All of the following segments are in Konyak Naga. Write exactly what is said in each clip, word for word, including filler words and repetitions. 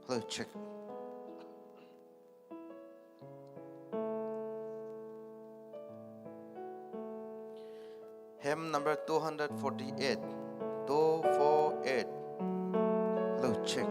Hello, check. Hymn number two hundred forty-eight. Two four eight. Hello, check.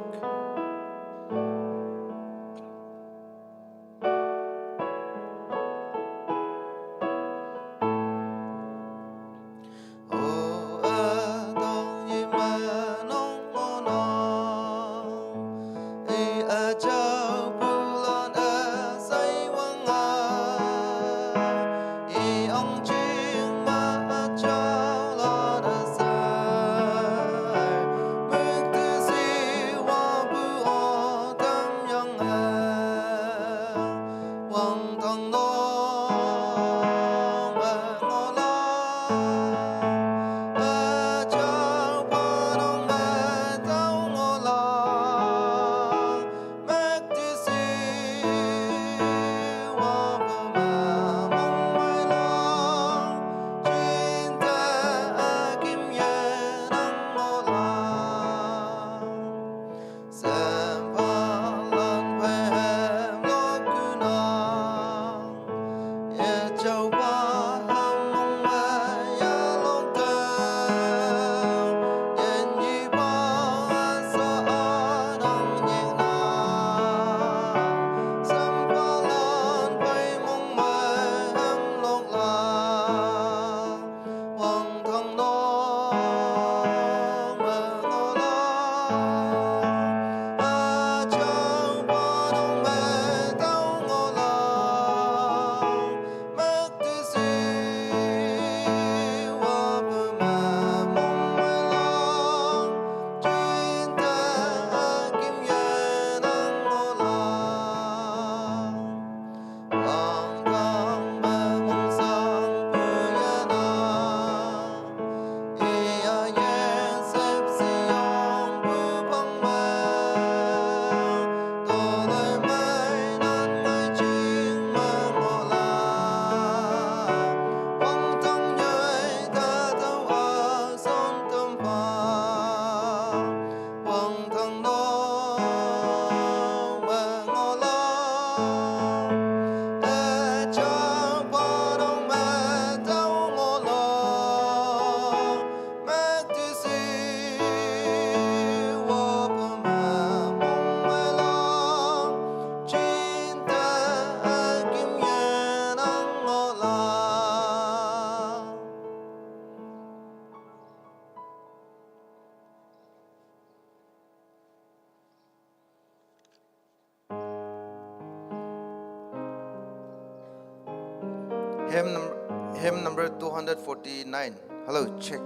Hymn, num- hymn number two hundred forty-nine. Hello, check.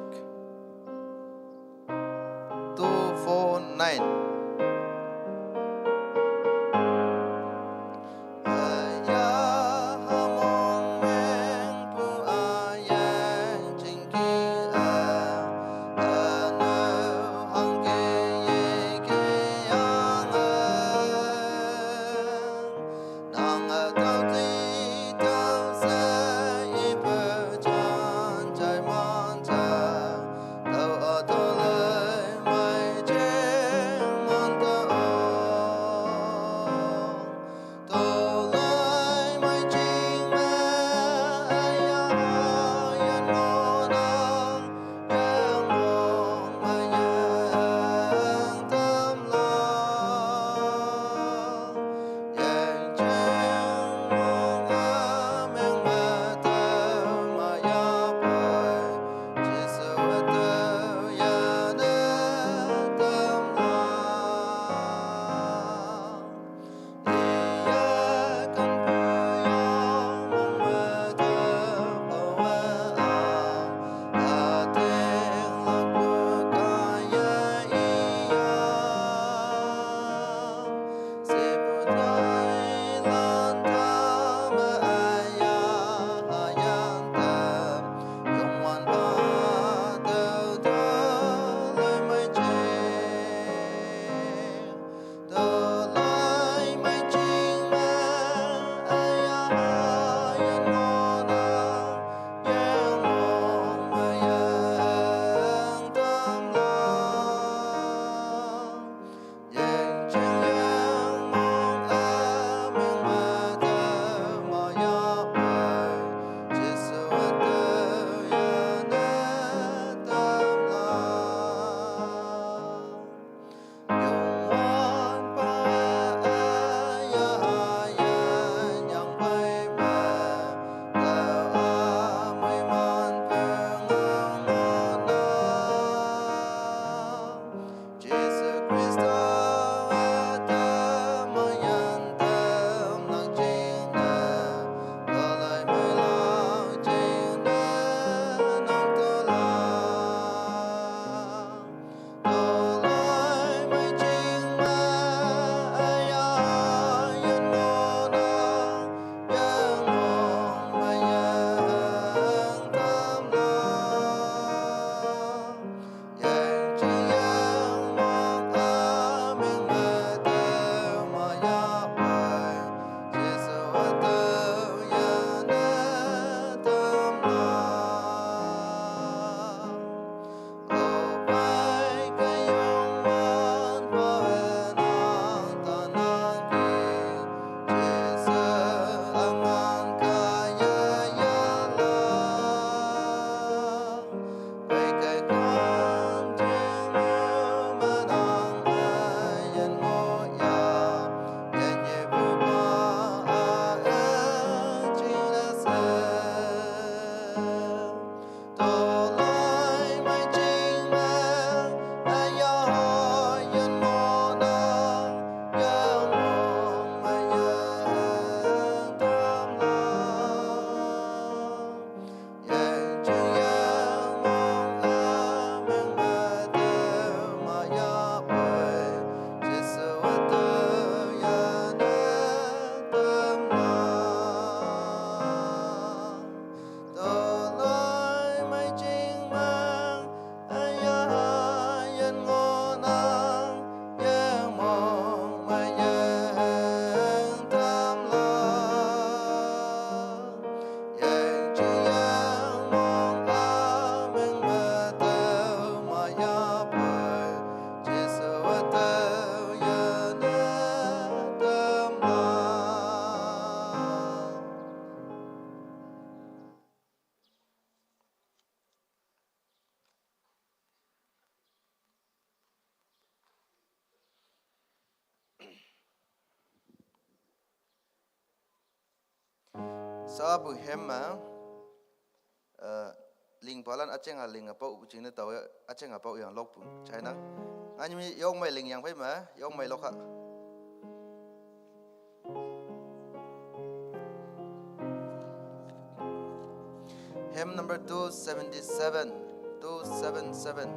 Two four nine. Sabu hymn ma, uh, ling palan acheng a ling a pau ching ne tau, acheng a pau yang lok pu chai nang. Ngan mi yong mai ling yang phai ma, yong mai lok ha. Hymn number two seventy-seven, two seven seven.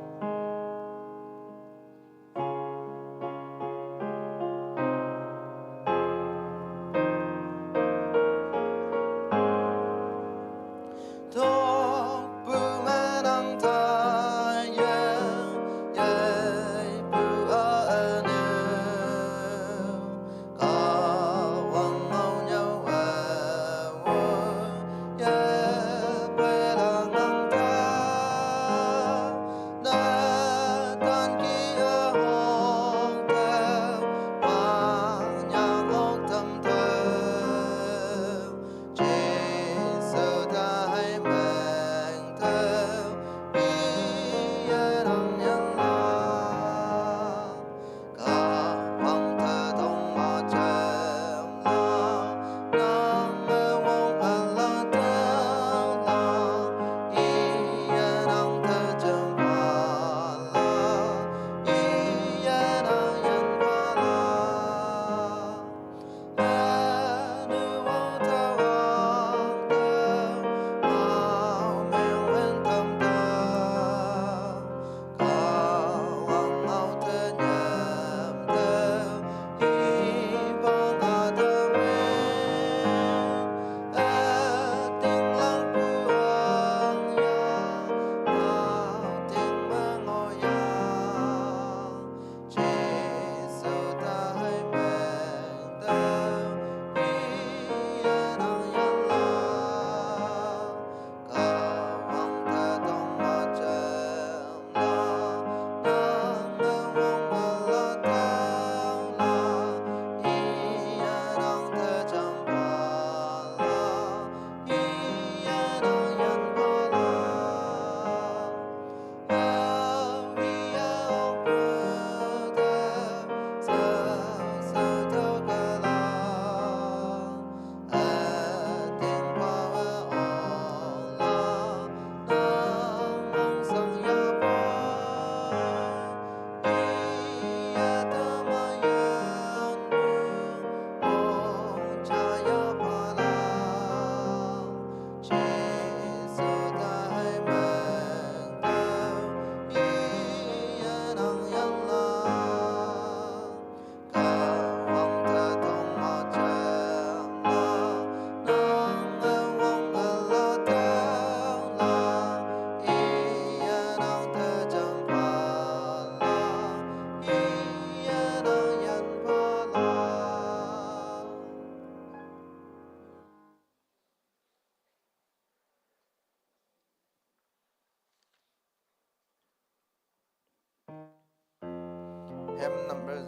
Hymn number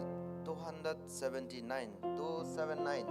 two hundred seventy-nine, two seven nine.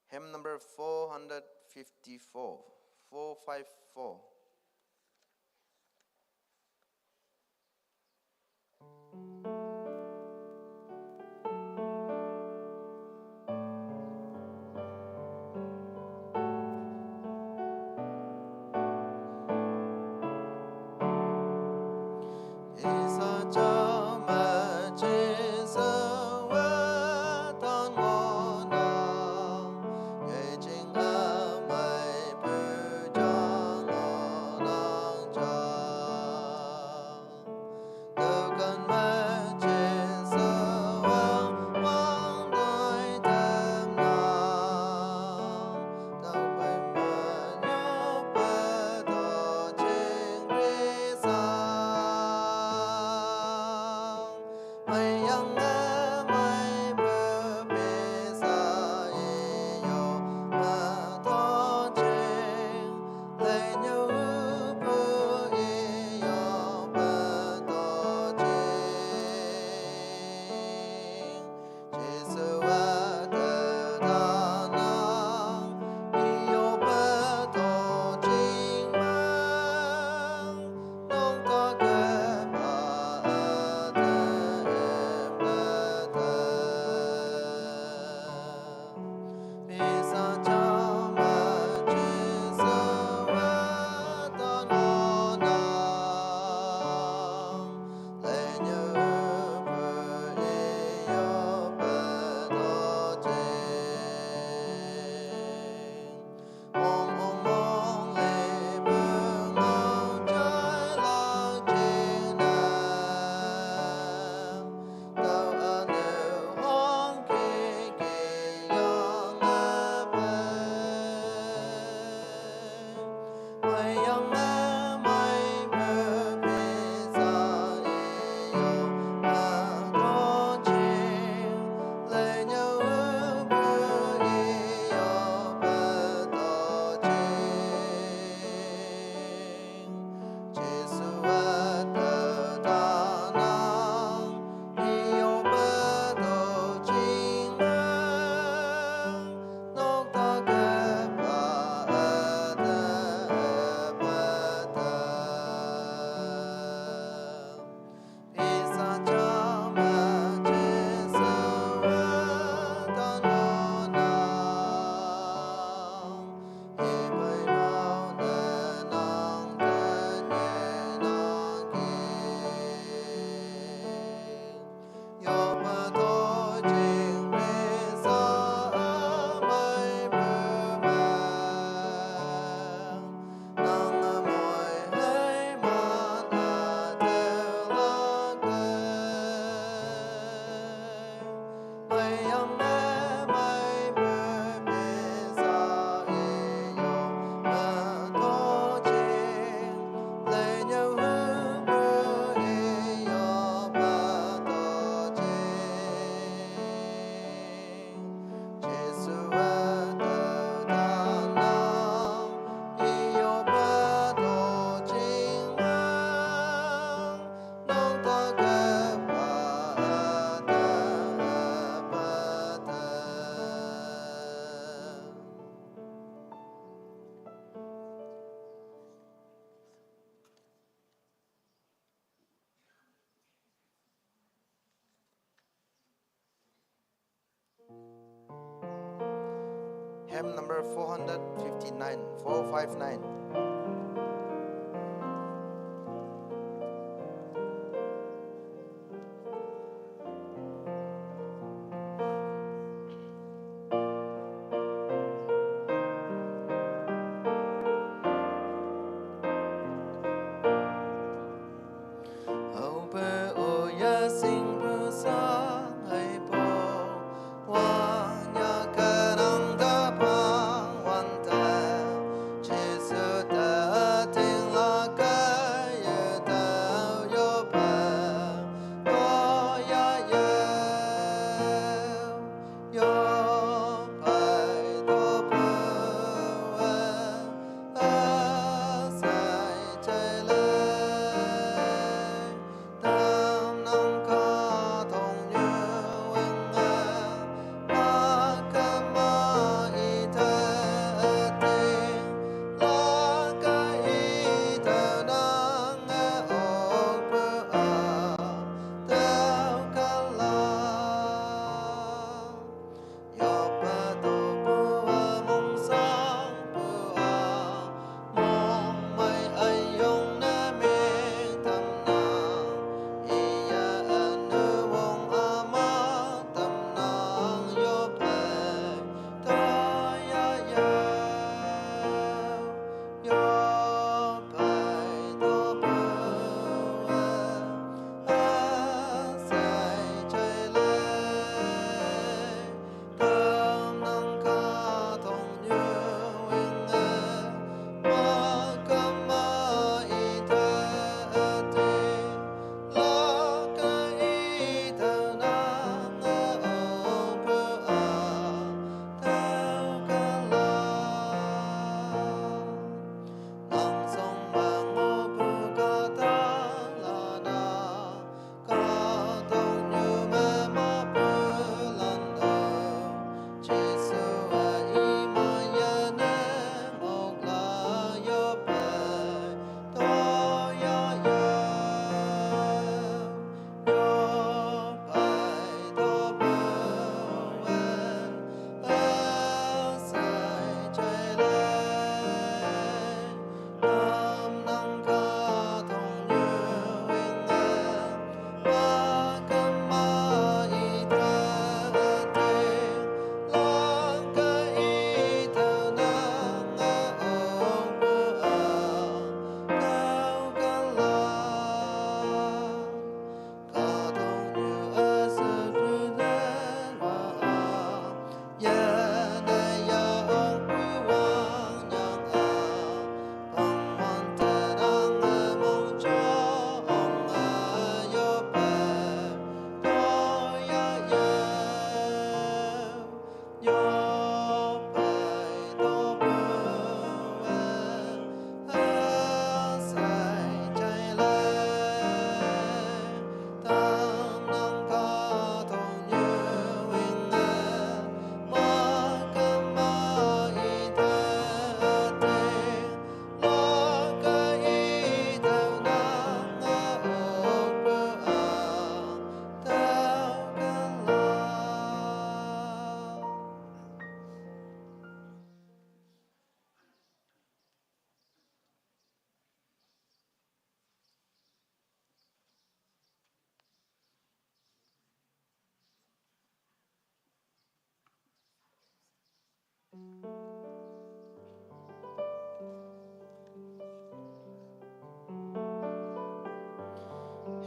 Hymn number four hundred fifty-four, four five four. Hymn number four hundred fifty-nine, four five nine.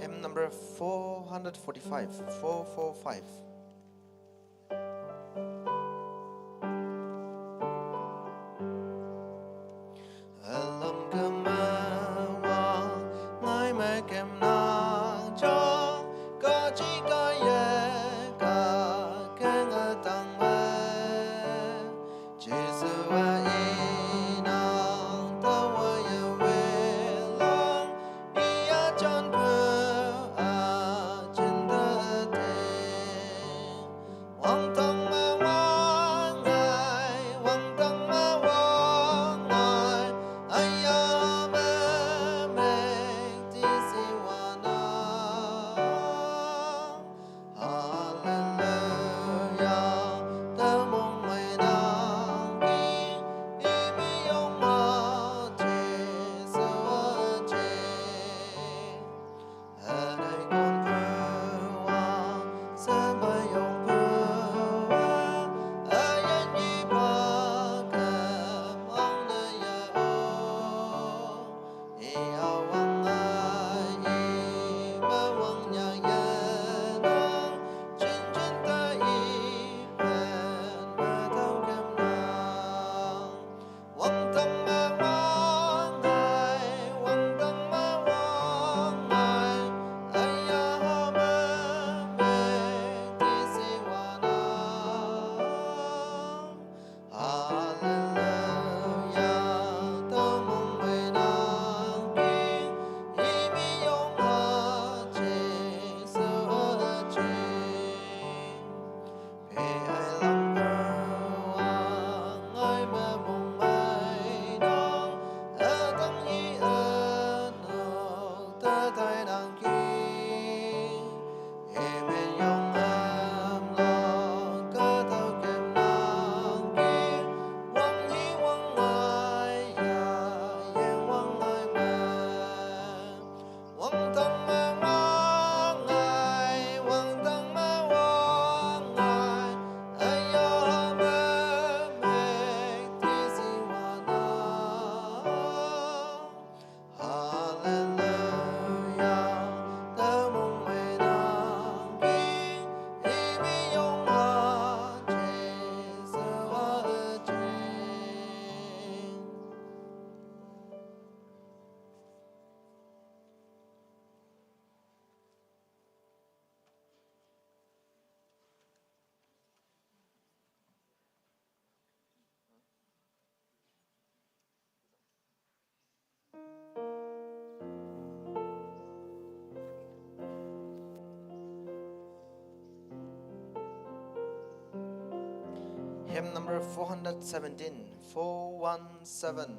Hymn number four hundred forty-five, four four five. Hymn number four hundred seventeen, four one seven.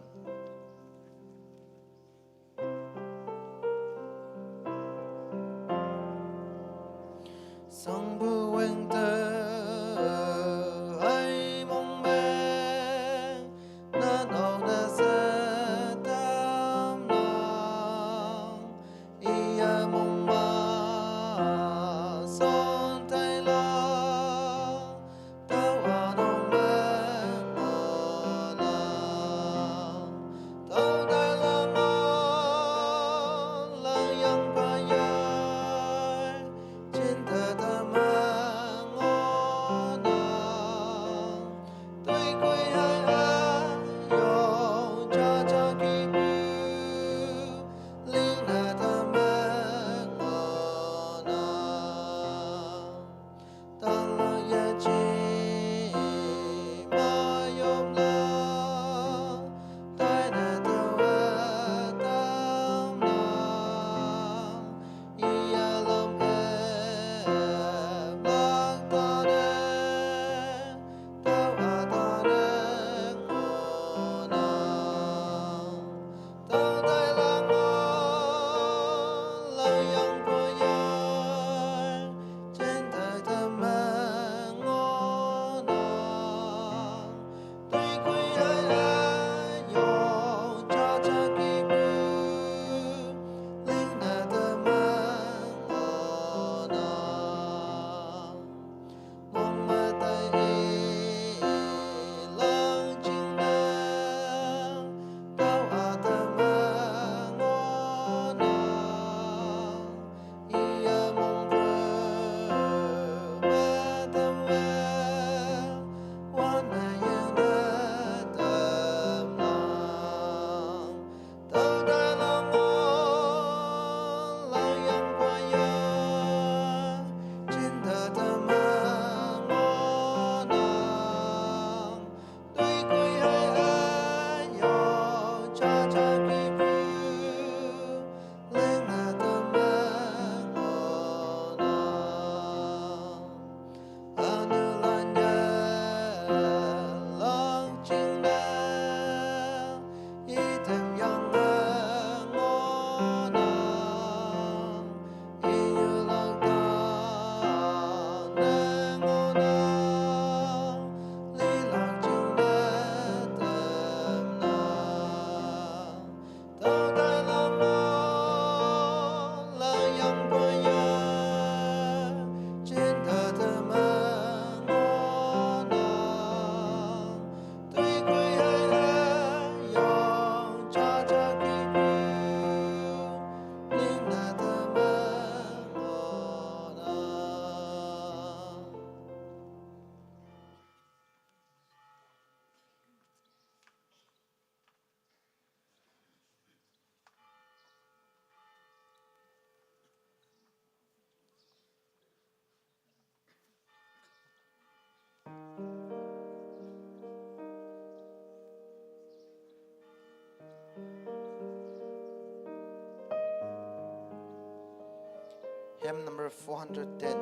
Hymn number four hundred ten,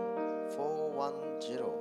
four one zero.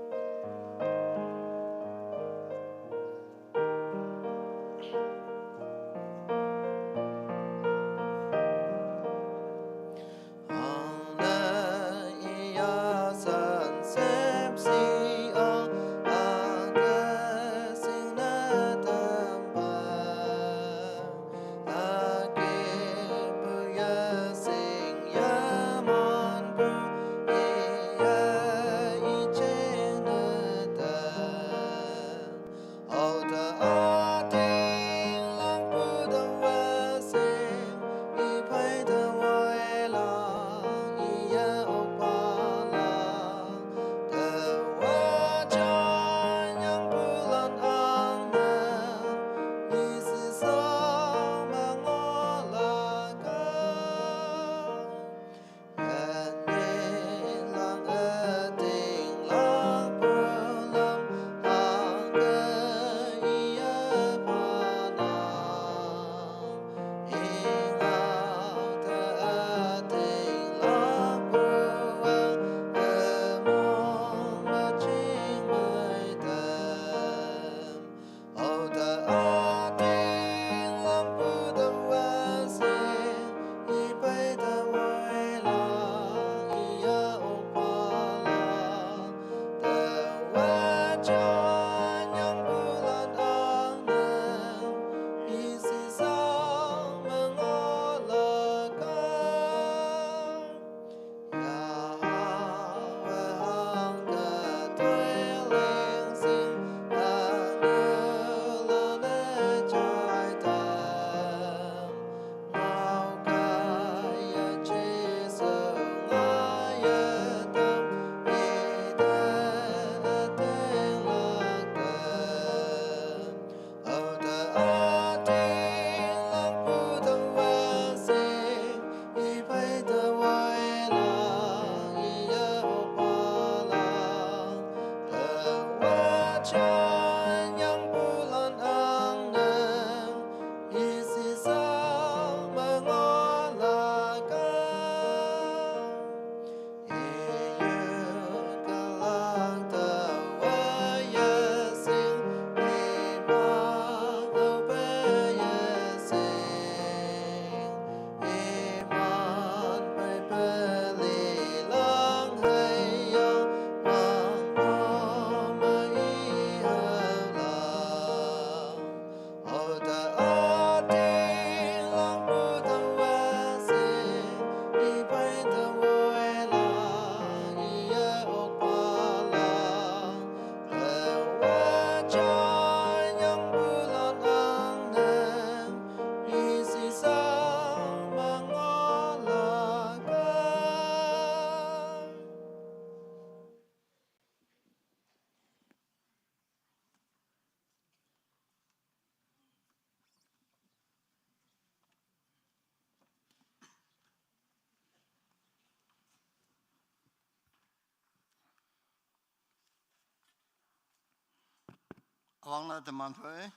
Awang la teman phai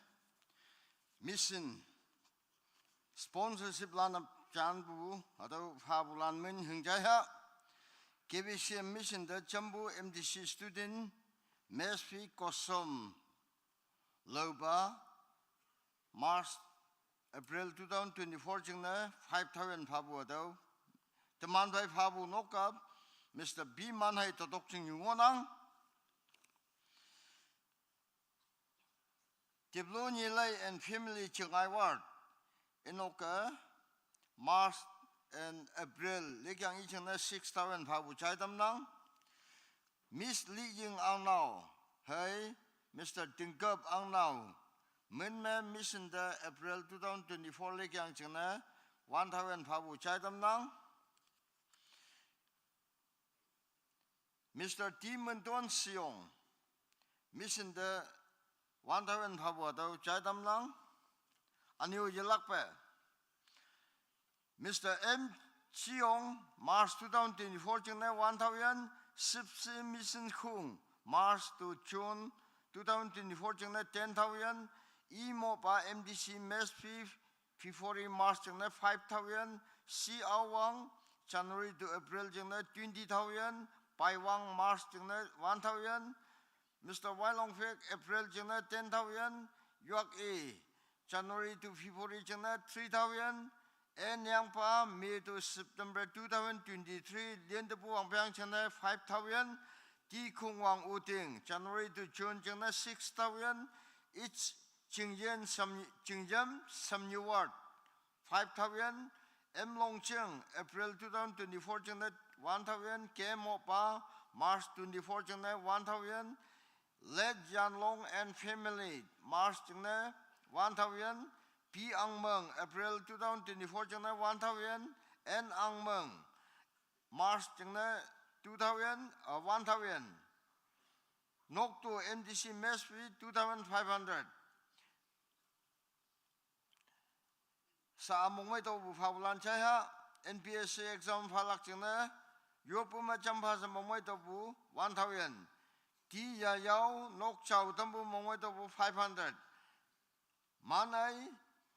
mission sponsorship lan ap chan bu atau pha bu lan min hing jai ha. K B C M mission da chambu M D C student mess fee kosom loba March April two thousand twenty-four jingne five thousand phabu adau. Teman bai phabu nokap Mister B Manhai totok jing yungonang. Tiblo Nilai and family Chingai Ward. Inoka March and April lekyang i jingne six thousand phabu chai tamnang. Miss Li Ying Angnau, hai Mister Tingkap Angnau, min me mission da April two thousand twenty-four lekyang jingne one thousand phabu chai tamnang. Mister T Mentuan Siong, mission da one thousand phabu adau chai tamnang. Aniu yelak pe. Mister M Chiong, March two thousand twenty-four jingne one thousand, Sipsi Mission Khung, March to June two thousand twenty-four jingne ten thousand, Imo pa M D C mess fee, February March jingne five thousand, C Awang, January to April jingne twenty thousand, Paiwang March jingne one thousand, Mister Wailongfek April jingne ten thousand, Yuak E January to February jingne three thousand, N Yangpa May to September two thousand twenty-three, Liantepu Wangpiang jingne five thousand, T Khongwang Uting January to June jingne six thousand, H Jingyen Sam, Jingyam Samnyu Ward five thousand, M Longcheng April two thousand twenty-four jingne one thousand, K Mopa March twenty-four jingne one thousand, Let Yanlong and family March jingne one thousand, P Angmeng April two thousand twenty-four jingne one thousand, N Angmeng March jingne two thousand, uh, one thousand. Noktu M D C mess fee two thousand five hundred. Sa mongmei topu phapulan chai ha, N P S C exam phalak jingne, yopu ma champha sa mongmei topu one thousand. Ti ya yao, nok chao tampu mongmei topu five hundred. Manai,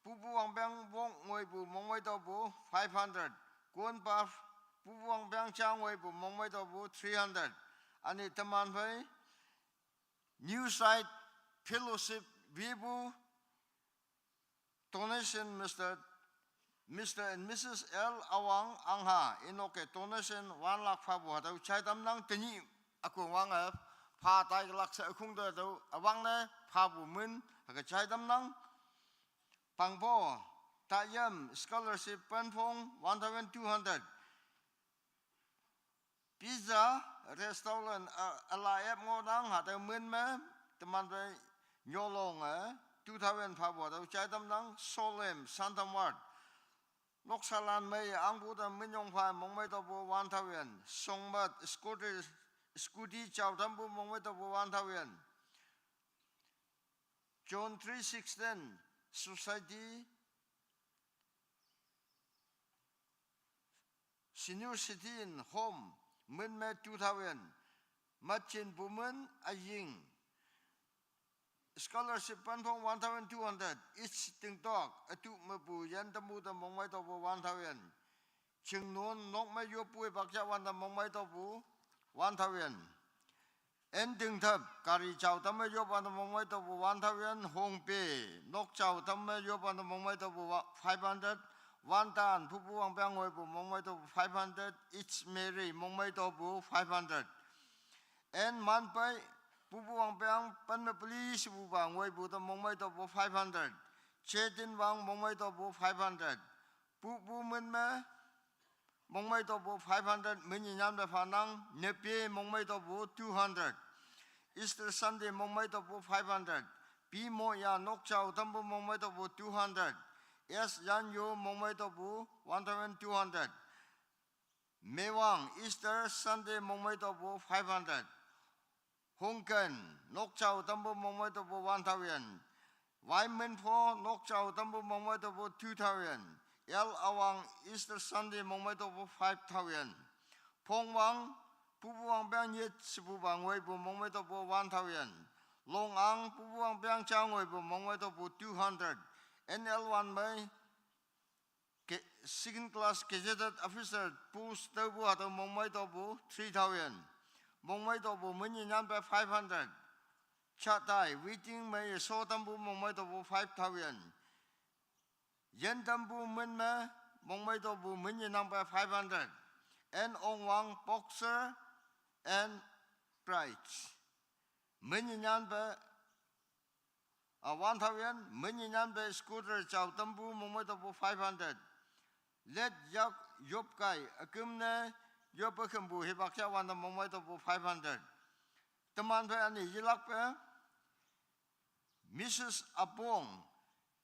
pupu wangpeng wong ngoipu mongmei topu five hundred. Kuon pa pupu wangpeng cha ngoipu mongmei topu three hundred. Ani teman phei, New Site Fellowship wipu donation Mister, Mister and Missus L Awang Angha, inoke donation one lakh phapu hatüo chai tamnang. Tenyih akong wange pha tai lakh she akong te tüo awang ne phapu min hake chai tamnang. Pangpo, Tayam scholarship penphong one thousand two hundred. Pizza restaurant, a, ala app ngohnang, hatüo min me, teman phei nyolong, eh, two thousand phapu hatüo chai tamnang. Solem, Santam Ward. Noksalan mei, angpu te minyong pha mongmei topu one thousand. Songmat, scooty, scooty chao tampu mongmei topu one thousand. John three sixteen, Society, Senior Citizen Home, min me two thousand, Machin Pumen Aying, scholarship penphong one thousand two hundred, each tingtok, atu mepu yan tamu te mongmei topu one thousand. Chingnon, nok me yoppu hipak ja wante mongmei topu one thousand. En Dingthap, gari chao tamme yop wante mongmei topu one thousand. Hongpe, nok chao tamme yop wante mongmei topu wa-, five hundred. Wantan, pupu wangpeng ngoipu mongmei topu five hundred. Each Mary, mongmei topu five hundred. En Manpei, pupu wangpeng pen me peli shepupa ngoipu te mongmei topu five hundred. Chetin Wang mongmei topu five hundred. Pupu min me mongmei topu five hundred, min nyi nyan pe phanang. Nepe mongmei topu two hundred. Easter Sunday mongmei topu five hundred. Pi Moya nok chao tampu mongmei topu two hundred. S Yanyo mongmei topu one thousand two hundred. Mewang Easter Sunday mongmei topu five hundred. Hongken nok chao tampu mongmei topu one thousand. Waimenpho nok chao tampu mongmei topu two thousand. L Awang Easter Sunday mongmei topu five thousand. Phongwang pupu wangpeng nyit shepupa ngoipu mongmei topu one thousand. Longang pupu wangpeng cha ngoipu mongmei topu two hundred. N L one mei ke-, second class gazetted officer post tüopu hatüo mongmei topu three thousand. Mongmei topu min nyi nyan pe five hundred. Chatai waiting me yesho tampu mongmei topu five thousand. Yen tampu min me mongmei topu min nyi nang pe five hundred. En Ongwang boxer and brides. Min nyi nyan pe, ah, one thousand, min nyi nyan pe scooter chao tampu mongmei topu five hundred. Let yak yop kai, aküm ne yop akümpu hipak ja wante mongmei topu five hundred. Teman phei ani yelakpe, Missus Apong,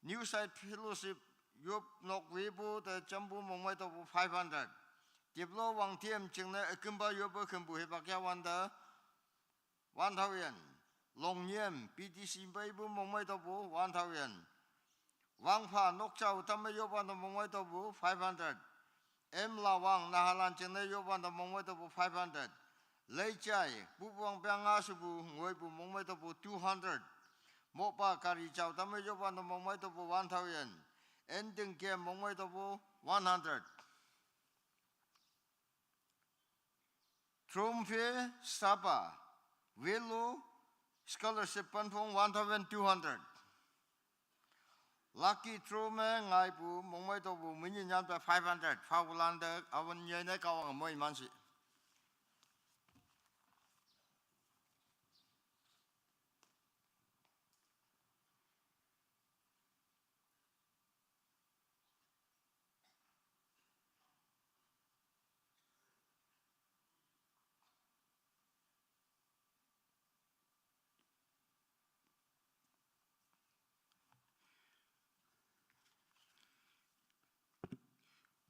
New Site Fellowship yop nok wipu te jampu mongmei topu five hundred. Tiplo Wangtiem jingne akümpa yop akümpu hipak ja wante one thousand. Longnyem P T C peipu mongmei topu one thousand. Wangpha nok chao tamme yop wante mongmei topu five hundred. M Lawang Nahalan jingne yop wante mongmei topu five hundred. Leichai pupu wangpeng nga shepu ngoipu mongmei topu two hundred. Mopa gari chao tamme yop wante mongmei topu one thousand. En Dingkem mongmei topu one hundred. Trumfe Sapa, Velu, scholarship panphong one thousand two hundred. Lucky Trume ngaipu, mongmai topu, minyi nyanpe five hundred, fau lande, awan yene kawang moi mansi.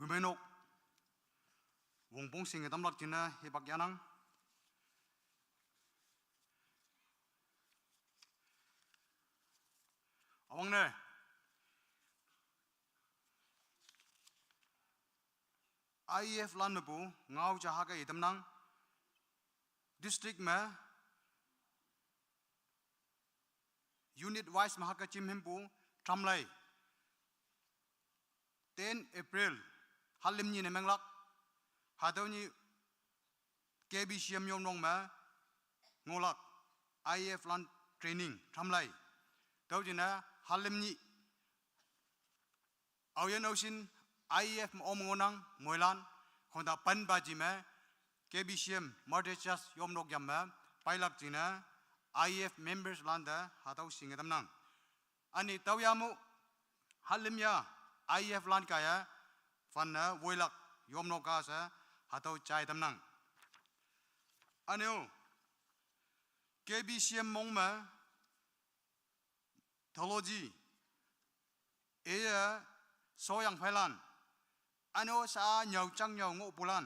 Bumainok, wongpong sing tamlak jina hipak yanang. Awang ne. I E F lan mepu, ngau ja haka itamnang. District me, unit wise me haka chim himpu, tramlai. Ten April, halim ni ne menglak. Hatau ni K B C M yom nong me, ngolak. I E F lan training, tramlai. Tau jina, halim ni Auyan ausin I E F om ngonang moilan, khonda pan baji me, K B C M, Mother Church yom nok yam me, pailak jina, I E F members landa, hatau sing tamnang. Ani tau yamu, halim ya, I E F lan kaya, fan na, woilak, yom nok ka sa, hatau chai tamnang. Ani o, K B C M mong me, theology, eya, soyang phailan, ano sa nyau chang nyau ngo pulan.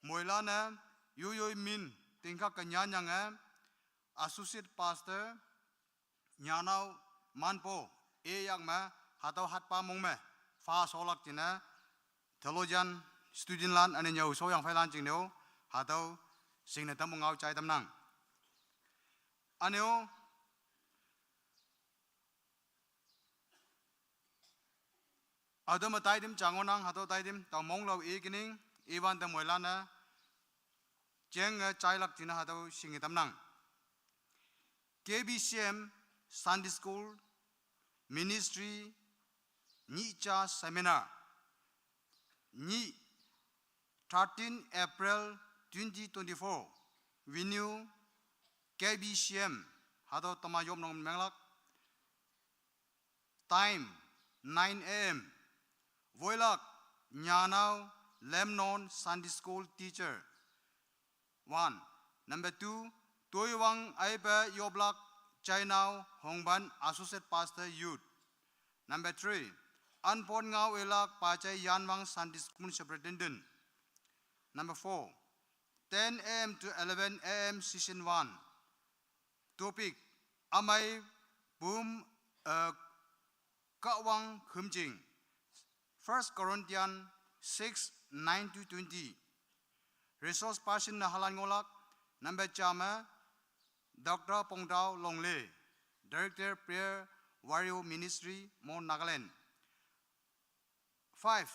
Moilane, yuyoi min, tingka kenyanyang e, associate pastor, nyanau, manpo, e yang me, hatau hatpa mong me, fa solak jina, theologian student lan ane nyau soyang phailan jing neo, hatau sing ne tamu ngau chai tamnang. Aneo, ado ma taidim changonang, hatau taidim, tau monglau e kining, iwan da moilana, jeng e chailak jina hatau sing tamnang. K B C M, Sunday School, Ministry, Nyicha Seminar. Ni thirteen April twenty twenty-four, venue K B C M, hatau tama yom nong menglak. Time, nine A M. Woilak, nyanau, Lemnon, Sunday School teacher. One. Number two, Toiwang Aipe Yoblak Chainau Hongban Associate Pastor Youth. Number three, Anpon Ngau Ilak Pachai Yanwang Sunday School Superintendent. Number four, ten A M to eleven A M session one. Topic, Amai Bum uh, Kawang Khumjing. First Corinthians six, nine to twenty. Resource person na halan ngolak, number chama, Doctor Pongdao Longle, Director Prayer Warrior Ministry, Mon Nagaland. Five,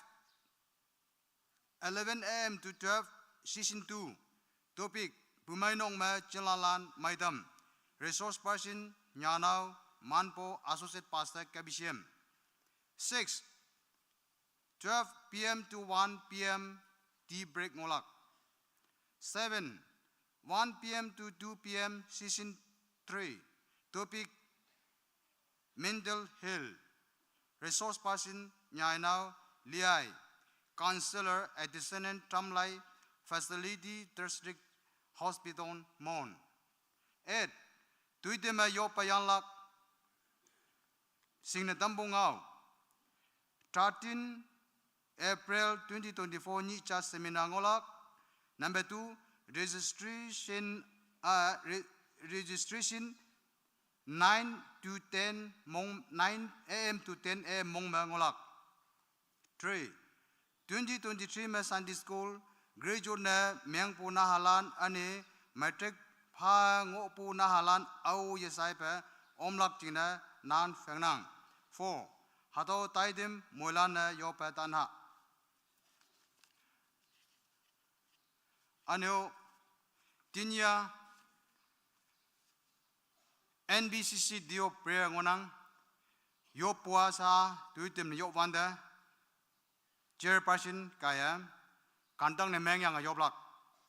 eleven A M to twelve, session two. Topic, Bumainong Ma Chilalan Maidam. Resource person, Nyanao Manpo, Associate Pastor, K B C M. Six, twelve P M to one P M, tea break ngolak. Seven, one P M to two P M, session three. Topic, mental health. Resource person, Nyainao Liai. Counselor, Additional Tramlai Facility, District Hospital, Mon. Eight, Tuitema Yopayanlak, Singna Tambungao. Thirteen April twenty twenty-four, Nyicha Seminar ngolak. Number two, registration, uh, re-, registration nine to ten mong, nine A M to ten A M mong ma ngolak. Three, twenty twenty-three ma Sunday School, graduate na mengpu nahalan ani matric pha ngopu nahalan au yesai pe omlak jina nan fengnang. Four, hatau taidim moilan na yope tanha. Anyo, tinya, N B C C day of prayer ngonang, yopua sa, tuitim yopwanda, chairperson kaya, kantang ne meng yang yoplak.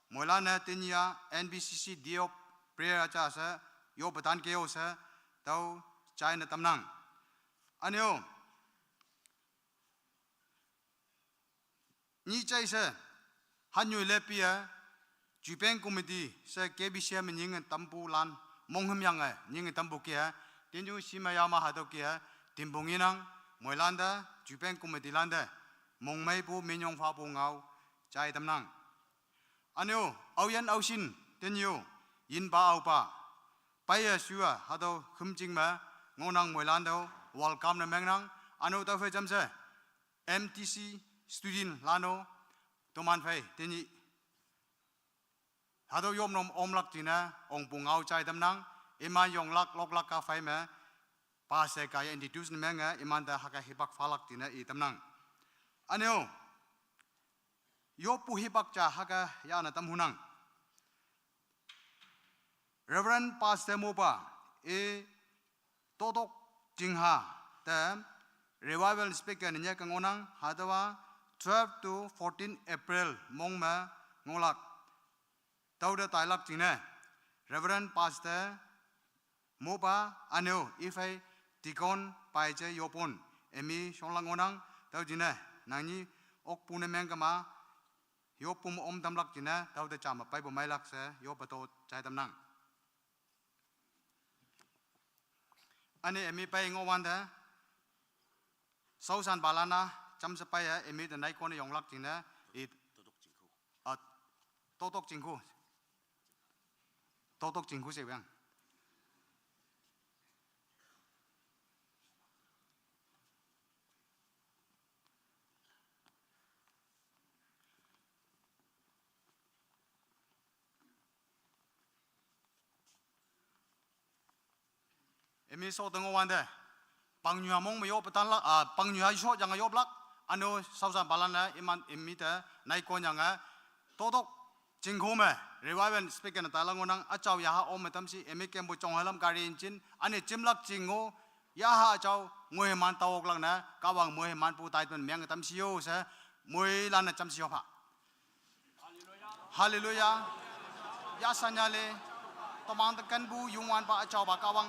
Moilan ne tinya N B C C day of prayer acha se, yopatan keo se, tau chai ne tamnang. Anyo, ni chai se, hanyu le pia, Chupeng committee se K B C M nying tampu lan, mongham yang eh, nying tampu kia, tinyu sima yama hado kia, timbung inang, moilan da, Chupeng committee lan da, mongmei pu minyong fa pu ngau, chai tamnang. Anyo, auyan ausin, tinyu, yin pa au pa, paya sua, hado khumching ma, ngonang moilan do, welcome na mengnang, anyo tau fe jam se, M T C student lano, toman fai, tini. Hado yom nom om lak tina, ong pung au chai tamnang, iman yong lak lok lak ka fai me, pa se ka ya introduce ni meng eh, iman da haka hipak falak tina i tamnang. Anyo, yo pu hipak cha haka ya na tam hunang. Reverend Pastor Mopa, e totok jingha, te revival speaker ni nya ka ngonang, hadawa twelve to fourteen April mong ma ngolak. Tau da tailak jingne. Reverend Pastor Mopa aneo ifai deacon pai che yopon. Emi shonglang ngonang, tau jingne. Nangni ok pune meng kama, yopum om tamlak jingne, tau da chama pai bu mailak se, yopato chai tamnang. Ani emi pai ngo wanda. Sausan balana, cham se pai ya, emi te nai kone yonglak jingne, i, a, totok jingku. Totok jingku se bang. Emi so tengo wande. Pangnyua mong me yo petan la, ah, pangnyua so jang yo blak. Ano sausan balan la iman emi te nai kon yang, eh. Totok jingko me. Revival speaker na talang ngonang achau yaha om me tamsi emi kembo chong halam kari inchin. Ane chimlak jingo yaha achau ngohe man tawok lang na. Kawang mohe man pu tait man meng tamsi yo se. Mohe lan na chamsi yo pha. Haleluya. Ya sanyale. Tomang tekan bu yungwan ba achau ba kawang.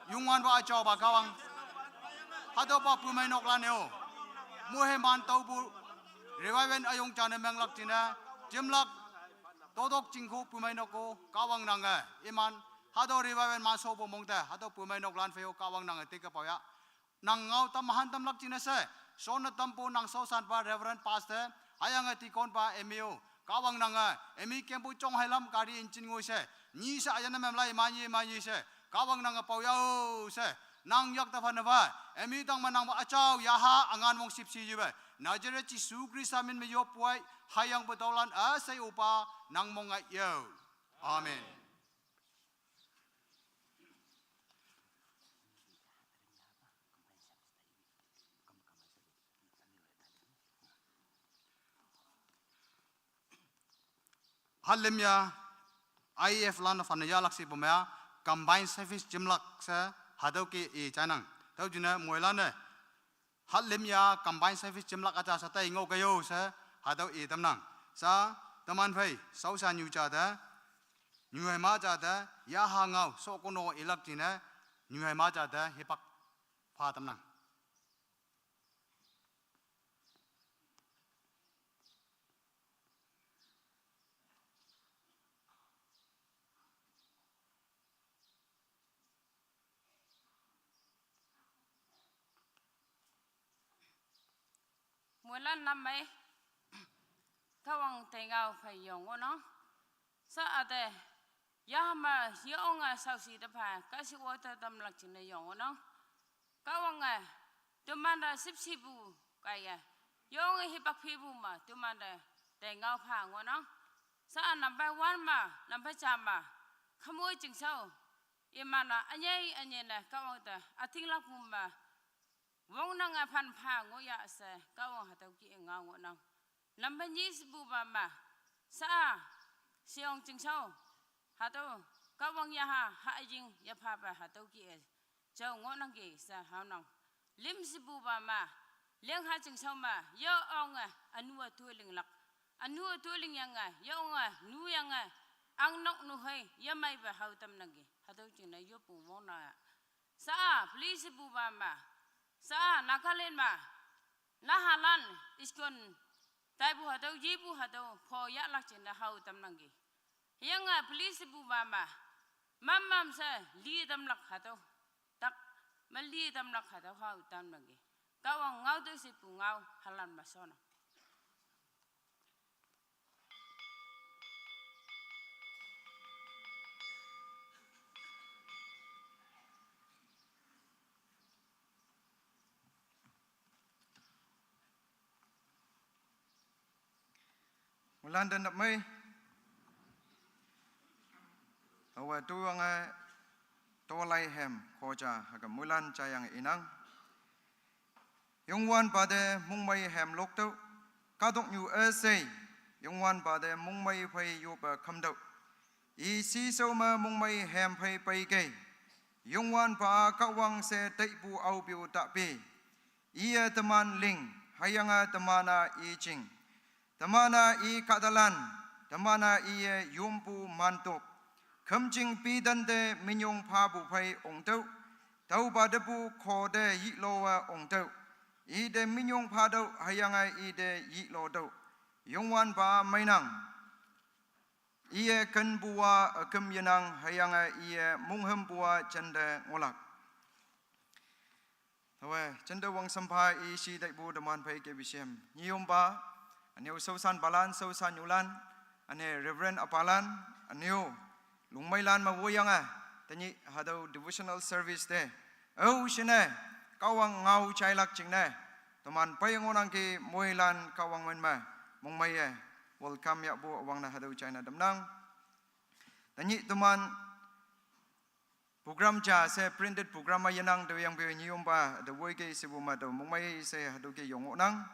Yungwan ba achau ba kawang. Hado ba pumai nok lan yo. Mohe man tau bu. Revival ayong chane menglak chine. Jimlak. Totok jingko pumai nok ko kawang nang eh. Iman. Hado revival man so bu mong te. Hado pumai nok lan feyo kawang nang eh. Tika pau ya. Nang ngau tam mahan tam lak chine se. Son na tam po nang sausan pa Reverend Pastor. Ayang eh tikon pa M U. Kawang nang eh. Emi kempu chong hai lam kari inchin ngui se. Nyi se ayan na mem lai ma nyi ma nyi se. Kawang nang eh pau yau se. Nang yak ta phan na ba. Emi tang ma nang ba achau yaha angan mong sip si yu ba. Nazareth Jisu Krista min me yo puai. Hayang betaulan asai upa nang mong ngai yau. Amen. Halimya I F lan fan ya laksi pumaya combined service jimlak se hadau ke e chanang. Tau jina moilane Halimya combined service jimlak acha sa tai ngo kayo se hadau e tamnang. Sa taman phai sausa nyu cha da nyu hai ma cha da ya ha ngau so kono ilak jine nyuhai maja de hipak pha tamnang. Mulan lam mai, Kahwang tengau phai yong ngono. Sa ate, yahma yong a sausi de pha, kasi wata tamlak chine yong ngono. Kahwang a, tumanda sipsibu kaya, yong hipak phibu ma, tumanda tengau pha ngono. Sa number one ma, number cha ma, khamoi chingsau, imana anyai anyai na Kahwang ta, ating lak bu ma, wong nang a phan pha ngoya se, Kahwang hatau ki ngau ngonang. Number nyi sibu ba ma, sa a, siong chingsau, hatau, Kahwang yaha, ha ying, ya pha ba hatau ki e, chau ngonang ki sa haunang. Lim sibu ba ma, liang ha chingsau ma, yo ong a, anu a tu ling lak. Anu a tu ling yang a, yo ong a, nu yang a, ang nok nu hai, ya mai ba hau tamnang ki, hatau ching na yo pu wong na. Sa a, please bu ba ma. Sa a, Nagaland ma. Nahalan, iskon, taibu hatau, yibu hatau, pho ya lak ching na hau tamnang ki. Yang a, please bu ba ma. Mam mam sa, li tamlak hatau. Tak, ma li tamlak hatau, hau tamnang ki. Kahwang ngau tu sipu ngau, halan ma sona. Mulan dan dap mai. Awa tu wang a tolai hem koja haka mulan chayang inang. Yongwan pade mungmai hem lokto, kadok nyu esei, Yongwan pade mungmai phai yopa khamdo. I si so ma mungmai hem phai pai kei. Yongwan pa Kahwang se taipu au piu ta pi. Iye teman ling, hayanga temana i ching. Temana i kadalan, temana iye yumpu mantup. Khemching pi dante minyong pha bu phai ongtau. Tau ba depu kho de yi lo wa ongtau. I de minyong pha dau, hayanga i de yi lo dau. Yongwan ba mainang. Iye ken buwa, akem yenang, hayanga iye munghem buwa chende ngolak. Tawe, chende wang sampha i si dai bu deman phai K B C M. Nyium ba, ane u Sausan Balan, Sausan Yulan, ane Reverend Apalan, ane u Lungmailan ma woyang a, tanyi hadau devotional service de. Au shine, Kahwang ngau chailak chingne. Teman pai ngonang ki moilan Kahwang men ma, mungmai e. Welcome ya bu wang na hadau chaina damnang. Tanyi teman program cha se printed program ma yenang de yang pe nyium ba de woi ke sibu ma de mungmai se hadu ke yong nang.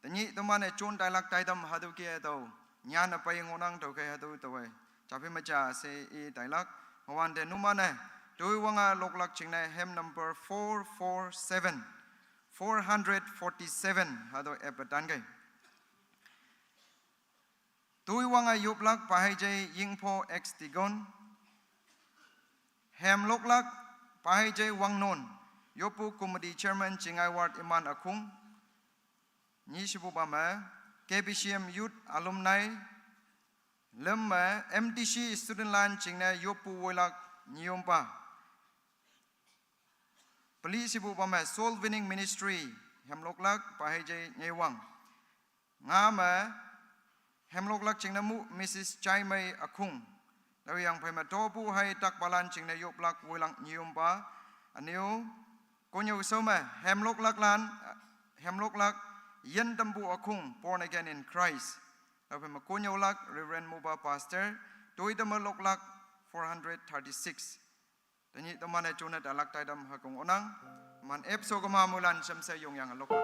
Tanyi teman e chun tailak taidam hadu ke de nyan apa yang ngonang de ke hadu de wai. Chapi ma cha se i tailak. Mawan de numan e tui wanga loklak chingne hem number four four seven, four hundred forty-seven hadu e patan ke. Tui wanga yuplak pahai jai yingpho ex Tigon. Hem loklak pahai jai wangnon. Yopu committee chairman chingai ward iman akhung. Nyi shibu ba ma K B C M youth alumni. Lem ma M T C student lan chingne yopu woilak nyiyompa. Peli shibu ba ma Soul Winning Ministry. Hem loklak pahai jai nyai wang. Nga ma hem loklak chingna mu Missus Chaimei Akhung. Dawi yang phai ma topu hai tak balan chingna yoplak woilang nyium ba. Aniu konyo so ma hem loklak lan, hem loklak yen tampu akhung born again in Christ. Dawi phai ma konyo lak Reverend Muba Pastor. Tui dama loklak four hundred thirty-six. Tanyi teman e chuna talak taidam hakung onang. Man epso kema mulan semse yong yang lokak.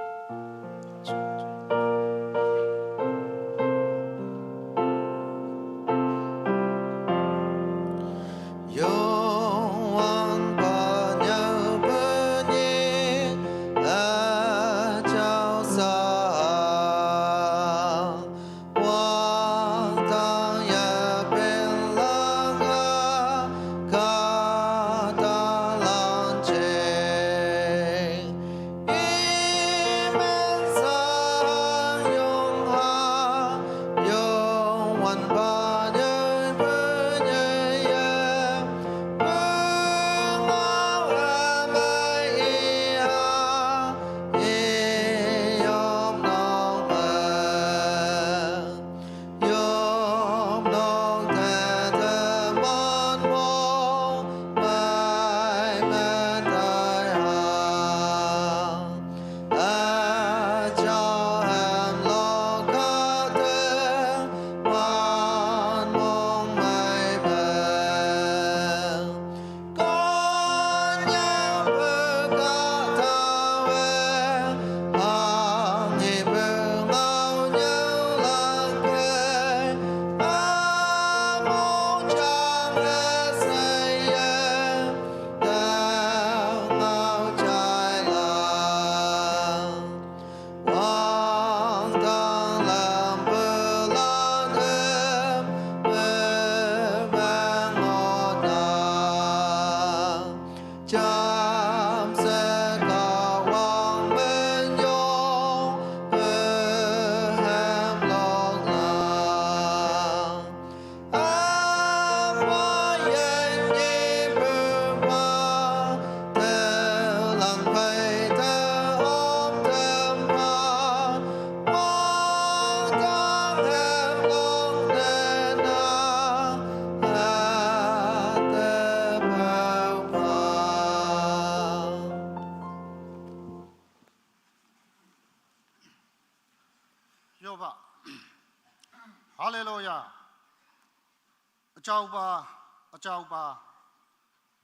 Achaupa, achaupa,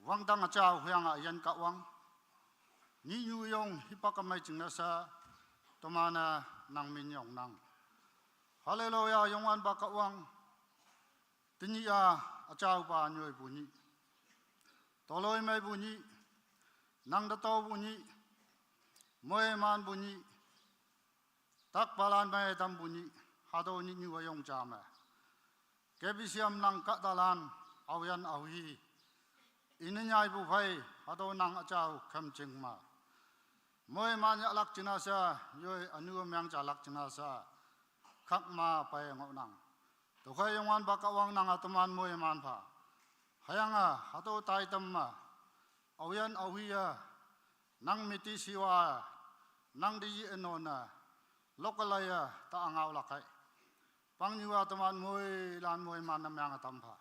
wangdang achau hiang a yan Kahwang. Ni yu yong hipak amai ching nasa, tomana nang min yong nang. Hallelujah, yong an ba Kahwang. Tini a achaupa nyoi bu ni. Toloi mai bu ni. Nang da to bu ni. Moi man bu ni. Tak palan mai tam bu ni. Hado ni nyu ayong jama. Ke bisiam nang ka dalan, au yan au hi. Ini nyai bu phai, hado nang achau kham ching ma. Moi man ya lak china sa, yoi anu myang cha lak china sa. Khak ma pai ngau nang. To khai yong an ba Kahwang nang atuman moi man pha. Hayang a, hado tai tam ma. Au yan au hi a. Nang miti siwa a. Nang di yi enona. Lokalaya ta angau lakai. Pang niwa taman moi lan moi man na myang atam pha.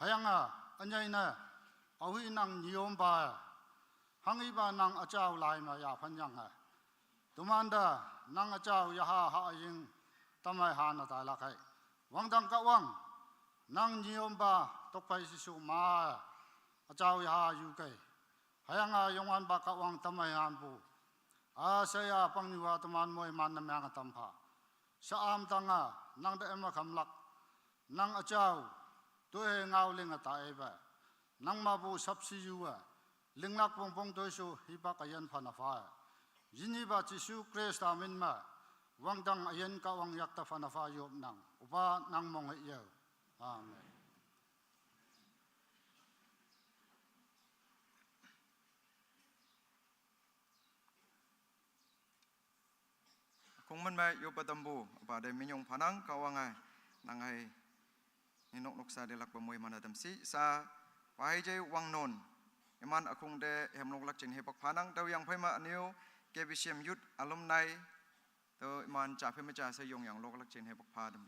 Hayang a, anyai na, au hi nang niom ba, hang i ba nang achau lai ma ya phan yang a. Tuman da, nang achau ya ha ha ying, tamai ha na tai lakai. Wangdang Kahwang, nang niom ba, tok pai si su ma, achau ya ha yu kai. Hayang a yong an ba Kahwang tamai han bu. A saya pang niwa taman moi man na myang atam pha. Sa am tang a, nang da ema kham lak. Nang achau, tu he ngau ling ata e ba. Nang ma bu sap si yu a. Ling lak pong pong toi su hipak ayan pha na pha. Yini ba Jisu Krista min ma. Wangdang ayan Kahwang yak ta pha na pha yop nang. Upa nang mong he yau. Amen. Kung man mai yopa dambu, apa de minyong phanang Kahwang ai, nang ai, ninok noksa de lak ba moi man adam si, sa, pahai jai wang non, iman akung de hem lok lak chin he pak phanang, tau yang phai ma aniu, K B C M Youth Alumni, tau iman cha phai ma cha sa yong yang lok lak chin he pak pha dam.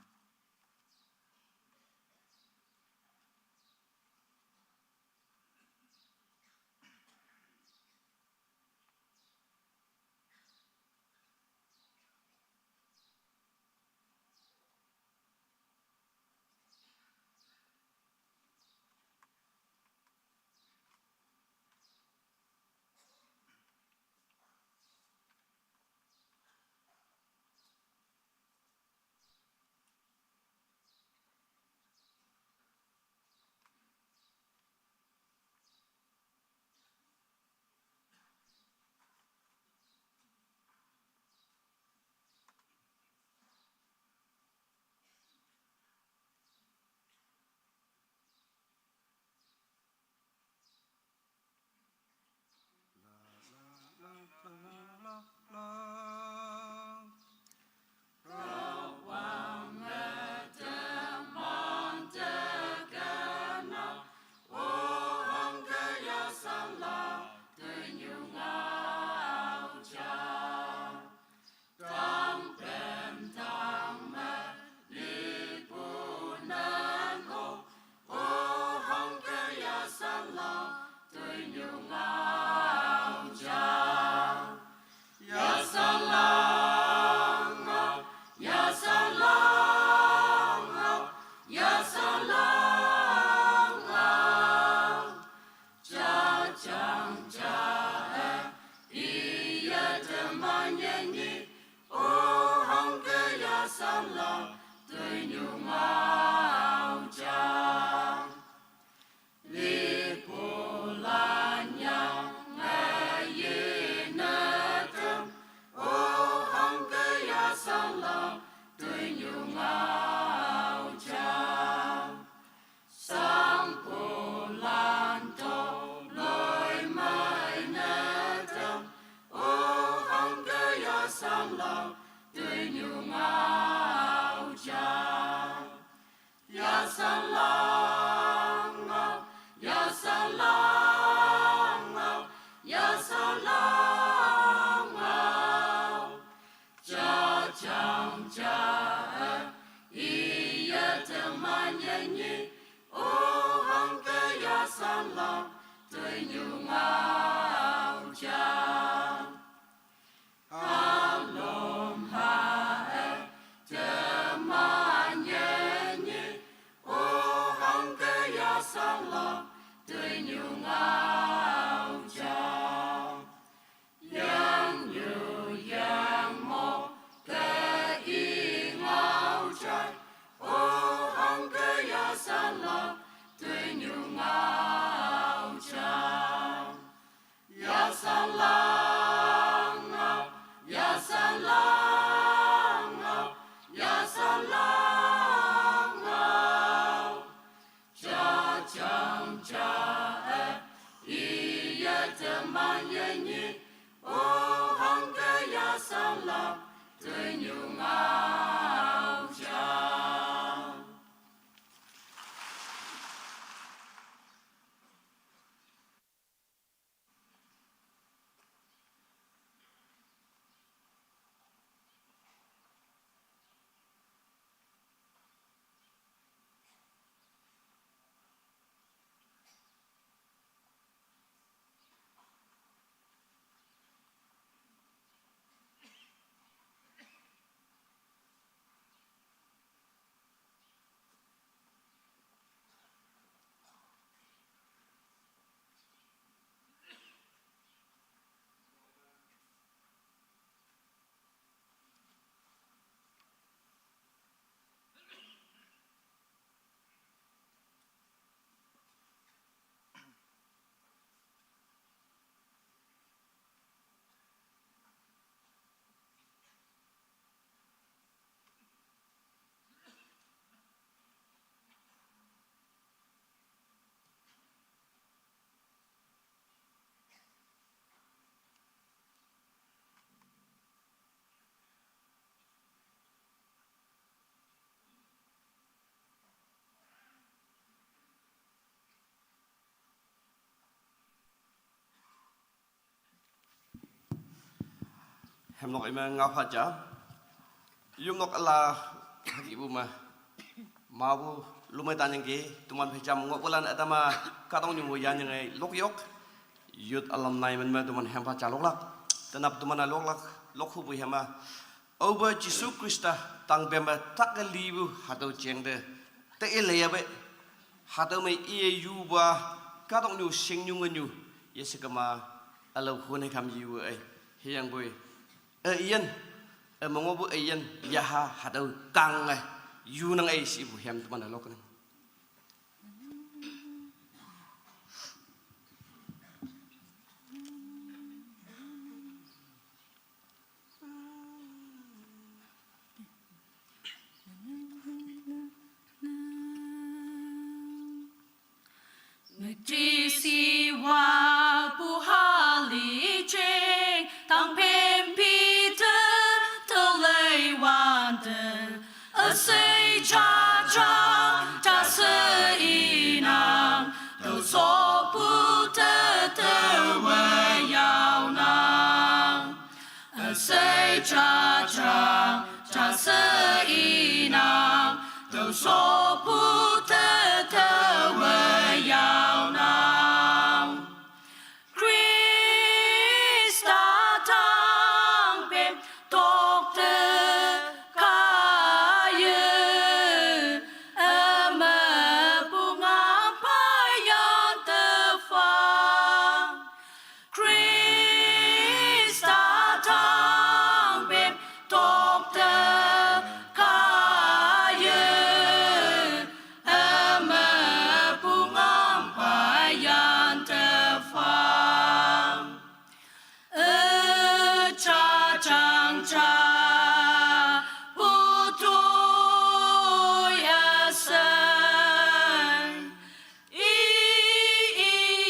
Teman yenyi, o hangke ya salak, tenyung au ja. Hemlok ima ngau haja. Yumlok ala haki bu ma. Mabu lumai tanyang ke, tuman phejam ngok bulan atama katong nyumu yan yang ai lok yok. Youth alumni man ma tuman hempa cha lok lak. Tenap tuman a lok lak, lok hu bu hema. Oba Jisu Krista tang bemba tak ke libu hatau cheng de. Te ile ya be. Hatau me iye yu ba katong nyu sing nyu nge nyu. Ye se kema alau hune kam yu ai. He yang bui. E iyan. E mengobu e iyan. Ya ha hatau kang ai. Yu nang ai si bu hem tuman a lok nang. Ngati si wa pu ha li ching, tang pem pi te, te lei wan te, a sei cha cha, cha se i nang, te so pu te te we yau nang. A sei cha cha, cha se i nang, te so pu te te we yau nang. Krista tang pem tok te ka ye, a me pu ngam pa yan te fa. Krista tang pem tok te ka ye, a me pu ngam pa yan te fa. E cha chang cha, pu tu ya sai. I, i,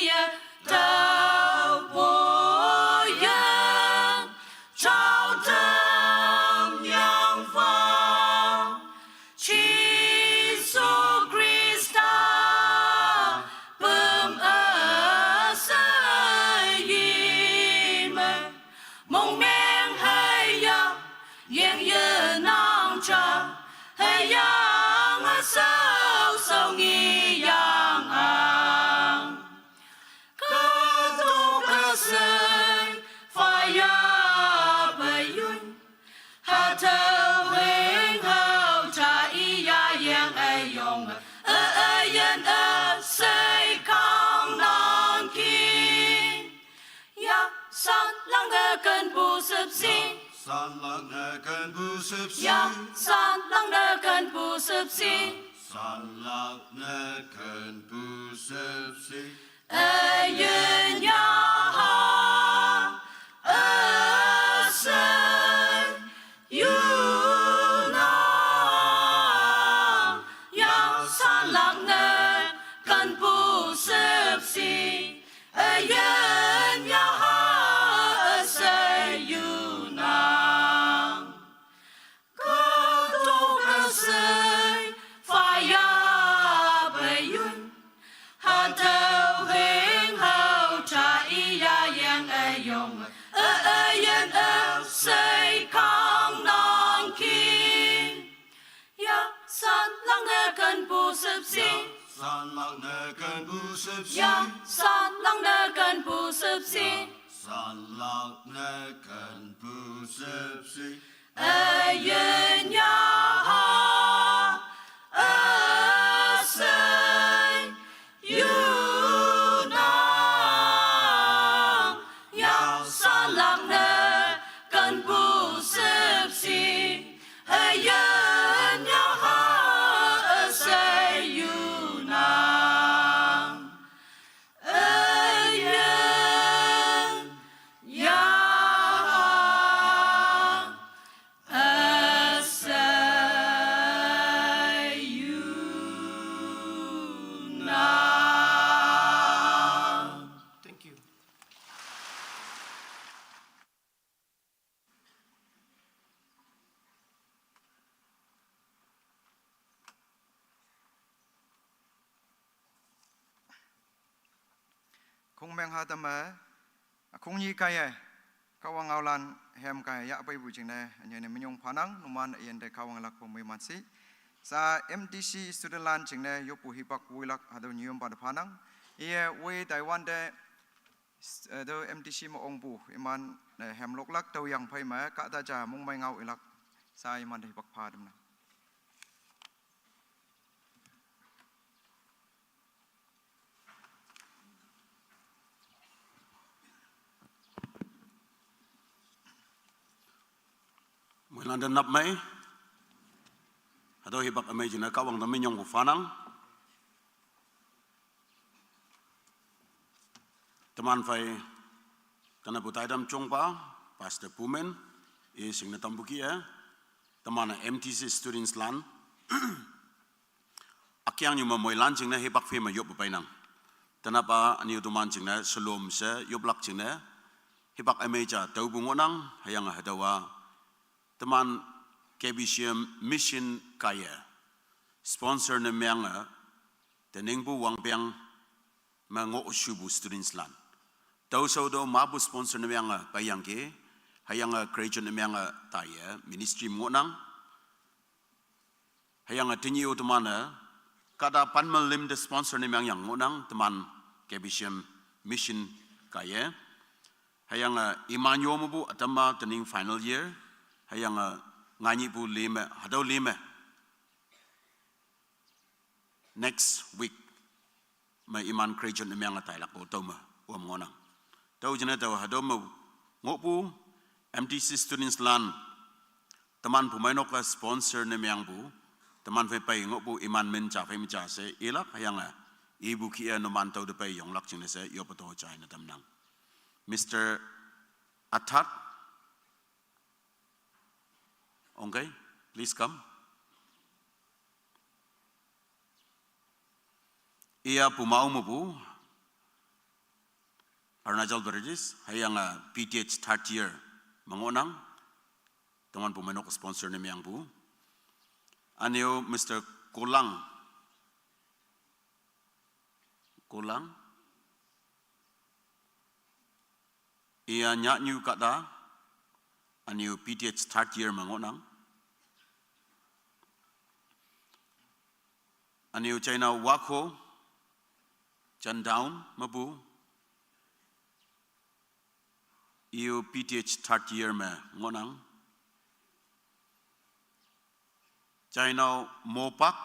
ya, tau, po, ya, chau, tam, yang, fa. Jisu Krista, pum, a, sa, yi, me. Mong meng hei ya, yang ye nang cha, hei yang a sau sau ngi yang ang. Ka tok a sei, fa ya pe yun. Ha tau heng hau cha i ya yang a yong, a, a, yen a sei kang nang kin. Ya, san lang ne ken bu sip si. San lang ne ken bu sip si. Ya, san lang ne ken bu sip si. San lang ne ken bu sip si. A yin ya ha, a sen yu na. Ya, san lang ne ken bu sip si. A yin Yen ök sei kang nang ki. Ya san lang ne kan pu sep si. San lang ne kan pu sep si. Ya san lang ne kan pu sep si. San lang ne kan pu sep si. Yen ya ha. Ök sei. Yu nang ya san lang ne kan pu sep si. Yen ya ha ök sei yu nang. Yen ya ha ök sei yu nang. Thank you. Khong meng ha tame, khong nyi kaiye, Kahwang ngaolan hem kaiye ya pei bu jingne, anye ne minyong phanang, numan yen de Kahwang lak pu mui man si. Sa M T C student lan jingne, yopu hipak wui lak, hado nyum pa de phanang. Iye wui Taiwan de, s-, eh, do M T C mo ong bu, iman, eh, hem lok lak, tau yang pai ma, ka ta ja mung mai ngau ilak, sa iman de hipak pha dem na. Mui lan den nap mai. Hado hipak amai jina Kahwang da minyong bu phanang. Teman phai tana bu taidam chongpa, Pastor Pumen, i sing na tambuki eh. Teman M T C students lan. Akyang nyu ma moi lan jingne hipak phi ma yop pai nang. Tanapa aniu duman jingne selom se yop lak jingne hipak amai ja tau bu ngonang, hayang hadawa teman K B C M mission kaiye sponsor ne meng, tening bu wangpeng ma ngo shu bu students lan. Tau sau do ma bu sponsor ne meng, pa yang ke, hayang graduate ne meng, ta ye ministry mo nang. Hayang tinyi u teman, kada pan ma lim de sponsor ne meng yang ngo nang teman K B C M mission kaiye. Hayang imanyo mo bu atama tening final year. Hayang nganyi bu lime, hadau lime. Next week, ma iman Christian ne meng atai lak o tau ma, uam ngonang. Tau jene tau hadau ma, ngopu, M T C students lan, teman pu mainok ka sponsor ne meng bu, teman fai pai ngopu iman min cha, fai min cha se, ilak hayang a, ibu ki e no man tau de pai yong lak ching ne se, yo pato chai na tam nang. Mister Athat, okay, please come. Iya pumau mo bu, Arunachal Pradesh, hayang a P T H third year, mangonang, teman pu mainok sponsor ne meng bu. Aneo Mister Kolang. Kolang. Iya nya nyu kada, aneo P T H third year mangonang. Aneo China Wako, Chandown, mabu. Iyo P T H third year mangonang. China Mopak,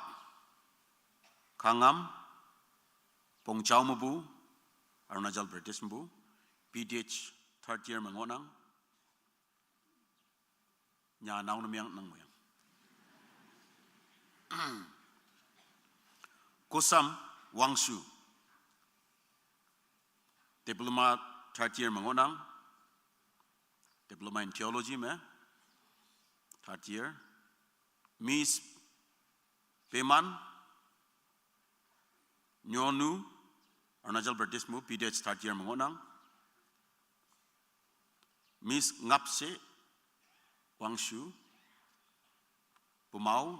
Khangam, Pongchau mabu, Arunachal Pradesh mabu, P T H third year mangonang. Nya nau na miang nang moyang. Kosam Wangsu. Diploma third year mangonang. Diploma in theology me. Third year. Miss Peman Nyonu, Arunachal Pradesh mu, P T H third year mangonang. Miss Ngapse Wangshu, Pumau,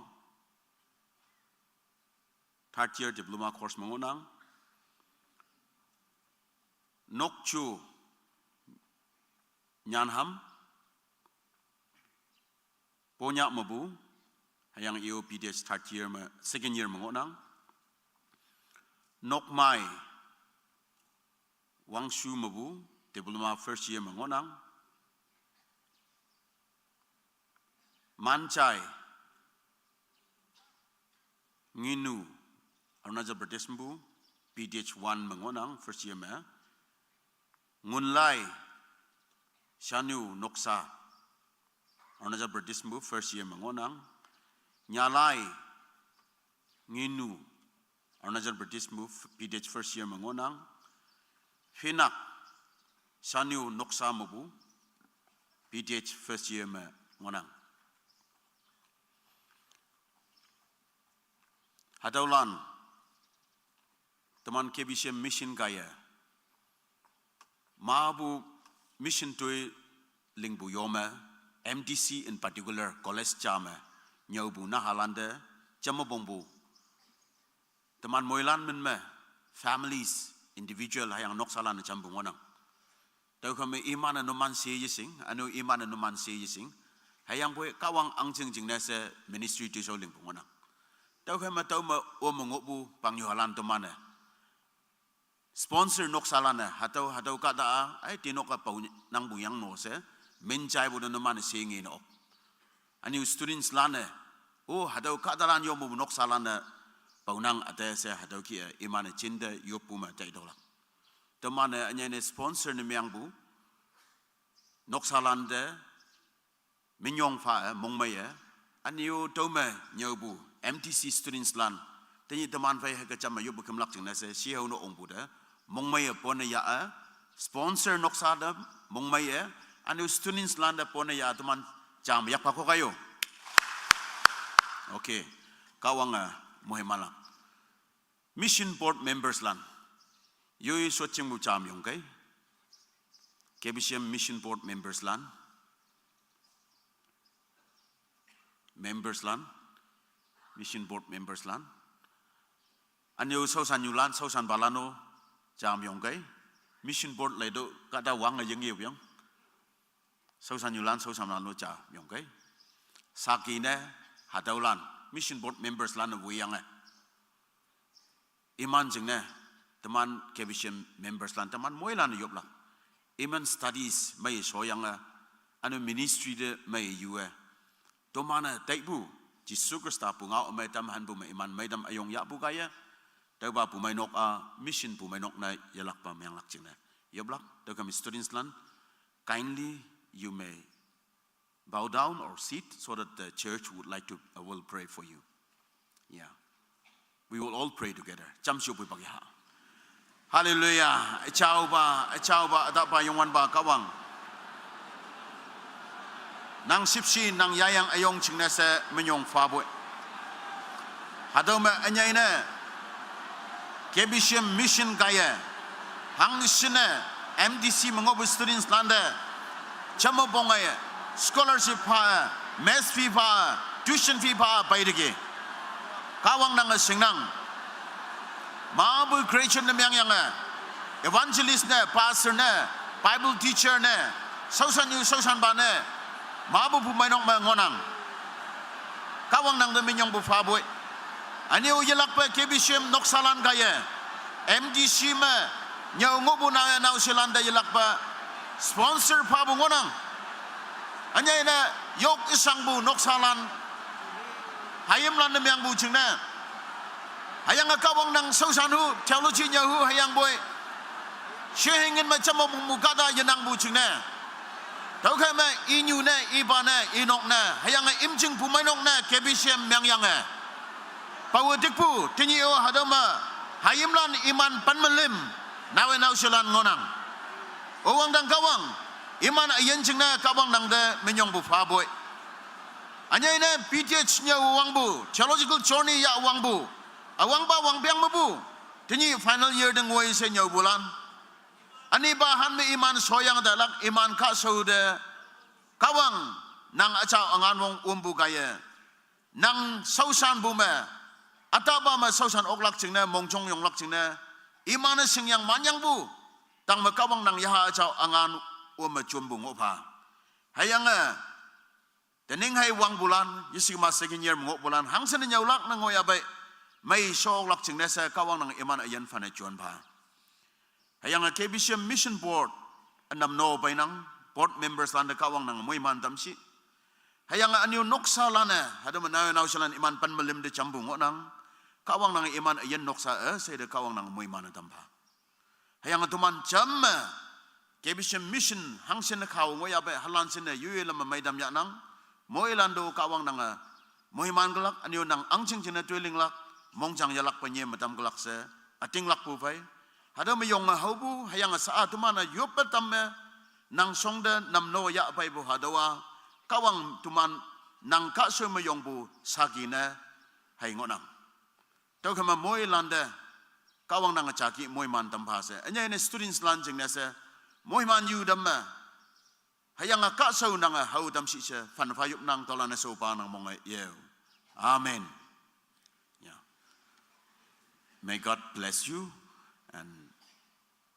third year diploma course mangonang. Nokchu Nyanham, Ponya Mabu, hüyange I O P D H third year me, second year me ngohnang. Nokmai, Wangshu Mabu, diploma first year me ngohnang. Manchai, Nginu, Arunachal Pradesh mepu, P D H one me ngohnang, first year me. Ngunlai, Shanu Noksa, Arunachal Pradesh mepu, first year me ngohnang. Nyalai, Nginu, Arunachal Pradesh mepu, P D H first year me ngohnang. Phinak, Shanu Noksa mepu, P D H first year me ngohnang. Hatüolan, teman K B C M mission kaiye, mapu mission toi lingpu yome, M D C in particular, college ja me, nyüopu nahalante, jame pongpu. Teman moilan min me, families, individual, hüyange noksalan jampu ngohnang. Tüokhei me iman-e numan she yeshing, üne-o iman-e numan she yeshing. Hüyangpoi Kahwang ahngching jingne she ministry toishao lingpu ngohnang. Tüokhei me tüome ome ngohpu pangnyuhalan teman-e sponsor noksalan-e, hatüo, hatüo kahta-a, ai, tinok-a pao nangpu yang no she, min jaipu te numan-e she ngene ok. Üne-o students lan-e, o, hatüo kahtalan yoppu noksalan-e, paonang üte she hatüo kih-e, iman-e jinte yoppu me taitüolak. Teman-e ünyei ne sponsor ne mengpu, noksalan te, minyong pha-e, mongmei-e, üne-o tüome nyüopu, M T C students lan, tenyih teman phei hüke jam me yoppu kümlak jingne she, shihao ne ongpu te, mongmei-e pone ya-e, sponsor noksa te, mongmei-e, üne-o students lan te pone ya teman jam yak pha ko kayo. Okay, Kahwange moimanlak. Mission board members lan. Yoi shotjingpu jam yongkei. K B C M mission board members lan. Members lan. Mission board members lan. Üne-o shaoshannyulan, shaoshanpalan-o jam yongkei. Mission board leitüoh kahta wange yingyepyang. Shaoshannyulan, shaoshanpalan-o jam yongkei. Saki ne, hatüolan, mission board members lan-e woiyange. Iman jingne, teman K B C M members lan, teman moilan-e yoplak. Iman studies mei shoyange, üne ministry te mei yue. Teman-e taipu, Jesu Khrista pungao ümei tam hanpu me iman meitam üyong yahpu kaiye. Tüopa pumeinok-a, mission pumeinok ne yelakpa menglak jingne yoplak. Tüokhei me students lan, kindly you may bow down or sit so that the church would like to, uh, will pray for you. Yeah. We will all pray together. Jamshe poi pak ya. Hallelujah. Üjaopa, üjaopa, ütahpa Youngwanpa Kahwang. Nang shüpshe, nang yayang üyong jingne she minyong phapoi. Hatüo me ünyei ne, K B C M mission kaiye, hangshin ne, M T C me ngohpu students lante, jame pong-e, scholarship pha-e, mess fee pha-e, tuition fee pha-e peiteki. Kahwang nange shingnang. Mapu graduate ne mengyange, evangelist ne, pastor ne, Bible teacher ne, shaoshannyu shaoshanpa ne, mapu pumeinok me ngohnang. Kahwang nangte minyongpu phapoi. Üne-o yelakpe K B C M noksalan kaiye, M T C me, nyüo ngohpu naoyha naoshelante yelakpe, sponsor phapu ngohnang. Ünyei ne, yok ishangpu noksalan, hayimlan ne mengpu jingne. Hüyange Kahwang nang shaoshanhu, theology nyüohu hüyangpoi. Shehingin me jame pongpu kahta yenangpu jingne. Tüokhei me inyu ne, ipa ne, inok ne, hüyange imjing pumeinok ne, K B C M mengyange. Pawe dikpu, tenyih-o hatüo me, hayimlan iman pen me lim, naoyha naoshelan ngohnang. O wangdang Kahwang, iman üyin jingne Kahwang nangte minyongpu phapoi. Ünyei ne P T H nyüo wangpu, theological journey yah wangpu, üwangpa wangpeng mepu, tenyih final year te ngoi she nyüopulan. Ünipa han me iman shoyange tailak, iman kahshao te, Kahwang, nang üjao üngan wong ompu kaiye. Nang shaoshanpu me, ütahpa me shaoshan oklak jingne, mongjong yonglak jingne, iman-e shingyang manyangpu, tangme Kahwang nang yaha üjao üngan Wam me chompu ngoh pha. Hüyange, tening hai wangpulan, yeshikma second year me ngohpulan, hangshin ne nyüolak ne ngoh yahpei. Mei shoklak jingne she Kahwang nang iman üyin phane jon pha. Hüyange K B C M Mission Board, ünam no peinang, board members lante Kahwang nang moiman tamshi. Hüyange ünyu noksa lan-e, hatüo me nao nao shalan iman pen me lim te jampu ngohnang. Kahwang nang iman üyin noksa, eh, she te Kahwang nang moiman tam pha. Hüyange teman jam me, K B C M Mission hangshin ne khao ngoh yahpei, halan shin ne yoi lam me meitam yahnang. Moilan to Kahwang nange moiman kelak, ünyu nang ahngching jingne toilinglak, mongjang yahlak pe nye me tam kelak she, ütinglakpu phei. Hatüo me yonge haopu, hüyange sa-a teman-e yoppe tam me, nang shongte nam no yahpeipu hatüowa, Kahwang teman nang kahshao me yongpu saki ne, hei ngohnang. Tüokhei me moilante, Kahwang nange jaki moiman tam pha she. Ünyei ne students lan jingne she, moiman yu tam me. Hüyange kahshao nange hao tamshi she, phan pha yopnang tüolan-e shaopa nang monge yeo. Amen. Yeah. May God bless you. And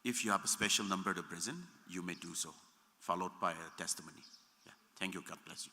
if you have a special number to present, you may do so, followed by a testimony. Yeah. Thank you. God bless you.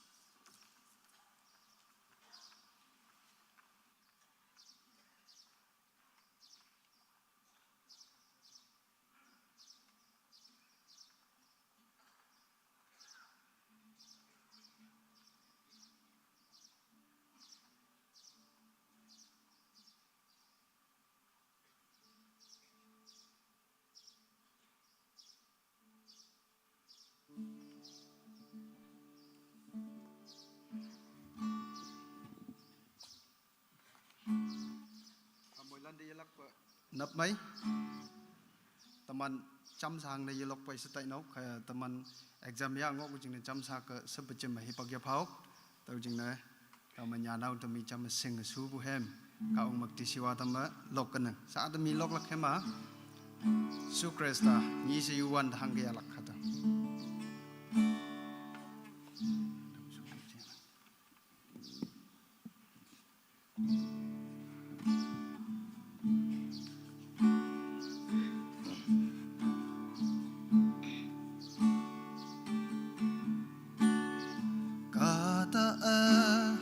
Amoilan te yelakpe nap mei. Teman jamshangne yelokpei she tainao, kaiye teman exam yah ngohpu jingne jamsha ke shepe jim me hipak yaphao. Tüo jingne, tao me nyanao temi jam me shinge shupu hem. Kahwang mak ti shiwa tamme lok kene. Sa temi loklak hema. Jesu Khrista, nyi she yuwan te hangke yahlak hatüo. Kahta-e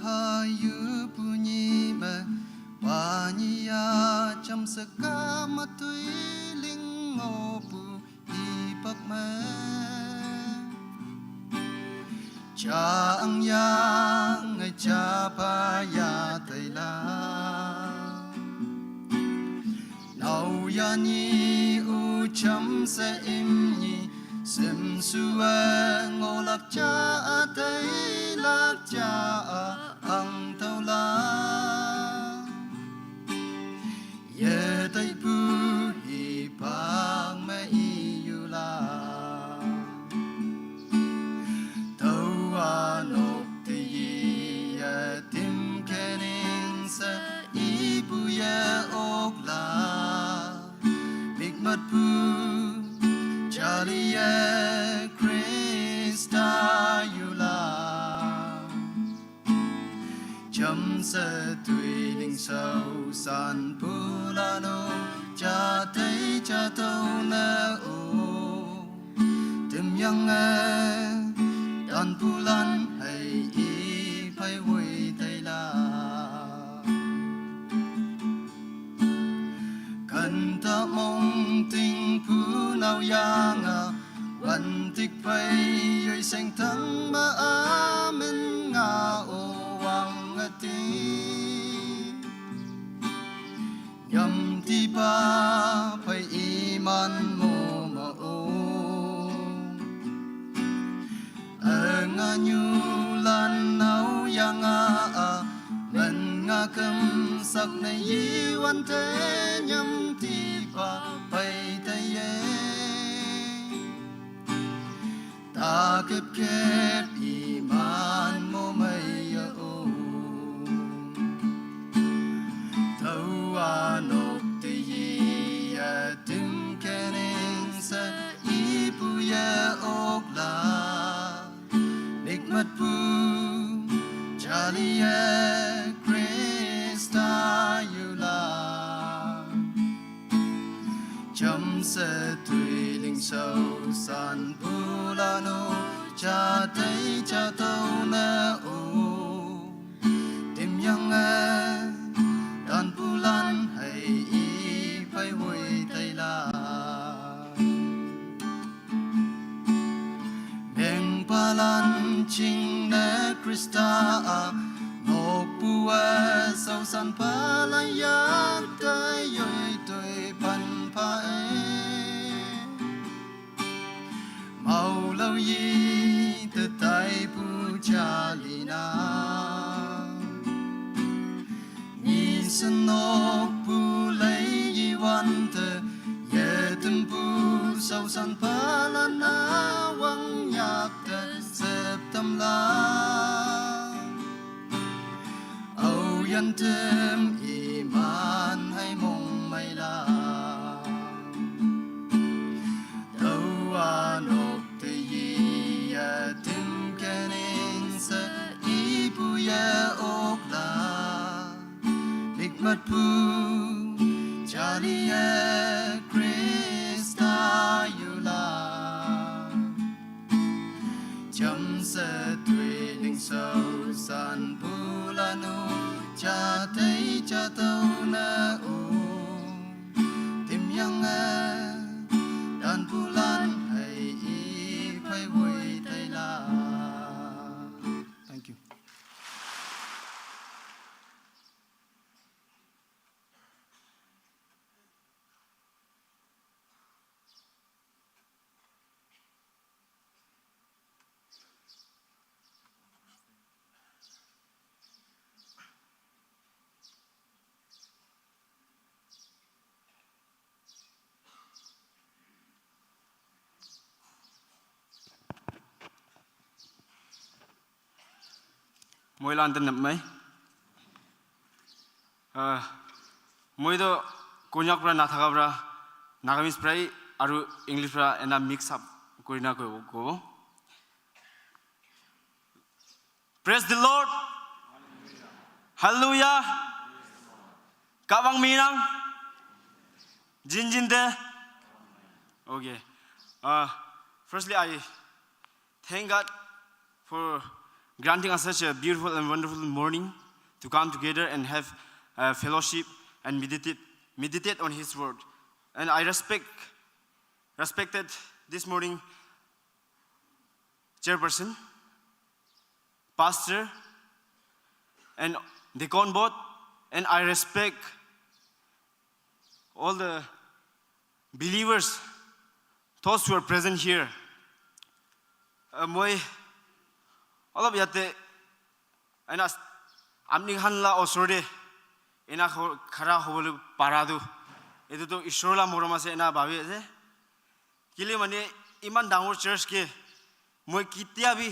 hayupu nyih me, pa nyih ya jamshe kama toiling ngohpu hipak me. Jang yange japa ya teilak. Nao ya nyih-u jamshe imni, shimshuwe ngohlak ja-a teilak ja-a ahngtaolak. Yetaipu hipak me iyulak. Tüowa nok te yiye tim kening she ipu ye-oklak. Mikmatpu jaliye Khrista yulak. Jamshe toiling shaoshanpulan-o, jatei jatüo ne-o. Temyange, tanpulan hei iphei woi teilak. Kanta mongtingpu nao yange, wantik phei yoi shengtang me amen nga-o wang üti. Nyamtipa phei iman mo me-o. Ünganyulan nao yange-a, men nga kemsak ne yiwante nyamtipa phei teiye. Takep kep iman mo meiye-o. Tüowa nok te yiye tim kening she ipu ye-oklak. Mikmatpu jaliye Khrista yulak. Jamshe toiling shaoshanpulan Tei cha tau na o. Tim yang a. Dan pulan hai i phai woi tai la. Beng palan ching na Krista a. Nok pu a sau san pala ya tai yoi toi pan pa e. Mau lau yi te tai pu cha li na. Ni sen nok pu lei yi wan te ye tem pu sau san pala na wang yak te sep tam la. Au yan tem i man hai mong mai la. Dau a nok te yi ya tim kening sa i pu ya ok la. Nik mat pu cha li ya Krista yu la. Cham sa tui ning sau san pu la nu cha tei cha tau na u. Tim yang a dan pu lan hai i phai woi tai la. Thank you. Moi lan ten mai. Ah, moi do Konyak pra na thaka pra Nagamese pra aru English pra ena mix up kurina ko ko. Praise the Lord. Hallelujah. Kabang minang. Jin jin de. Okay. Uh, firstly, I thank God for granting us such a beautiful and wonderful morning to come together and have uh, fellowship and meditate, meditate on His Word. And I respect, respected this morning chairperson, pastor, and deacon board, and I respect all the believers, those who are present here. Uh, moi olop yate ena apni khan la osor te ena kho- khara hobole para tu etu tu Ishwar la morom ase ena bhabi ase. Kile mane iman dangor church ke moi ketia bi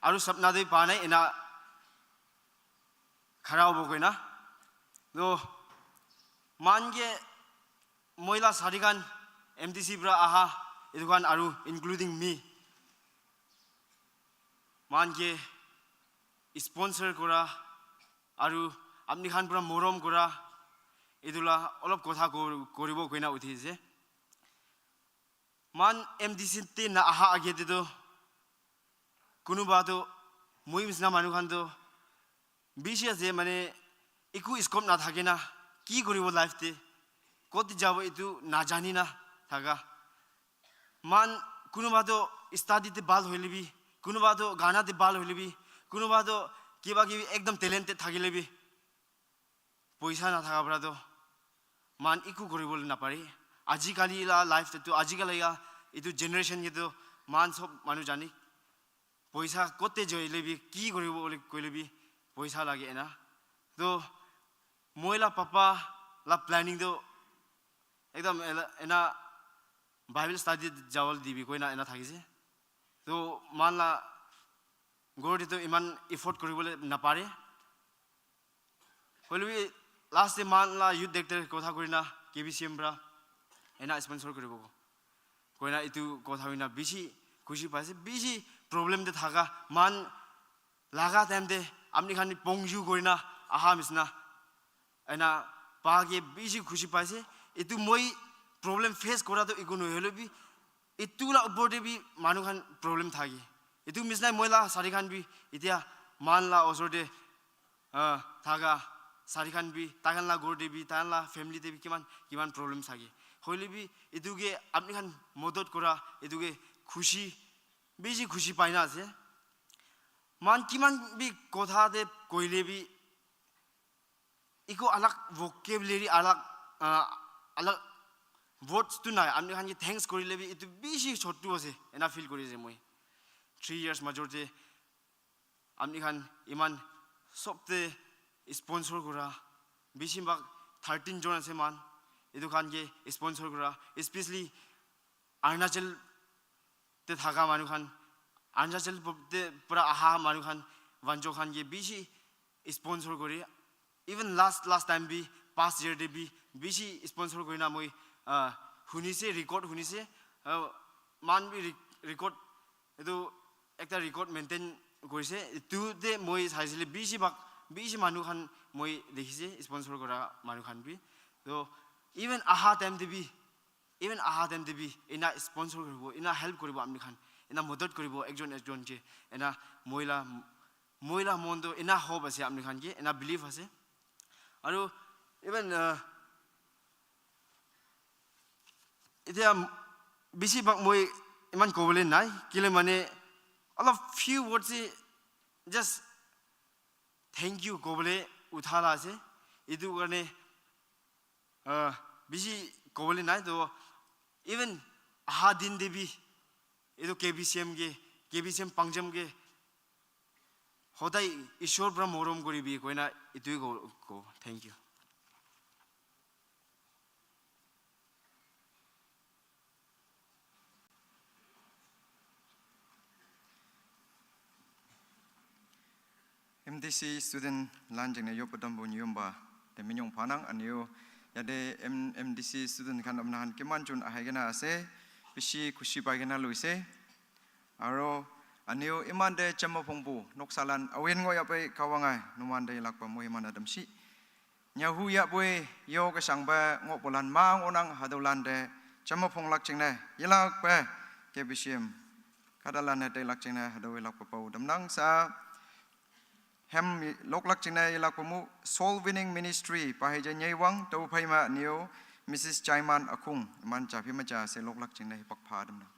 aru sapna te pa nai ena khara hobo koina. To man ke moi la sari khan M D C pra aha etu khan aru including me man ke sponsor kora aru apni khan pra morom kora etu la olop kotha ko- koribo koina uthi ase. Man M D C te na aha age te to kunuba to moi misna manu khan to bishi ase mane eku scope na thake na ki koribo life te kot jabo etu na jani na thaka man kunuba to study te bhal hoile bi kunuba to gana te bhal hoile bi kunuba to kiba kibi ekdom talented thakile bi poisa na thaka pra to man eku koribole na pare. Ajikali la life te to ajikali ya etu generation ke to man sob manu jani poisa kote joile bi ki koribo bole koile bi poisa lage ena. To moi la papa la planning to ekdom ela- ena Bible study jawal dibi koina ena thakise. To man la ghor te to iman effort koribole na pare. Hoile bi last te man la youth director kotha kurina K B C M pra ena sponsor koribo koina etu kotha hoina bishi khushi paise bishi problem te thaka man laga time te apni khan pongju kurina aha misna ena pa ke bishi khushi paise. Etu moi problem face kora to eku nohole bi etu la upor te bi manu khan problem thaki Etu misnai moi la sari khan bi, etia moikhan la osor te, ah, thaka sari khan bi, tai khan la ghor te bi, tai khan la family te bi kiman, kiman problem thake. Hoile bi, etu ke apni khan modot kura, etu ke khushi, bishi khushi pai na ase. Moikhan kiman bi kotha te koile bi, eku alag vocabulary, alag, ah, alag words tu nai. Apni khan ke thanks korile bi, etu bishi short tu ase, ena feel kuri ase moi. Three years major te, apni khan iman sob te sponsor kura, bishi bhag thirteen jon ase moikhan, etu khan ke sponsor kura, especially Arunachal te thaka manu khan, Arunachal pu-, te pura aha manu khan, Wancho khan ke bishi sponsor kore. Even last, last time bi, past year te bi, bishi sponsor kore na moi, ah, hunise, record hunise, ah, moikhan bi re-, record, etu ekta record maintain korise. Etu te moi saisile bishi bhag, bishi manu khan moi dekhise, sponsor kora manu khan bi. To, even aha time te bi, even aha time te bi, ena sponsor koribo, ena help koribo apni khan, ena modot koribo, ekjon ekjon ke, ena moi la, moi la mon to, ena hope ase apni khan ke, ena belief ase. Aru even, uh, etia bishi bhag moi iman kobole nai, kile mane olop few words se just thank you kobole utha la ase. Etu karne, ah, bishi kobole nai. To even aha din te bi, etu K B C M ke, K B C M Pangjam ke, hodai Ishwar pura morom koribi koina etu ko, ko. Thank you. M D C student lan jeng ne yop adam bu nyum ba, te minyong phanang aniu, yate M-, M D C student khan apna khan kiman jon ahai kena ase, bishi khushi pai kena luise. Aro aniu iman te chama phongpu, noksa lan awin ngo yape kawangai, numan te ilak pa mu iman adam si. Nyahu ya pui yo ke sang pe ngo pulan mang unang hadu lan te chama phong lak ching ne, yilak pe K B C M kada lan ne te lak ching ne hadu yilak pe pau dam nang sa hem lok lak ching ne yilak pe mu Soul Winning Ministry pa hei je nyei wang tau phai ma niu Missus Chaiman Akung man cha phi ma cha se lok lak ching ne hipak pha dam nang.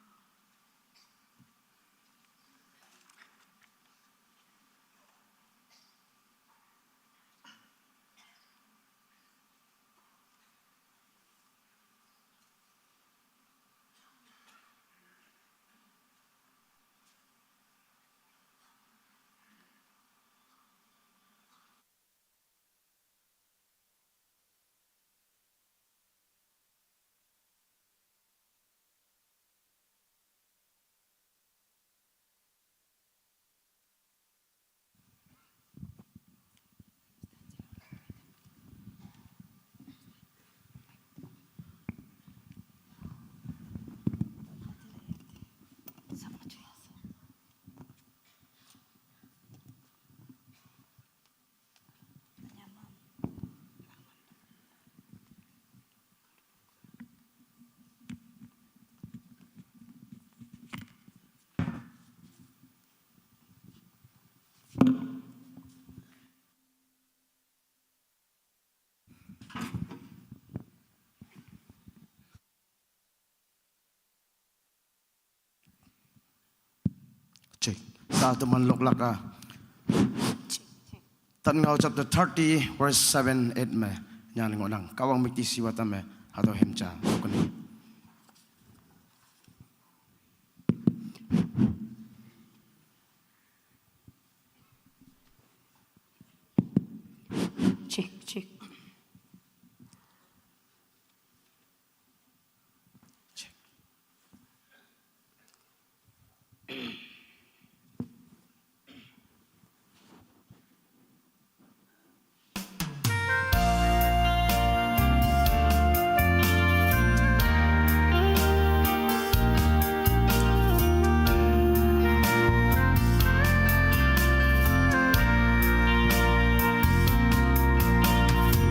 Check. Sa tu man lok laka. Tan ngau chapter thirty, verse seven, eight me. Nyan ngo nang. Kawang miti siwa tame. Hado hemcha. Lokani. Check, check.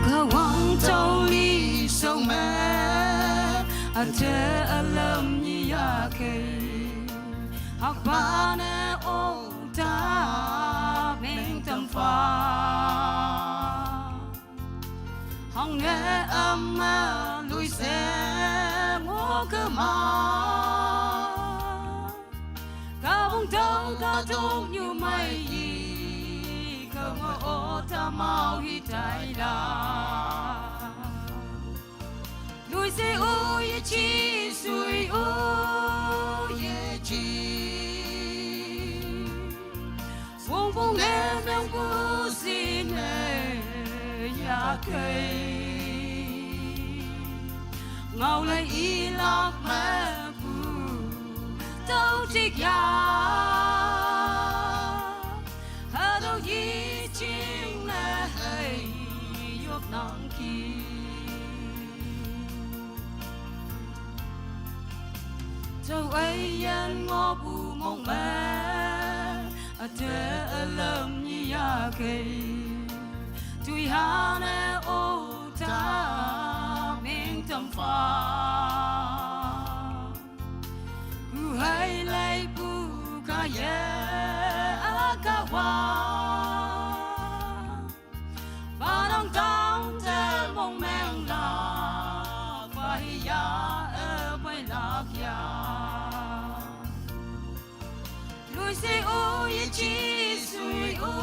Kawang tau li song me, ate alam ni ya ke. Hakbane ma lui se ngo ke ma. Ka bung tau ka tung nyu mai yi ka ngo o ta mau hi tai la. Lui se u ye chi sui u ye chi. Fung fung ne meng pu si ne ya kei. Ngau lai i lak me pu tau tik ya. Ha dau yi ching ne hei yop nang ki. Tau ai yan ngo bu mong me a te a lam ni ya kei. Tui ha ne o ta ming tam fa. Ku hai lai pu ka ye a ka wa. Ba nang tang te mong meng la. Ba hi ya e bai lak ya. Lui si u ye chi sui u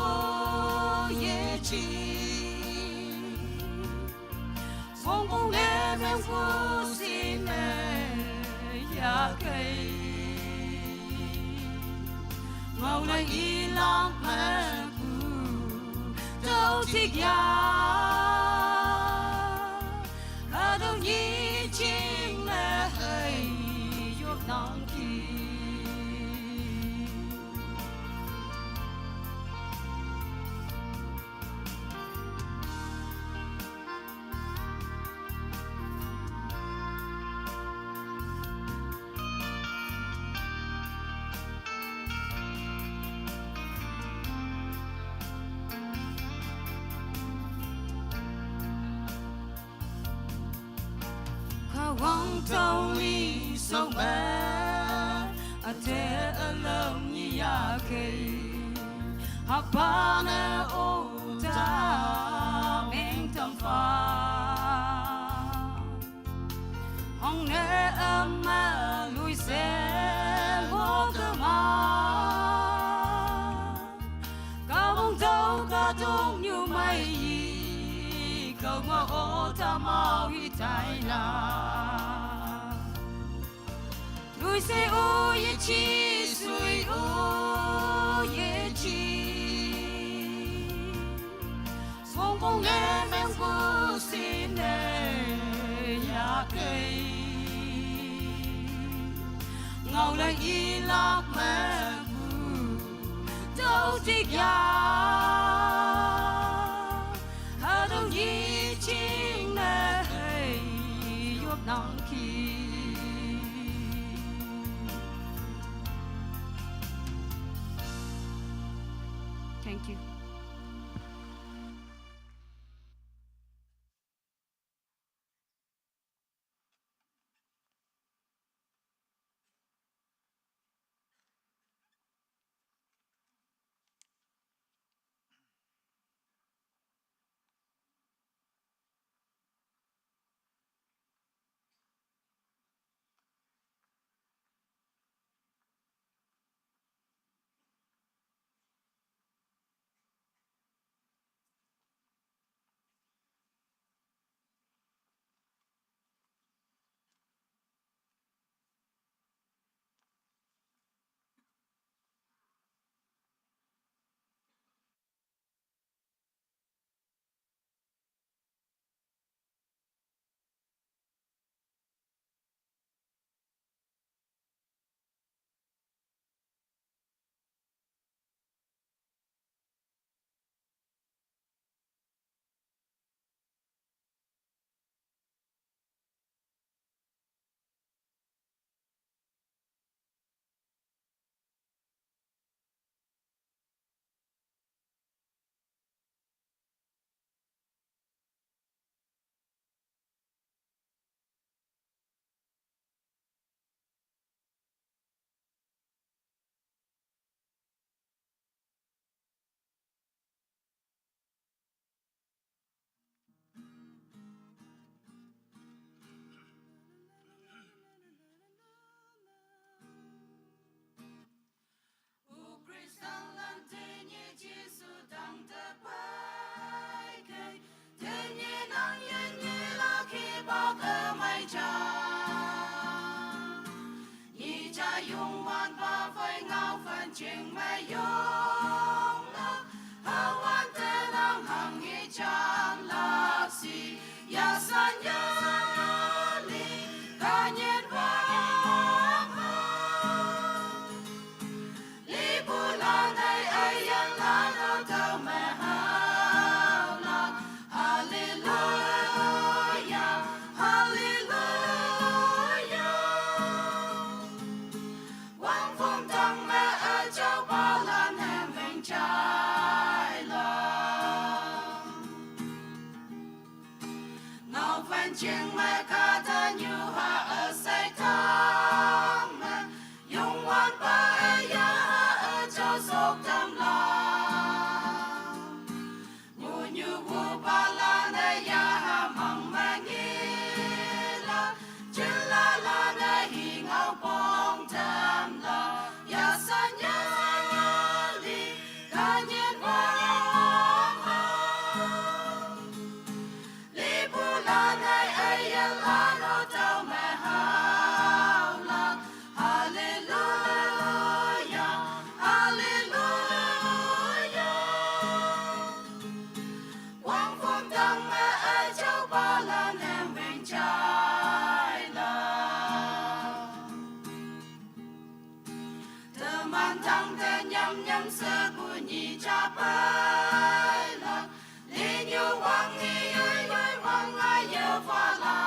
ye chi. Fong fong ne meng fu si ne ya kei. Ngau lai i lak me fu tau tik ya. Ka dau yi ching ne hei yop nang ki. Ka wang tau li so me a te a lam ni ya kei. Ha pa ne o ta ming tam fa. Hong ne a ma lui se mo ka ma. Ka mong tau ka tung nyu mai yi. Ka wa o ta mau hi tai la. Lui se u ye chi sui u ye chi. Fong fong ne meng fu si ne ya kei. Ngau lai i lak me fu tau tik ya. Ha dau yi ching ne hei yop nang ki. Thank you. Jing me yong la, hawan te nang hang hi jan la si, ya san ya li, ka nyen wa ha. Li bu la nei ai yan la no tau me hao la, Hallelujah, Hallelujah. Wang fum tang me a chau pa lan hem veng chai la. Ngau fen ching me ka ta nyu ha a sai tang me. Yung wan pa a ya ha a chau sok tam la. Ngunyu wu pa la na ya ha mang ma ngi la, chin la la na hi ngau pong tam la, ya san ya li, ka nyen wa ha. Li pu la na a ya la no tau me hao la, Hallelujah, Hallelujah. Wang fum tang me a chau pa la nem bing chai la. Teman tang te nyam nyam se bu nyi cha pai la. Li nyu wang ngi yoi yoi wang a ye fa la.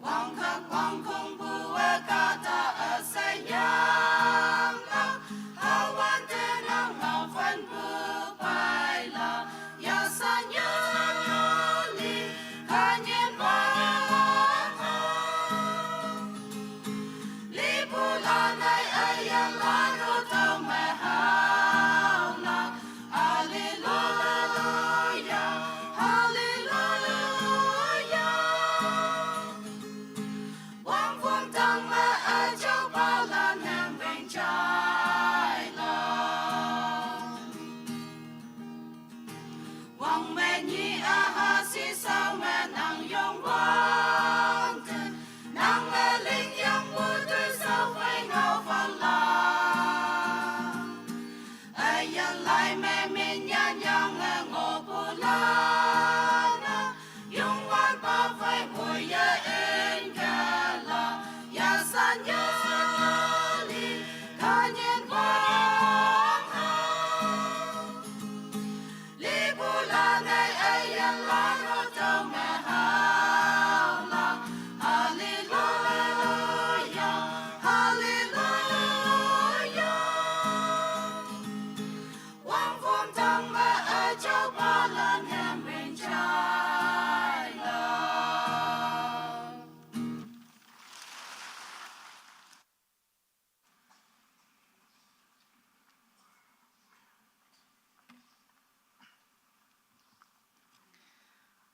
Wang kak wang kung bu e ka ta a se nyam la. Hawan te nang ngau fan bu pai la. Ya san ya li ka nyen wa ha. Li bu la nai a ya la no tau me hao la. Hallelujah, Hallelujah. Wang fum tang me a chau pa la nem bing chai la. Wang me nyi a ha si sao me nang yong wang te. Nang me ling yang wu tu sao fai ngau fa la. A ya lai me min ya nyang a ngo pu la na. Yung wan pa fai bu ya en ka la. Ya san ya li ka nyen wa ha. Li bu la nei a ya la no tau me hao la. Hallelujah, Hallelujah. Wang fum tang me a chau pa la nem bing chai la.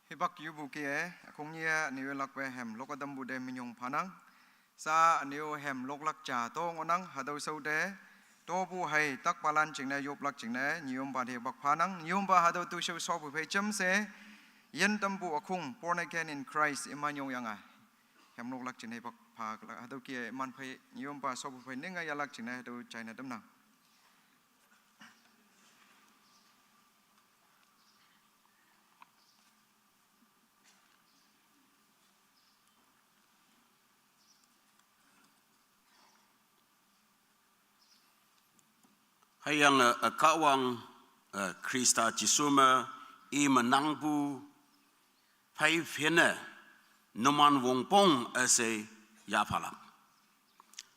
Hibak yu bu ke e, akong ye, aniu lak pe hem lok adam bu de minyong phanang. Sa aniu hem lok lak cha tong onang, hadau sau de, to bu hai tak palan ching ne, yop lak ching ne, nyium ba de bak phanang, nyium ba hadau tu shau so bu phei chem se, yen tam bu akong, born again in Christ, iman yong yang a. Hem lok lak ching ne bak pha, hadau ke iman phei, nyium ba so bu phei ning a ya lak ching ne, hadau chai na dam nang. Hüyange, eh, Kahwang, eh, Khrista Jesu me, i menangpu, phei phine, numan wongpong üshei yaphalak.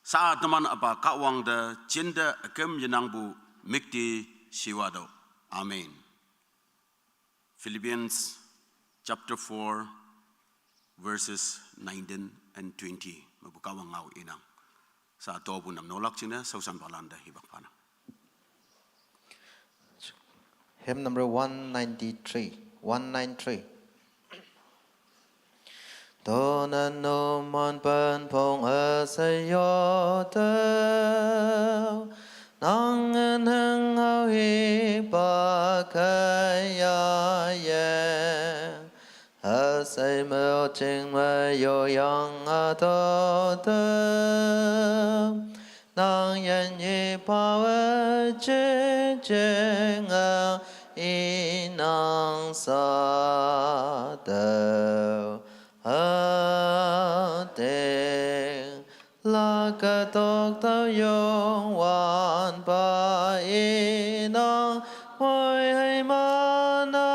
Sa teman üpa Kahwang te jinte üküm yenangpu müktishiwa tüoh. Amen. Philippians chapter four, verses nineteen and twenty. Mepu Kahwang ngao inang. Sa topu nam nolak jingne, shaoshanpa lante hipak phanang. Hymn number one ninety-three, one nine three. Tone numan pen phong üshei yo tüoh, nang ngen heng ngao hipak kaiya ye. Üshei me-o jing me yo yang a tüoh tüoh. Nang yan yi pa we che che nga i nang sa tau ha ting la ka tok tau yong wan pa i nang mui hai ma na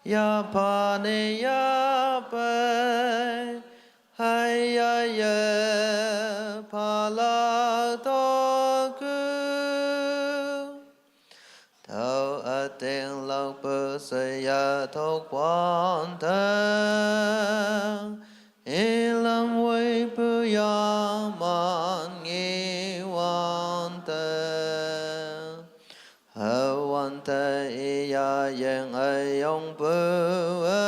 ya pa ni ya pai. Hai ya ye pa la to ku. Tau a ting lak pu sa ya tok wan tang. I lam wei pu ya man ngi wan tang. Hau wan ta i ya yang ai yong pu a.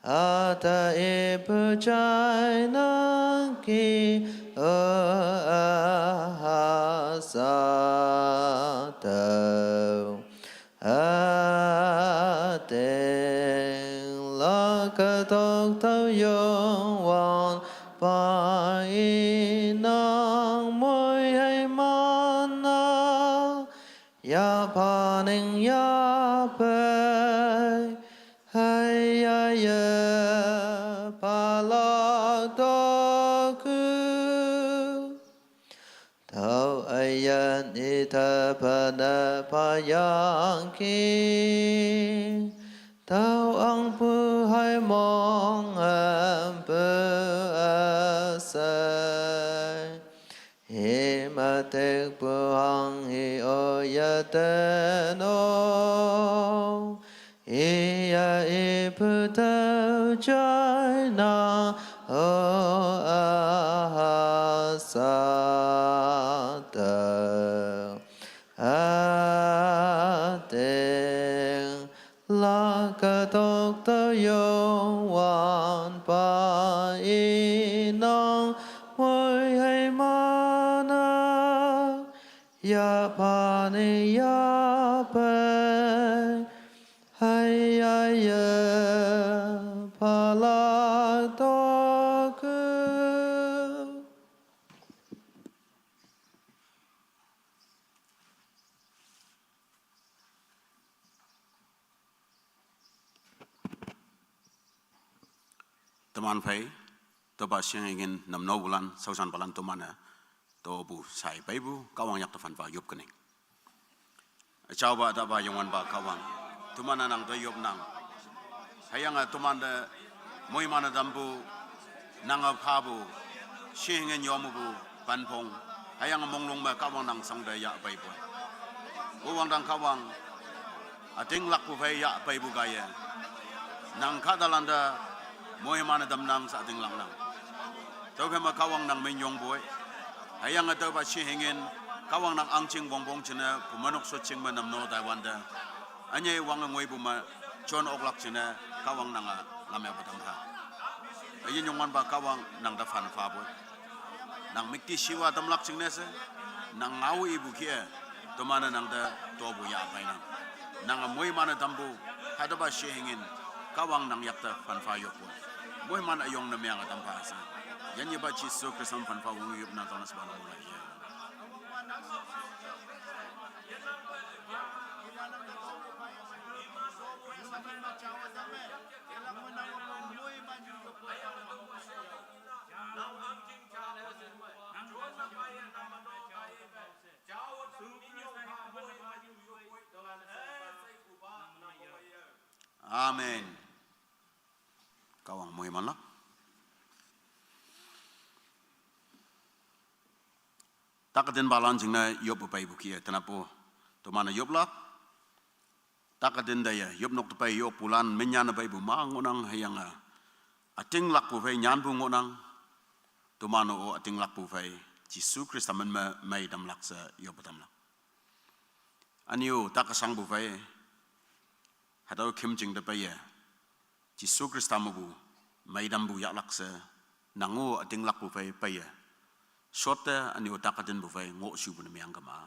A ta i pu chai nang ki o a ha sa tau. A ting la ka tok tau yong wan pa i nang mui hai ma na. Ya pa ning ya pai. Hai ya ya pa la to ku. Tau a yan i ta pa na pa yang ki. Tau ang pu hai mong am pu a sai. Hi ma tek pu hang hi o ya te no. I ya i pu tau chai na o a ha sa tau. A ting la ka tok tau yong wan pa i nang mui hai ma na. Ya pa ni ya pai. Hai ya ya pa la to ku. Teman phei, to ba siang ingin nam no bulan, sau san balan to mana, to bu sai pai bu, Kahwang yak to fan fa yop kening. Chau ba da ba yong wan ba Kahwang. To mana nang to yop nang. Hayang a to man de, moi mana dam bu, nang a pha bu, siang ingin yom bu, pan phong. Hayang a mong long ma Kahwang nang sang de ya pai bu. Bu wang dang Kahwang, a ting lak bu phei ya pai bu ga ye. Nang ka da lan da, moi mana dam nang sa ting lak nang. Tau phe ma Kahwang nang min yong boi. Hayang a tau ba chi hingin, Kahwang nang ang ching bong bong chine, pu manok so ching ma nam no Taiwan da. Anye wang a ngoi bu ma, chon ok lak chine, Kahwang nang a lam ya ba tam ha. A yin yong man ba Kahwang nang da fan fa boi. Nang mik ti siwa tam lak ching ne se, nang ngau i bu kie, to mana nang da to bu ya pai nang. Nang a moi mana dam bu, ha da ba chi hingin, Kahwang nang yak da fan fa yop boi. Moi mana yong na miang a tam pa sa. Yan ye ba Jisu Kristus fan fa wong yop na tong na sa ba na mo la ye. Amen. Kahwang moi man lak. Ta ka den balan jing na yop pai bu kie, tana po. To mana yop lak. Ta ka den da ya, yop nok to pai yop pulan, men nyan pai bu ma ngo nang hayang a. A ting lak bu phei nyan bu ngo nang. To mana o a ting lak bu phei. Jisu Kristus men ma, mai dam lak sa yop dam lak. Ani o ta ka sang bu phei. Ha tau kim jing da pai ya. Jisu Kristus ma bu, mai dam bu ya lak se, nang o a ting lak bu phei pai ya. Sot te ani o ta ka den bu phei ngo su bu na miang ka ma,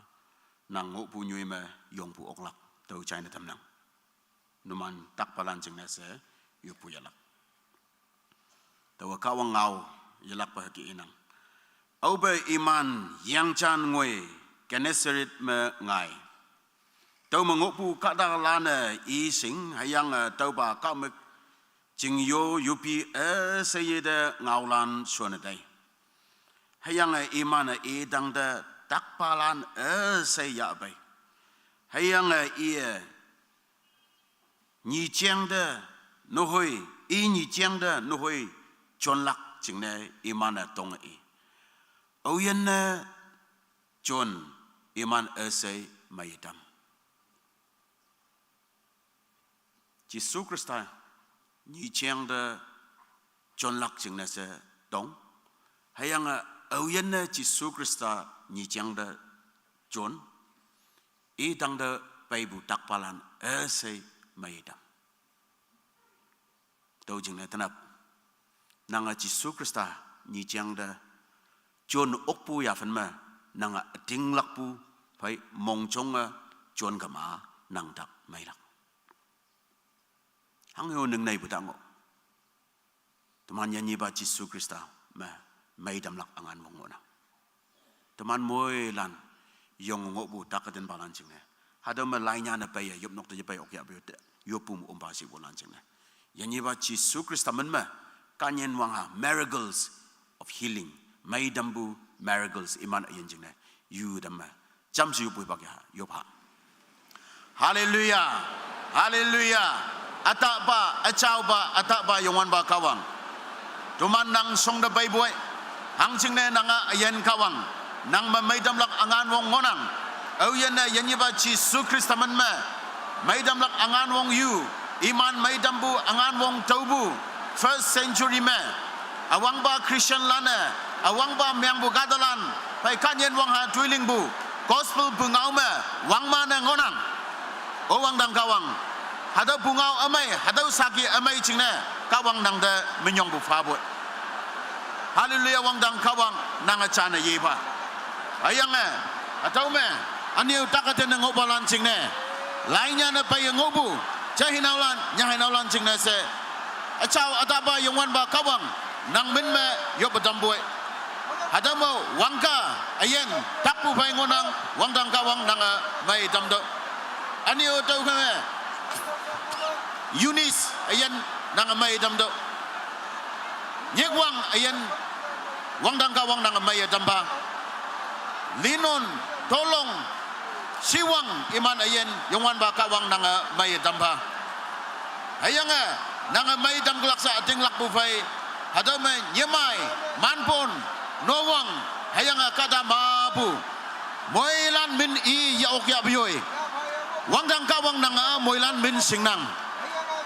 nang ngo bu nyui ma yong bu ok lak, tau chai na tam nang. Numan tak palan jing na se, yop bu ya lak. Tau Kahwang ngau, ya lak pa ki inang. Aope iman yangjan ngoi Gennesaret me ngai. Tüome ngohpu kahtalan-e i shing, hüyange tüopa kahmük jingyo yupi üsheiye te ngaolan shonne tei. Hüyange iman-e i tangte takpalan üshei yahpei. Hüyange iye nyijeng te nehoi, i nyijeng te nehoi jonlak jingne iman-e tonge i. Aoyinne jon iman üshei meitam. Jesu Khrista nyijeng te jonlak jingne she tong. Hüyange aoyinne Jesu Khrista nyijeng te jon, i tangte peipu takpalan üshei meitam. Tüo jingne tenap, nange Jesu Khrista nyijeng te jon okpu yaphen me, nange ütinglakpu phei mongjonge jon kema nang tak meilak. Hanghe-o ningneipu ta ngoh. Teman yinyepa Jesu Khrista me meitamlak üngan wong ngohnang. Teman moilan yong ngohpu tak ütinpalan jingne, hatüo me lainyane peiye yopnok te yepei okyahpu te, yoppu me ompa shipulan jingne, yinyepa Jesu Khrista min me, kahnyin wangha miracles of healing, meitampu miracles iman üyin jingne yu tamme, jamshe yoppu hipak ya yopha. Haleluya. Haleluya. Ütahpa, üjaopa, ütahpa Youngwanpa Kahwang, toman nang shongte peipoi. Hangjingne nange üyin Kahwang, nang me meitamlak üngan wong ngohnang. Aoyinne yinyepa Jesu Khrista min me meitamlak üngan wong yu, iman meitampu üngan wong taopu, first century me üwangpa Christianlan-e, üwangpa mengpu kahtalan phei kahnyin wangha toilingpu gospel pungao me wangmane ngohnang. O wangdang Kahwang, hatüo pungao ümei, hatüo saki ümei jingne Kahwang nangte minyongpu phapoi. Haleluya, wangdang Kahwang, nange jane yepha. Hüyange hatüo me ünyu tak ütinne ngohpalan jingne, lainyane peiye ngohpu ja heinaolan, nya heinaolan jingne she, üjao ütahpa Youngwanpa Kahwang, nang min me yoppe tampoi. Hatüo me Wangka üyin takpu phei ngohnang, wangdang Kahwang nange meitamtüoh. Ünyu tüokhei me Eunice üyin nange meitamtüoh. Nyikwang üyin, wangdang Kahwang nange meiye tampha. Linon, Tolong, Shiwang iman üyin Youngwanpa Kahwang nange meiye tampha. Hüyange nange meitamlak she ütinglakpu phei, hatüo me Nyemai, Manpon, Nowang, hüyange kahta mepu moilan min i ya okyahpu yoi. Wangdang Kahwang nange moilan min shingnang.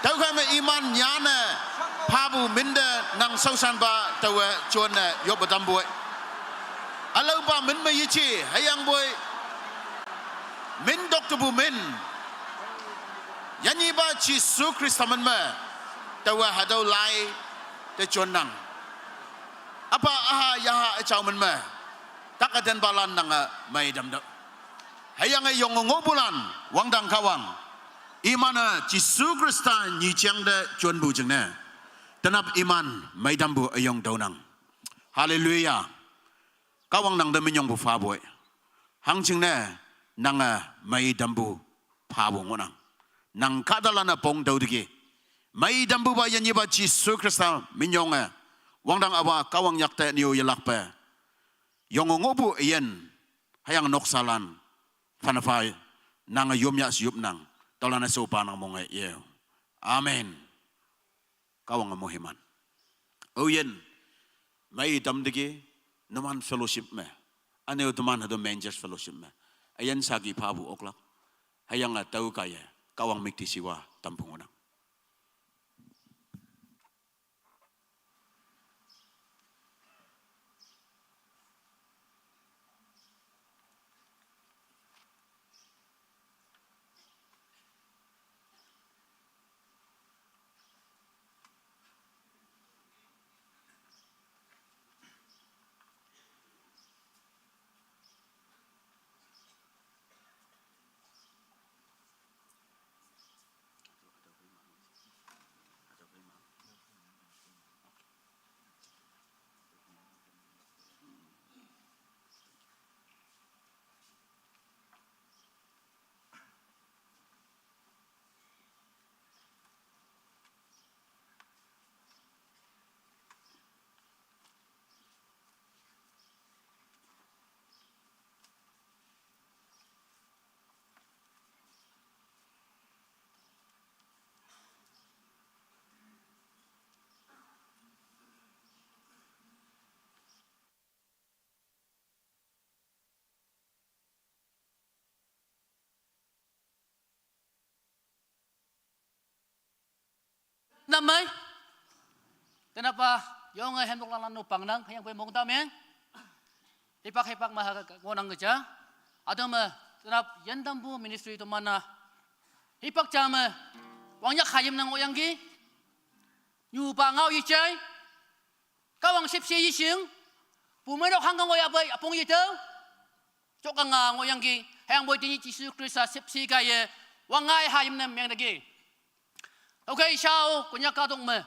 Tüokhei me iman nyane phapu min te nang shaoshanpa taowe jonne yoppe tampoi. Ülaopa min me yeje, hüyangpoi min toktepu min, yinyepa Jesu Khrista min me taowe hatüo lai te jonnang. Üpa, üha, yaha, üjao min me tak ütinpalan nange meitamtüoh. Hüyange yong ngohpulan, wangdang Kahwang, iman-e Jesu Khrista nyijeng te jonpu jingne, tenap iman meitampu üyong tüonang. Haleluya. Kahwang nangte minyongpu phapoi. Hangjingne nange meitampu phapu ngohnang. Nang kahtalan-e pong tüoteki, meitampupa yinyepa Jesu Khrista minyonge, wangdang Üpa Kahwang yakte nyu yelakpe, yong ngohpu üyin, hüyange noksalan, phanphai, nange yomya she yopnang, tüolan-e shopa nang monge yeo. Amen. Kahwange mohiman. Aoyin, meitamteki, numan fellowship me, üne-o teman hatüo Manchurch fellowship me üyin saki phapu oklak, hüyange tüo kaiye Kahwang müktishiwa tampu ngohnang. Namai. Kenapa? Yonge hem nok lang lang no pangnang, hüyangpoi mongta meng. Hipak hipak ma ha ngohnang keja. Hatüo me, tenap yin tampu ministry teman-a. Hipak ja me, wangyak hayim nang ngohyangki. Nyupa ngao yejai. Kahwang shüpshe yeshing. Bumeinok hangke ngohyahpei üpong yetüo. Jokanga ngohyangki, hüyangpoi tenyih Jesu Khrista shüpshe kaiye, wangngai hayim ne mengteki. Tüokhei shao Konyak kahtok me,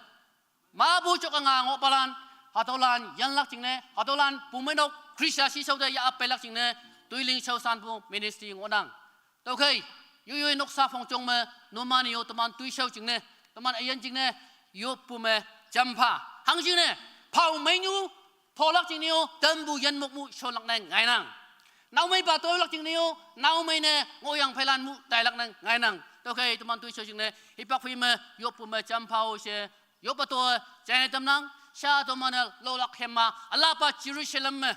mapu jokanga ngohpalan, hatüolan yanlak jingne, hatüolan bumeinok Khrista shishao te yah peilak jingne, toiling shaoshanpu ministry ngohnang. Tüokhei, yoiyoi noksa phongjong me, numan-e yo teman toishao jingne, teman üyin jingne, yoppu me jampha. Hangjingne, phao meinyu, pholak jingne-o, tampu yinmok mu shonlak ne ngainang. Naomeipa toilak jingne-o, naomei ne ngohyang pheilan mu tailak ne ngainang. Tüokhei teman toishao jingne, hipak phi me, yoppu me jampha-o she, yoppe to, jaine tamnang, sha teman-e lolak hemma, ülapa Jerusalem me.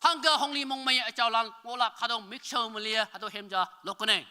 Hangke hongli mongmei üjaolan ngohlak hatüo mikshao me liye hatüo hem ja lokkene.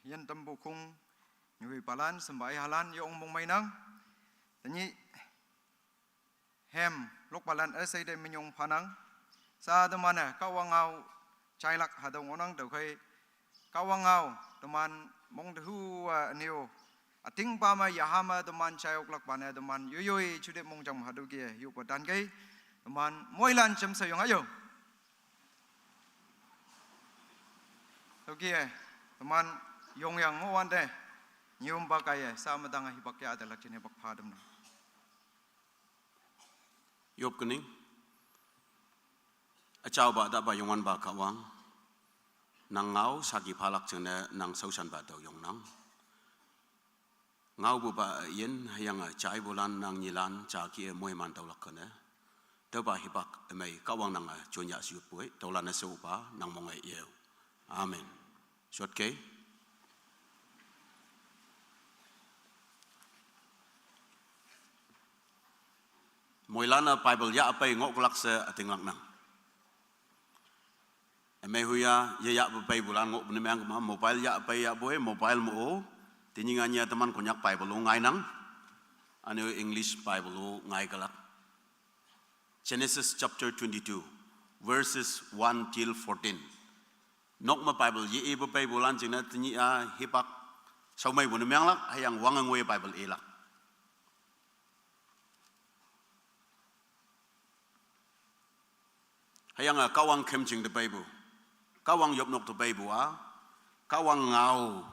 Yin tampu khong, nyuhi palan, sembai halan, yong mongmeinang. Tenyih, hem, lok palan, üshei te minyong phanang. Sha teman-e, Kahwang ngao, jailak hatüo ngohnang tüokhei. Kahwang ngao, teman mong dehu, eh, anyo. Ating pa me yaham, eh, teman chai oklak pa ne, teman yoyoi chudip mongjang hadu ke, yu padan ke, teman moilan chem sayong ayo. Oke, eh, teman yong yang mo wan de, nyium ba kai, eh, sa medang, eh, hipak ya atelak cine bak padem na. Yop kening. Achau ba da ba yongwan ba Kahwang. Nang ngao saki palak chingne nang sausan ba tau yong nang. Ngao bu ba yin hayang a chai bulan nang nyilan cha ki e moi man tau lak kene. Tau ba hipak emei Kahwang nang a chunya siup pui tau lan a seu ba nang mong e yeu. Amen. Short ke. Moilan a Bible ya apai ngok lak se ating lak nang. Emei huya ya ya apai bulan ngok benemang ma mobile ya apai ya boy mobile mo o. Tinyinga nya teman Konyak Bible o ngai nang. Anu English Bible o ngai kalak. Genesis chapter twenty-two, verses one till fourteen. Nok ma Bible ye e apai bulan jingna tinyi a hipak. Sau mai benemang lak hayang wang ngoi Bible e lak. Hayang a Kahwang kem jing de Bible. Kahwang yop nok de Bible a. Kahwang ngao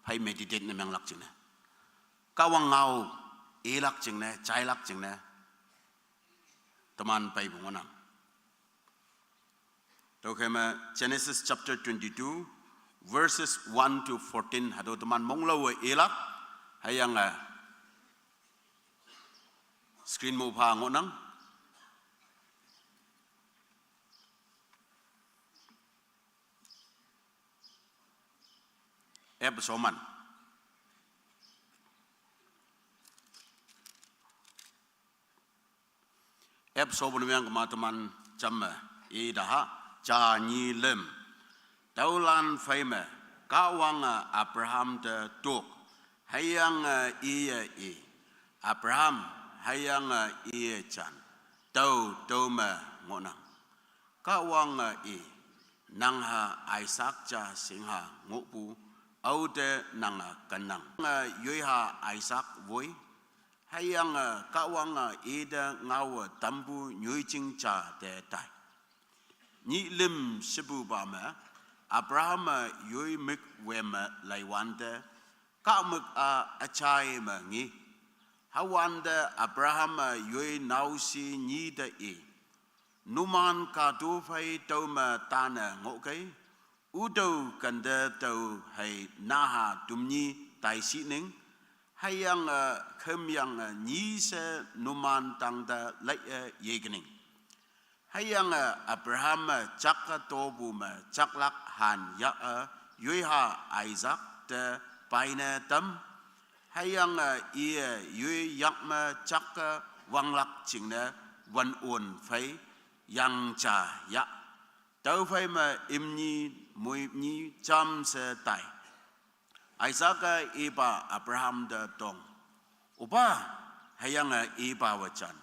pai meditate ne menglak jing ne. Kahwang ngao ilak jing ne, chailak jing ne. Teman Bible ngonang. Tau kema Genesis chapter twenty-two, verses one to fourteen. Hado teman monglo ilak. Hayang a screen mo pha ngonang. Ep soman. Ep so benemang kema teman cham e i daha cha nyi lem. Taulan fai me Kahwang a Abraham te tuk. Hayang a i e i. Abraham hayang a i e chan. Tau tau me ngonang. Kahwang a i. Nang ha Isaac cha sing ha ngopu. Au te nang a kanang. Nga yoi ha Isaac voi. Hayang a Kahwang a i de ngao a tampu nyoi ching cha te tai. Nyi lim shibu ba me, Abraham a yoi mik we me lai wan te, Kahmik a achai me ngi. Hawan te Abraham a yoi nau si nyi te i. Numan ka tu fai tau me tane ngok kai. U tau kande tau hai naha tumnyi tai si ning. Hayang a khem yang a nyi se numan tang te lai a ye kening. Hayang a Abraham a chak a tobu me chaklak han ya a yoi ha Isaac te paine tam. Hayang a i a yoi yak me chak a wanglak ching ne wan un fai yang cha ya. Tau fai me imnyi mui nyi cham se tai. Isaac a i pa Abraham de tong. Upa, hayang a i pa wa chan.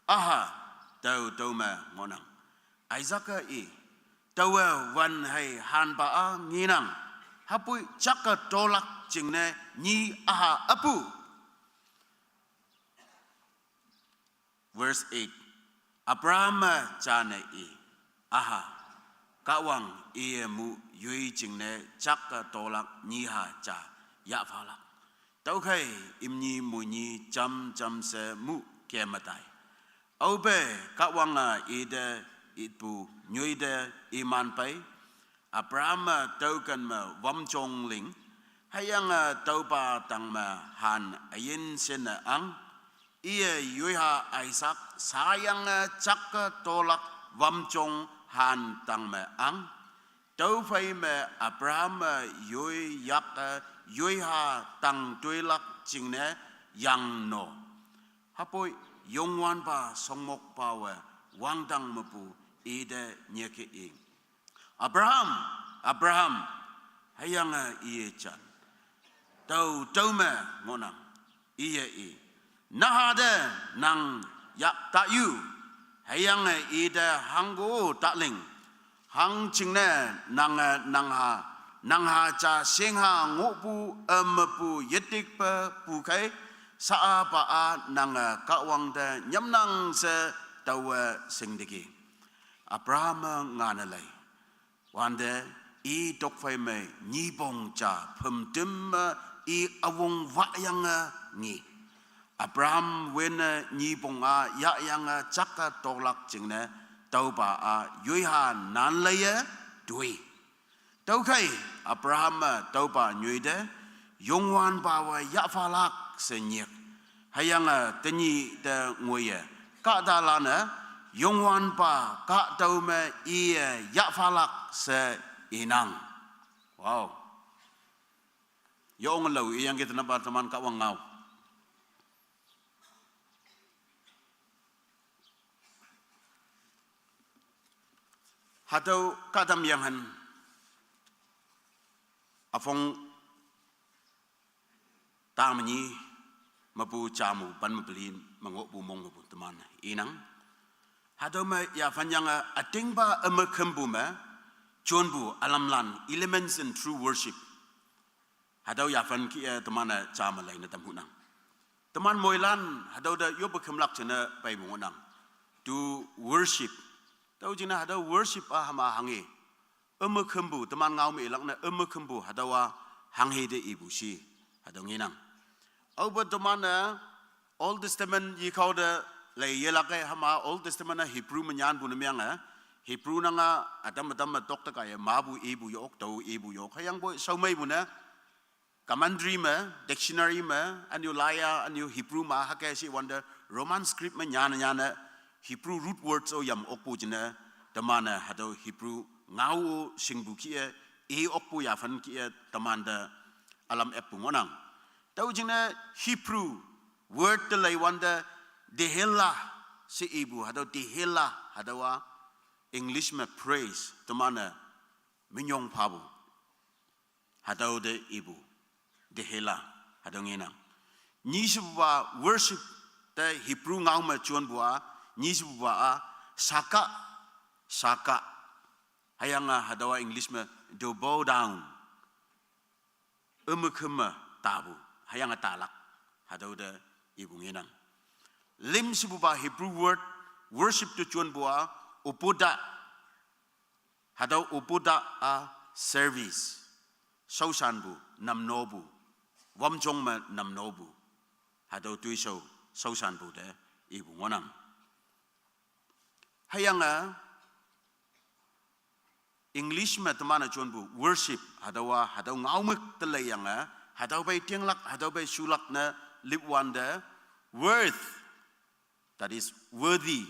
Aha, tau tau me ngonang. Isaac a i, tau a wan hai han pa a nginang. Hapui chak a tolak ching ne nyi aha apu. Verse eight. Abraham a cha ne i. Aha. Kahwang i e mu yoi ching ne chak a tolak nyi ha cha ya falak. Tau khai imnyi mu nyi cham cham se mu ke matai. Au be Kahwang a i de itpu nyoi de iman pai. Abraham a tau kan me wam chong ling. Hayang a tau pa tang me han a yin sin a ang. I a yoi ha Isaac sayang a chak a tolak wam chong han tang me ang. Tau fai me Abraham a yoi yak a yoi ha tang tuilak ching ne yang no. Hapoi yongwan pa songmok pa we wang tang mepu i de nye ke ing. Abraham, Abraham, hayang a i e chan. Tau tau me ngonang i e i. Naha de nang yak ta yu. Hayang a i de hanggo ta ling. Hang ching ne nang a nang ha Nang ha ja shengha ngohpu, eh, mepu yetikpe pukhei, sa-a pa-a nange Kahwang te nyamnang she taowe shingteki. Abraham-e ngane lei. Wante, i tokphei me nyipong ja phümtüm me i üwong wahyange ngi. Abraham wene nyipong-a yahyange jake toklak jingne, tüopa-a yoiha nan leiye toi. Tüokhei Abraham-e tüopa nyoi te, Youngwanpawe yahphalak she nyik. Hüyange tenyih te ngoiye, kahtalan-e, Youngwanpa kahtüo me iye yahphalak she inang. Wow. Yonge lao iyangki tenapa teman Kahwang ngao. Hatüo kahtamyenghan üpong tang me nyi mepu ja mu pen me peli me ngohpu mong mepu teman inang. Hatüo me yaphan yange ütingpa üme khümpu me jonpu ülamlan, elements in true worship. Hatüo yaphan kih-e teman-e ja me leine tamhunang. Teman moilan hatüo te yoppe khümlak jingne peipu ngohnang. To worship. Tüo jingne hatüo worship-a hüma hanghe. Üme khümpu, teman ngao me ilak ne üme khümpu hatüowa hanghe te ipu shi. Hatüo ngenang. Aope teman-e Old Testament yikhao te lei yelak-e hüma Old Testament-e Hebrew me nyanpu ne meange, Hebrew nanga ütam ütam me tok te kaiye mapu ipu yok, tao ipu yok. Hüyangpoi shaomeipu ne commentary me, dictionary me, ünyu laiya, ünyu Hebrew me hüke shiwante Roman script me nyan nyan-e Hebrew root words-o yam okpu jingne, teman-e hatüo Hebrew ngao-o shingpu kih-e, i okpu yaphan kih-e temante ülam eppu ngohnang. Tüo jingne Hebrew word te leiwante tehillah she ipu, hatüo tehillah hatüowa English me praise, teman-e minyong phapu. Hatüo te ipu, tehillah, hatüo ngenang. Nyishepupa worship te Hebrew ngao me jonpu-a, nyishepupa-a, shakah, shakah. Hüyange hatüowa English me to bow down. Üme khüm me tapu, hüyange talak. Hatüo te ipu ngenang. Limshepupa Hebrew word worship te jonpu-a, upuda. Hatüo upuda-a service. Shaoshanpu, namnopu. Wamjong me namnopu. Hatüo toishao, shaoshanpu te ipu ngohnang. Hüyange English me teman-e jonpu worship, hatüowa, hatüo ngaomük te leiyange, hatüo pei tinglak, hatüo pei shulak ne lipwante, worth, that is worthy.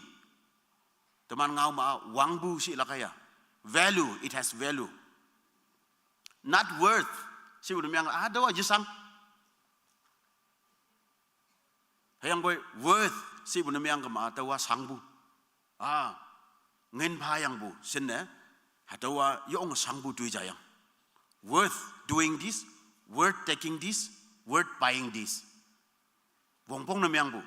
Teman ngao me wangpu shilak ya. Value, it has value. Not worth, shipu ne meang, hatüowa yeshang. Hüyangpoi worth shipu ne meang kema, hatüowa shangpu. Ah, ngin phayangpu shinne, hatüowa yong shangpu toi jayang. Worth doing this, worth taking this, worth buying this. Wongpong ne meangpu.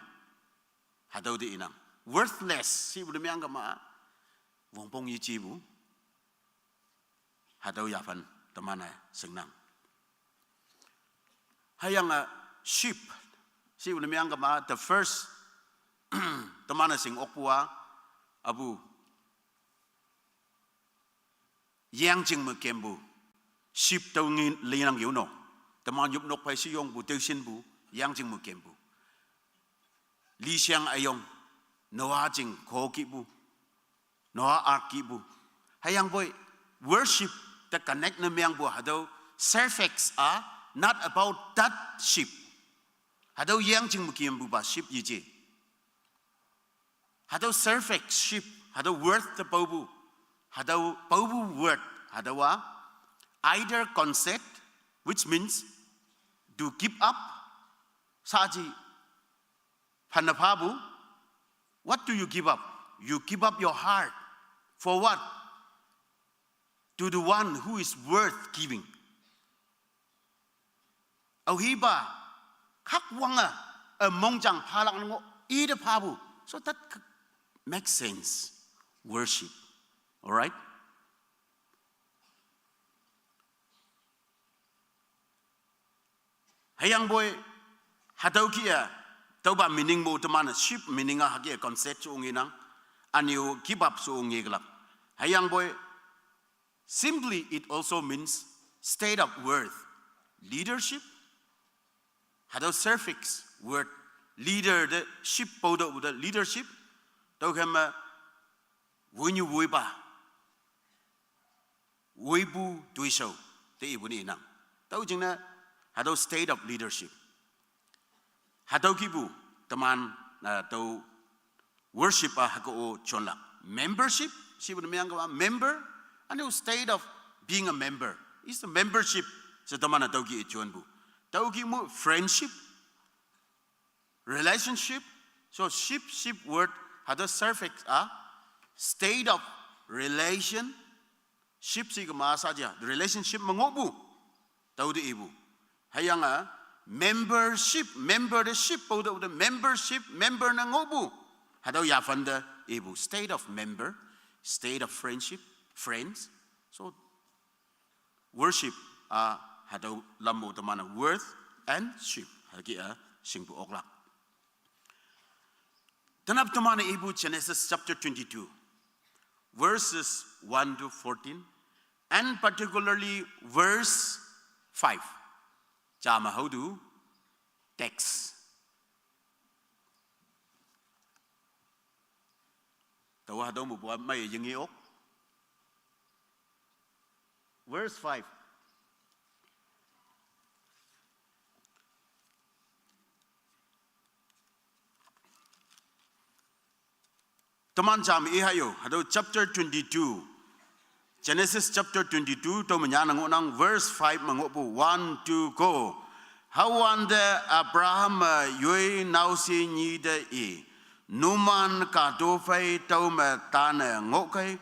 Hatüo te inang. Worthless shipu ne meang kema, wongpong yejepu. Hatüo yaphan teman-e shingnang. Hüyange sheep shipu ne meang kema, the first teman-e shing okpu-a, apu yengjing me kempu. Sheep tüo ngin linang yo no. Teman yop nok phei sheyongpu, tüo shinpu, yengjing me kempu. Lisheng üyong, Noah jing khokihpu. Noah ark kihpu. Hüyangpoi worship te connect ne meangpu hatüo surfacts are not about that sheep. Hatüo yengjing me kempupa sheep yeje. Hatüo surfax sheep, hatüo word te paopu. Hatüo paopu word, hatüowa idle conceit, which means to give up, saji phanne phapu. What do you give up? You give up your heart. For what? To the one who is worth giving. Aohipa, khakwange, ümongjang phalak ngoh, ite phapu. So that c-, makes sense. Worship. All right? Hüyangpoi, hatüo kih-e, tüopa meaning mo teman-e sheep meaning-a hüke concept she ngenang, ünyu give up she ngeklak. Hüyangpoi, simply it also means state of worth, leadership, hatüo suffix word, leader te sheep pao tüopu te leadership, tüokhei me, woinyu woipa, woipu toishao, te ipu ne inang. Tüo jingne, hatüo state of leadership. Hatüo kihpu, teman, eh, tüo worship-a hüke-o jonlak. Membership, shepu ne meng kema member, ünyu state of being a member. Is the membership, she teman-e tüo kih-e jonpu. Tüo kih mu friendship, relationship. So sheep, sheep word, hatüo suffix-a, state of relation, sheep she kema sa ja, relationship me ngohpu. Tüo te ipu. Hüyange, membership, member te sheep pao tüote membership, member ne ngohpu. Hatüo yaphan te ipu, state of member, state of friendship, friends. So, worship-a, hatüo lam mo teman-e worth and sheep, hüke-a shingpu oklak. Tenap teman-e ipu Genesis chapter twenty-two, verses one to fourteen, and particularly verse five. Ja me haotu text. Taowa hatüo mepu-a mei yinge ok. Verse five. Teman jam i hayo, hatüo chapter twenty-two. Genesis chapter twenty-two, tüo me nyan ngohnang verse five me ngohpu, one, two, go. Hüwante Abraham-e yoi naoshe nyi te i, numan kahto phei tüo me tanne ngohkei,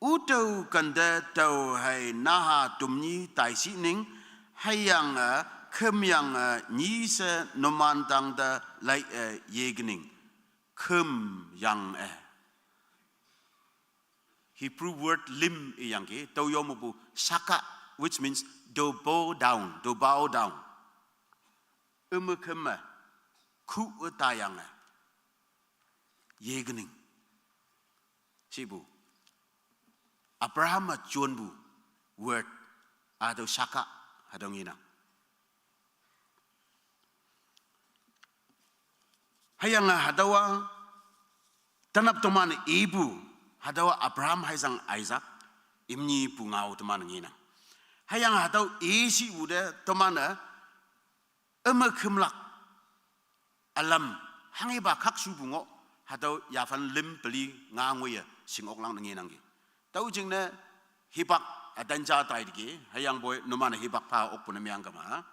ütüo kente tao hei naha tümnyi taishining, hüyange khümyange nyi she numan tangte lai-e yekening. Khümyange. Hebrew word lim iyangki, tüo yo mepu shakah, which means to bow down, to bow down. Üme khümme, khu-e tayange, yekening. Shepu. Abraham-e jonpu word, hatüo shakah, hatüo ngenang. Hüyange hatüowa, tenap teman ipu, hatüowa Abraham heisang Isaac, imni pungao teman ngenang. Hüyange hatüo ishipu te teman-e, üme khümlak, ülam, hanghepa khakshupu ngoh, hatüo yaphan lim peli nga ngoiye shing oklang ne ngenangki. Tüo jingne hipak ütan ja taiteki, hüyangpoi numan-e hipak pha okpu ne meang kema.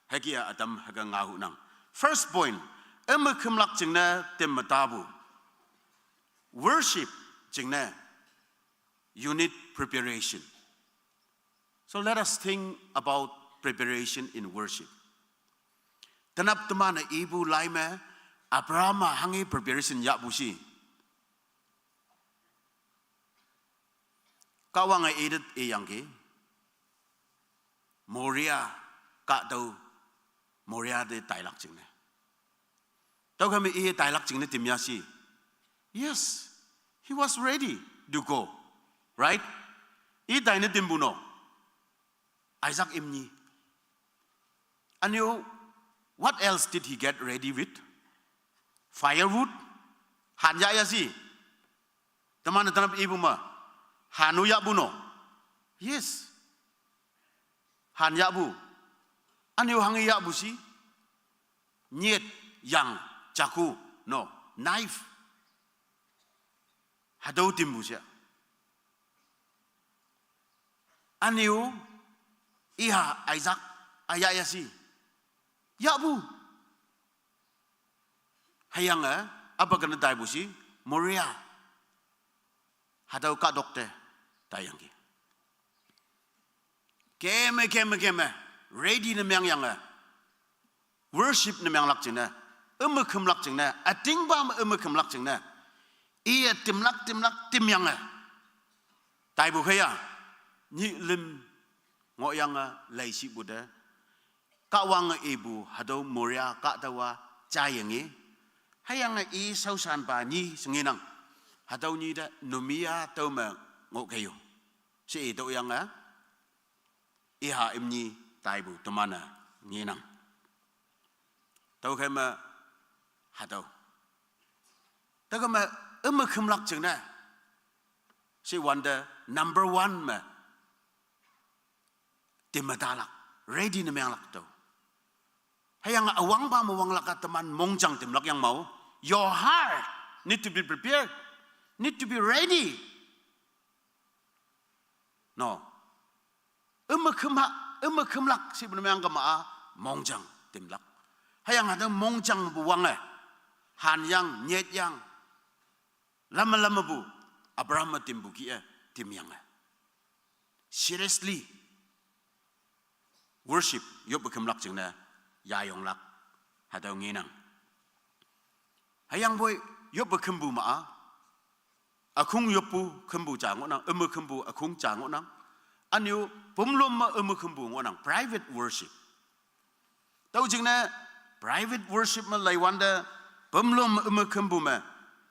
Hüke-a ütam hüke ngaohunang. First point, üme khümlak jingne tem me tapu. Worship jingne, you need preparation. So let us think about preparation in worship. Tenap teman-e ipu lai me, Abraham-a hanghe preparation yahpu shi. Kahwange edit iyangki. Moriah, kahtüo, Moriah te tailak jingne. Tüokhei me i tailak jingne tim ya shi. Yes, he was ready to go. Right? I taine timpu no. Isaac imni. Ünyu, what else did he get ready with? Firewood? Han yah ya shi. Teman-e tenap ipu me. Han-o yahpu no. Yes. Han yahpu. Ünyu hanghe yahpu shi. Nyet, yang, chaku, no, knife. Hatüo timpu she. Ünyu, iha Isaac, a yah ya shi. Yahpu. Hüyange, apa kene taipu shi, Moriah. Hatüo kahtok te, taiyangki. Keme, keme, keme, ready ne meangyange. Worship ne meanglak jingne, üme khümlak jingne, ütingpa me üme khümlak jingne. Iye timlak, timlak, timyange. Taipu khei ya, nyih lim ngohyange leishipu te. Kahwange ipu hatüo Moria kahtawa jayenge. Hüyange i shaoshanpa nyi shengenang. Hatüo nyi te numi-a tüome ngohkei-o. She i tüoyange, iha imnyi taipu teman-e ngenang. Tüokhei me hatüo. Tüokhei me üme khümlak jingne. She wante number one me timme talak, ready ne menglak tüo. Hüyange üwangpa me wanglak-a teman mongjang timlak yang mao. Your heart need to be prepared, need to be ready. No. Üme khümha, üme khümlak shepu ne meng kema-a mongjang timlak. Hüyange hatüo mongjangpu wange, hanyang, nyetyang, lamme lammepu, Abraham-e timpu kih-e timyange, seriously worship yoppe khümlak jingne yayonglak, hatüo ngenang. Hüyangpoi yoppe khümpu ma-a, ükhung yoppu khümpu ja ngohnang, üme khümpu ükhung ja ngohnang. Ünyu pümlom me üme khümpu ngohnang, private worship. Tüo jingne private worship me leiwante, pümlom me üme khümpu me,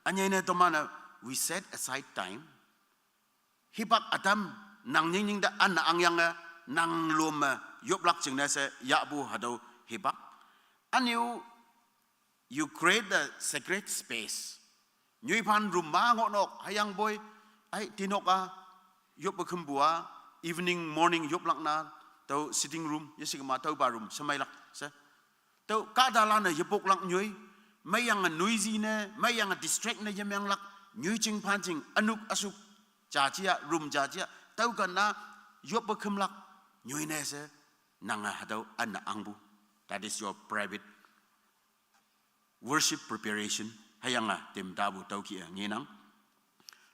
ünyei ne teman-e, we set aside time. Hipak ütam, nang nyingnying te üne angyange, nang lom me yoplak jingne she yahpu hatüo hipak. Ünyu, you create a sacred space. Nyoiphan room ma ngohnok, hüyangpoi, ai, tinok-a yoppe khümpu-a, evening, morning yoplak na, tüo sitting room, yeshikema tüopa room shemeilak she. Tüo kahtalanne yepoklak nyoi, meiyange noisy ne, meiyange distract ne yemenglak, nyoijing phanjing, ünok üsuk, jaji-a, room jaji-a, tüo kena yoppe khümlak nyoi ne she, nange hatüo üne angpu. That is your private worship preparation. Hüyange timtapu tüo kih-e ngenang.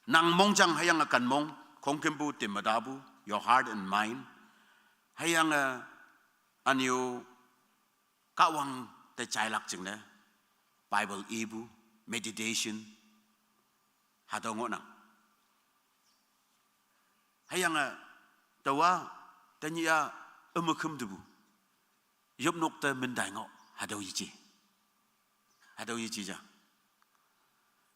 Nang mongjang hüyange kenmong, khongkümpu timme tapu, your heart and mind. Hüyange ünyu Kahwang te jailak jingne Bible ipu, meditation, hatüo ngohnang. Hüyange taowa tenyih-a üme khüm tepu, yopnok te mintai ngoh, hatüo yeji. Hatüo yeji ja.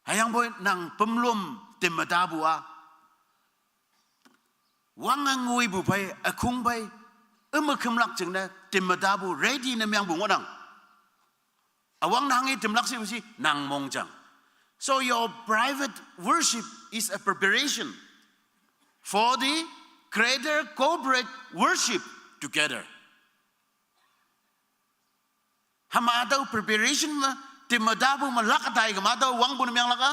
Hüyangpoi nang pümlom timme tapu-a, wange ngoipu phei, ükhung phei, üme khümlak jingne timme tapu ready ne mengpu ngohnang. Üwangne hanghe timlak shepu shi nang mongjang. So your private worship is a preparation for the greater corporate worship together. Hüma hatüo preparation me, timme tapu me lak tai kema hatüo wangpu ne menglak-a?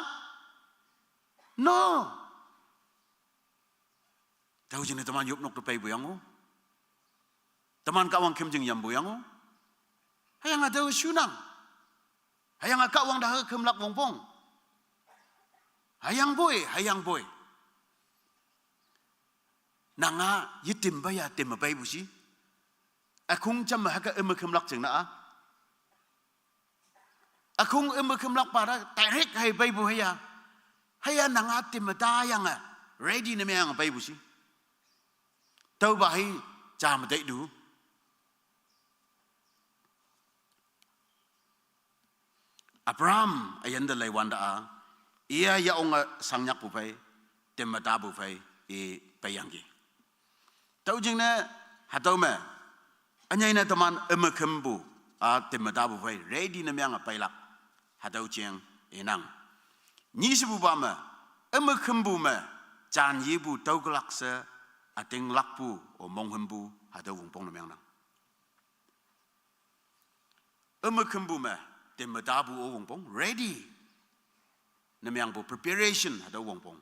No. Tüo jingne teman yopnok te peipu yang-o. Teman Kahwang khümjing yampu yang-o. Hüyange hatüo shunang. Hüyange Kahwang te khümlak wongpong. Hüyangpoi, hüyangpoi, nanga yetim peiya timme peipu shi. Ükhung jamme hüke üme khümlak jingne-a, ükhung üme khümlakpa te direct hei peipu hüya. Hüya nanga timme tayange ready ne menge peipu shi. Tüopa hi jame taitu. Abraham üyin te leiwante-a, iya ya onge shangyakpu phei, timme tapu phei i peiyangki. Tüo jingne hatüo me, ünyei ne teman üme khümpu-a timme tapu phei ready ne menge peilak, hatüo jeng inang. Nyishepupa me, üme khümpu me jan yepu tüokelak she ütinglakpu-o monghümpu hatüo wongpong ne mengnang. Üme khümpu me timme tapu-o wongpong, ready ne mengpu, preparation hatüo wongpong.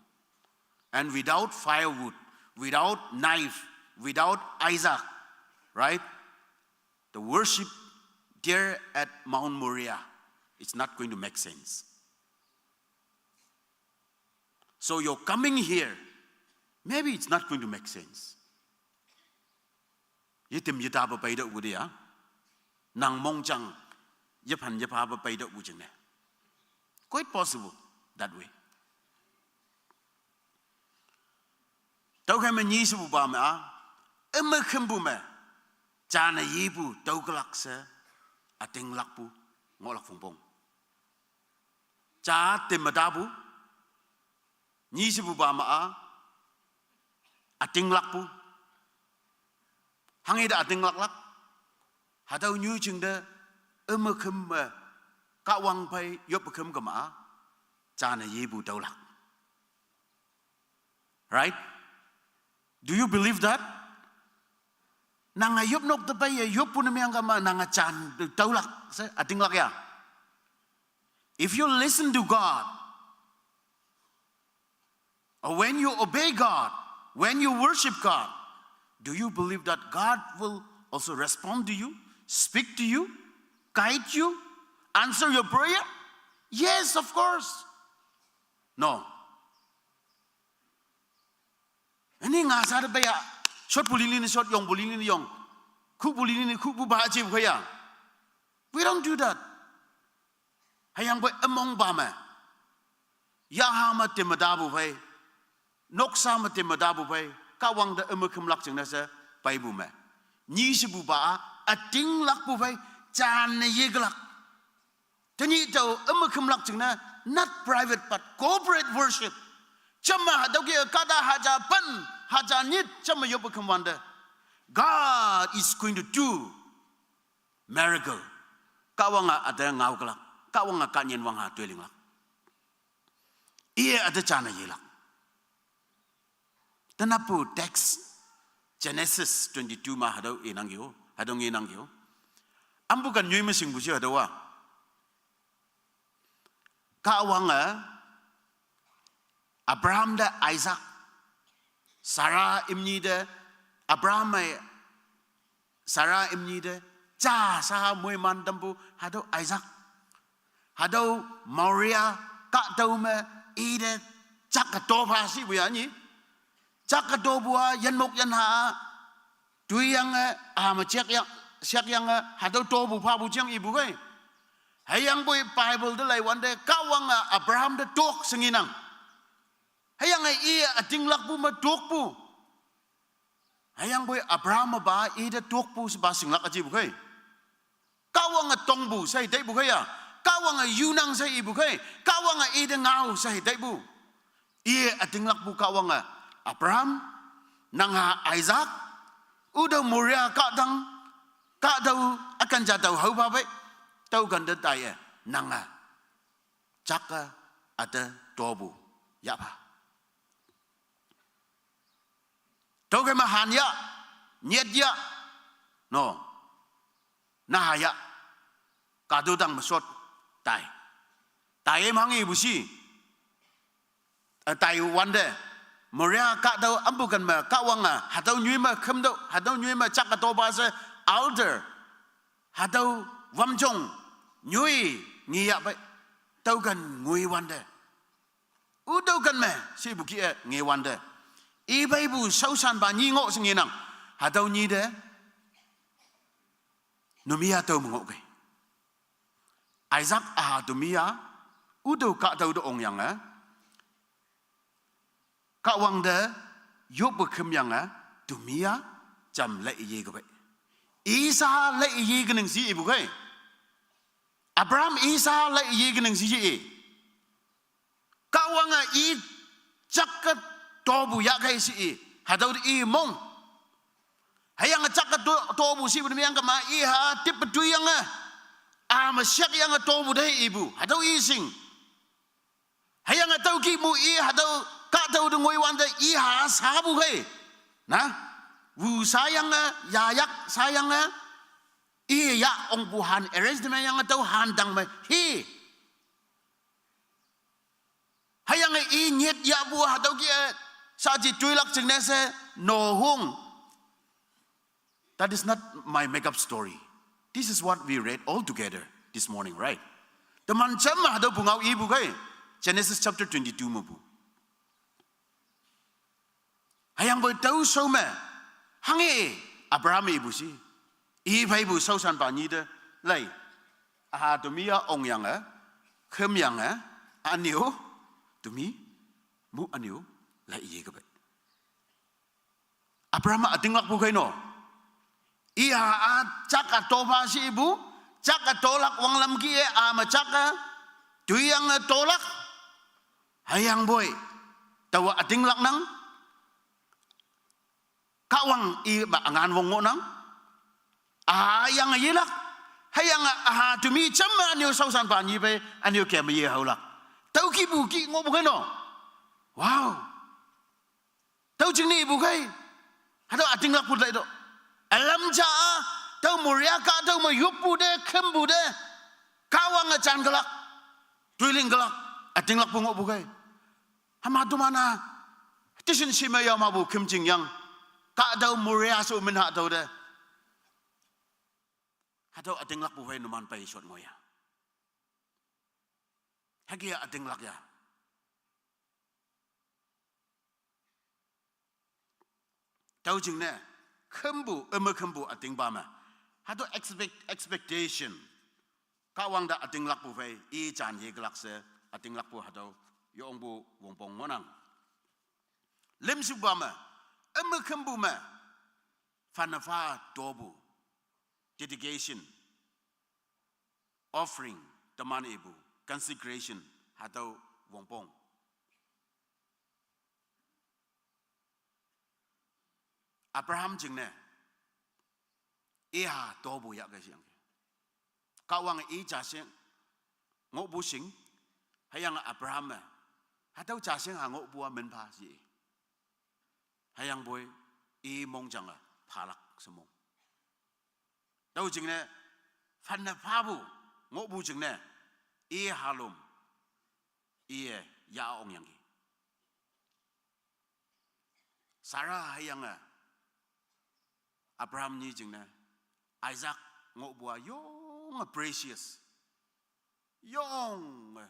And without firewood, without knife, without Isaac, right? The worship there at Mount Moriah, it's not going to make sense. So your coming here, maybe it's not going to make sense. Yetim yetape peitüohpu te-a, nang mongjang yephan yepape peitüohpu jingne, quite possible that way. Tüokhei me nyishepupa me-a, üme khümpu me Jane yepu tüoklak she ütinglakpu ngohlak phongpong. Ja temadapu, nyishepupa ma-a ütinglakpu. Hanghe te ütinglaklak, hatüo nyu jingte ümeküm me Kahwang phei yoppe küm kema-a, jane yepu tüolak. Right? Do you believe that? Nange yopnok te peiye yoppu ne meang kema nange jan tüolak she ütinglak ya. If you listen to God, or when you obey God, when you worship God, do you believe that God will also respond to you, speak to you, guide you, answer your prayer? Yes, of course. No. Ini ngasa te peiya, shotpu lili ne shot, yongpu lili ne yong, khupu lili ne khupu pa jepu kaiya. We don't do that. Hüyangpoi ümongpa me, yaha me temadapu phei, noksa me temadapu phei, Kahwang te ümekümlak jingne she peipu me, nyishepupa-a ütinglakpu phei, jane yekelak. Tenyih tao ümekümlak jingne, not private but corporate worship. Jamme hatüo ke kahta haja pen, haja nyit jamme yoppe kümwante, God is going to do miracle. Kahwange üte ngaokelak, Kahwange kahnyin wangha toilinglak. Iye üte jane yelak. Tenapu text, Genesis twenty-two me hatüo inangkeo, hatüo ngenangkeo. Ampu kan nyoi me shingpu shi hatüowa, Kahwange Abraham te Isaac, Sarah imni te, Abraham-e Sarah imni te, ja sha moiman tampu hatüo Isaac, hatüo Moriah kahtüo me ite jakke topha shipu ya nyi. Jakke topu-a yinmok yinha toiyange, a me jekya, shekyange hatüo topu phapu jang ipu kei. Hüyangpoi Bible te leiwante Kahwange Abraham te tok she ngenang. Hüyange i ütinglakpu me tokpu. Hüyangpoi Abraham-e pa ite tokpu shepa shinglak üjepu kei. Kahwange tongpu she teipu kei ya. Kahwange yunang she ipu kei. Kahwange ite ngao she teipu. I ütinglakpu Kahwange, Abraham, nanga Isaac, ütüo Moriah kahtang, kahtüo ükan ja tao haopha pei, tüo kante taiye, nange jakke üte topu yahpha. Tüoke me han ya, nyit ya, no, naha ya, kahtüo tang me shot, tai, tai-e mangpu shi. Ütai wante, Moriah kahtüo ampu kan me Kahwange hatüo nyoi me khümtüoh, hatüo nyoi me jakke topha she altar, hatüo wamjong nyoi ngeyah pei, tüo kan ngoi wante, ütüo kan me shepu kih-e ngewante, i peipu shaoshanpa nyi ngoh she ngenang, hatüo nyi te numi-a tüo me ngohkei. Isaac üha temi-a, ütüo kahtüo te ongyange, Kahwang te yoppe kümyange, temi-a jam lei ye kepei. Isa lei ye kening shi ipu kei. Abraham isa lei ye kening shi i. Kahwange i jakke topu yahkei she i, hatüo te i mong. Hüyange jakke to, topu shipu ne meang kema iha tippe toiyange, a me shekyange topu te ipu, hatüo i shing. Hüyange tüo kih mu i hatüo kahtüo te ngoi wante iha shapu kei. Na, wu shayange, yayak shayange, i ya ongpu han arrange ne meangyange tüo han tang me hi. Hüyange i nyit yahpu hatüo kih-e, shaji toilak jingne she, no hung. That is not my makeup story. This is what we read all together this morning, right? Teman jam me hatüopu ngao ipu kei, Genesis chapter twenty-two mepu. Hüyangpoi tüo shao me, hanghe, Abraham ipu shi, i pheipu shaoshanpa nyi te, lei, üha temi-a ongyange, khümyange, ünyo, temi, mu ünyo, lei ye kepei. Abraham ütinglakpu kei no. Iha a chak a topha shi ipu, chak a tolak wanglam kih-e a me chak a, tuiyange tolak, hüyangpoi taowa ütinglak nang, Kahwang ipa üngan wong ngohnang, a yange yelak, hüyange aha temi jam me anyo shaoshanpa nyi phei anyo kem me yehaolak. Tüo kihpu kih ngohpu kei no. Wow. Tüo jingne ipu khei. Hatüo ütinglakpu lai to. Ülam ja-a, tüo Moria kahtok me yoppu te, khümpu te, Kahwange jan kelak, toiling kelak, ütinglakpu ngohpu khei. Hüma toman-a tishin shi me yao mepu khümjing yang, kahtüo Moria she min hatüo te, hatüo ütinglakpu phei numan peishot ngoh ya. Hüke ütinglak ya. Tüo jingne, khümpu, üme khümpu ütingpa me, hatüo expect, expectation, Kahwang te ütinglakpu phei i jan yekelak she, ütinglakpu hatüo yongpu wongpong ngohnang. Lümshupa me, üme khümpu me, phanne pha topu, dedication, offering, teman ipu, consecration, hatüo wongpong. Abraham jingne, iha topu yahkei shiyangki. Kahwange i jashing ngohpu shing, hüyange Abraham me, hatüo jashing ha ngohpu-a minpha shi. Hüyangpoi i mongjange phalak she mong. Tüo jingne, phanne phapu ngohpu jingne, i halom, iye ya ongyangki. Sarah hüyange Abraham nyi jingne, Isaac ngohpu-a yonge precious, yonge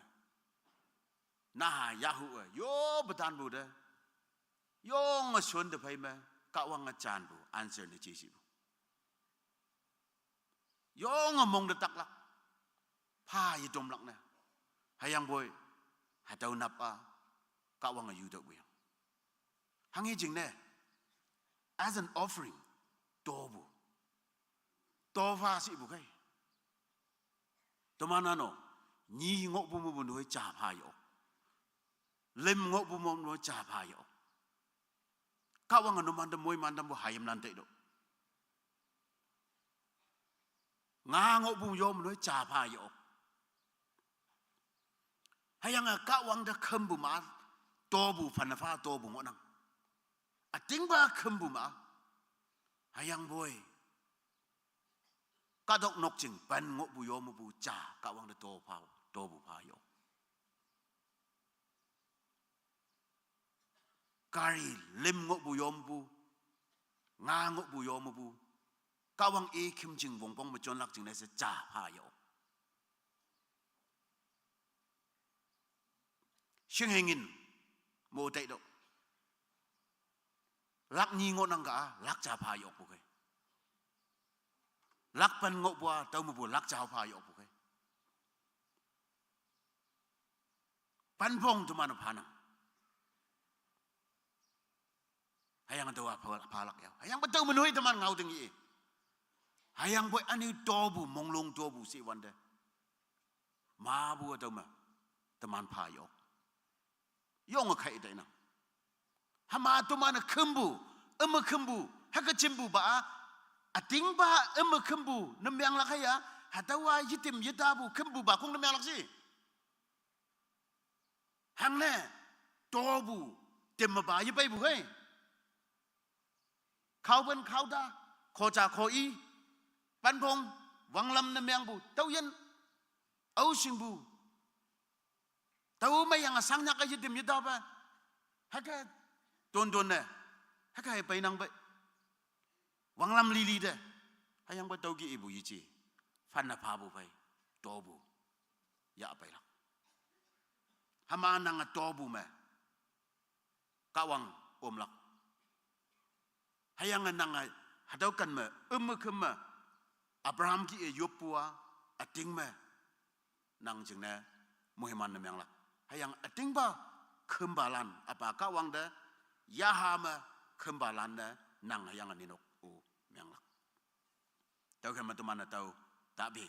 naha yahu-e yoppe tanpu te, yonge shonte phei me, Kahwange janpu answer ne jeshipu. Yonge mong te taklak, pha yetomlak ne. Hüyangpoi, hatüo napa, Kahwange yutüohpu yang. Hanghe jingne, as an offering, topu, topha shipu khei. Toman-a no, nyi ngohpu mepu noi ja pha yo, lüm ngohpu mepu noi ja pha yo. Kahwange numante moiman tampu hayimlan teitüoh. Nga ngohpu yom noi ja pha yo. Hüyange Kahwang te khümpu ma, topu phanne pha topu ngohnang. Ütingpa khümpu ma, hüyangpoi kahtok nokjing pen ngohpu yom mepu ja Kahwang te topha, topu pha yo. Gari lüm ngohpu yompu, nga ngohpu yompu, Kahwang i khümjing wongpong me jonlak jingne she ja pha yo. Shinghe ngin mo taitüoh. Lak nyi ngohnang ka-a, lak ja pha yokpu khei. Lak pen ngohpu-a, tüo mepu lak ja pha yokpu khei. Penpong teman phanang. Hüyange tüowa pha, phalak yao. Hüyangpoi tüo me noi teman ngao ting ye. Hüyangpoi ünyu topu, monglong topu she wante, mapu tüo me teman pha yok. Yonge khai tainang. Hüma teman-e khümpu, üme khümpu, hüke jimpupa-a, ütingpa üme khümpu ne menglak haya, hatüowa yetim yetapu khümpupa kong ne menglak shi. Hangne, topu, temmapa yepeipu khei. Khaopen khaota, khoja kho-i, penpong, wanglam ne mengpu, tüoyin, aoshingpu, tüo meiyange shangnyak-e yetim yetapa, hüke, tonton ne, hüke peinang pei. Wanglam lili te, hüyangpoi tüoke ipu yeje, phanne phapu phei, topu, yah peilak. Hüma nange topu me, Kahwang omlak. Hüyange nange hatüo ken me, üme khüm me, Abraham kih-e yoppu-a, üting me, nang jingne moiman ne menglak. Hüyange ütingpa khümpalan, üpa Kahwang te, yaha me khümpalan ne, nang hüyange ninok-o menglak. Tüokhei me teman-e tao tabe.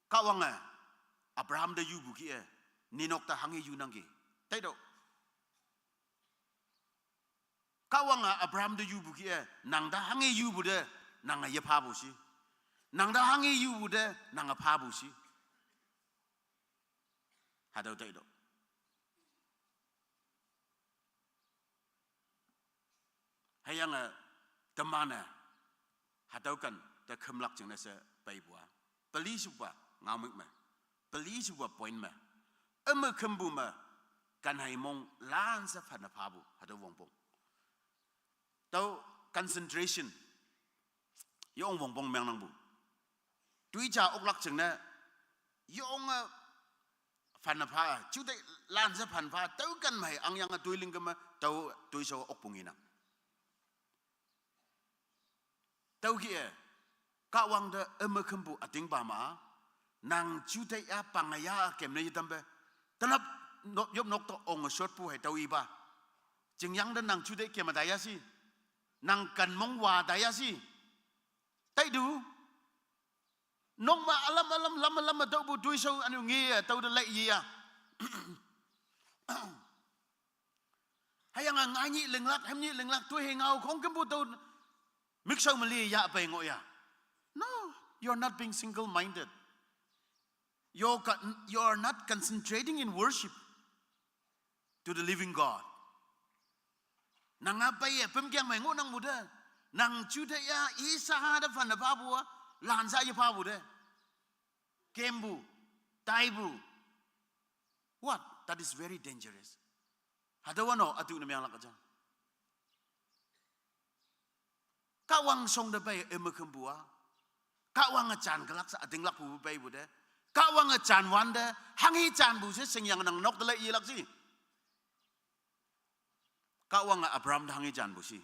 Kahwange Abraham te yupu kih-e, ninok te hanghe yunangki. Taitüoh. Kahwange Abraham te yupu kih-e, nang te hanghe yupu te, nange yephapu shi. Nang te hanghe yupu te, nange phapu shi. Hatüo taitüoh. Hüyange teman-e hatüo ken te khümlak jingne she peipu-a, peli shupa ngaomük me, peli shupa point me, üme khümpu me, ken hei mong lanshe phanne phapu hatüo wongpong. Tüo concentration yong wongpong mengnangpu. Toi ja oklak jingne yonge phanne pha, juteih lanshe phanne pha, tüo ken mei angyange toi ling keme, tüo toishao okpu ngenang. Tüokih-e, Kahwang te üme khümpu ütingpa ma, nang juteih-a pange ya kemne yetampe, tenap no-, yop nok te onge shotpu hei tüo ipa. Chingyang te nang juteih keme taiya shi. Nang ken mong wa taiya shi. Taitu. Nok me ülam ülam lam ülam me tüopu toishao ünu ngeye tüo te lei yeya. Hüyange ngai nyih linglak, hem nyih linglak, toi hei ngao khongkümpu tüo mükshao me li yahpei ngohya. No, you are not being single-minded. You are not concentrating in worship to the living God. Nang-a peiye pümkeng mei ngohnangpu te, nang juteih-a i shaha te phanne phapu-a, lanshe yephapu te, kempu, taipu. What? That is very dangerous. Hatüowa no ütu ne menglak ja. Kahwang shong te pei üme khümpu-a, Kahwange jan kelak she ütinglakpu peipu te, Kahwange jan wante, hanghe janpu she shingyange nang nok te lei yelak shi. Kahwange Abraham te hanghe janpu shi.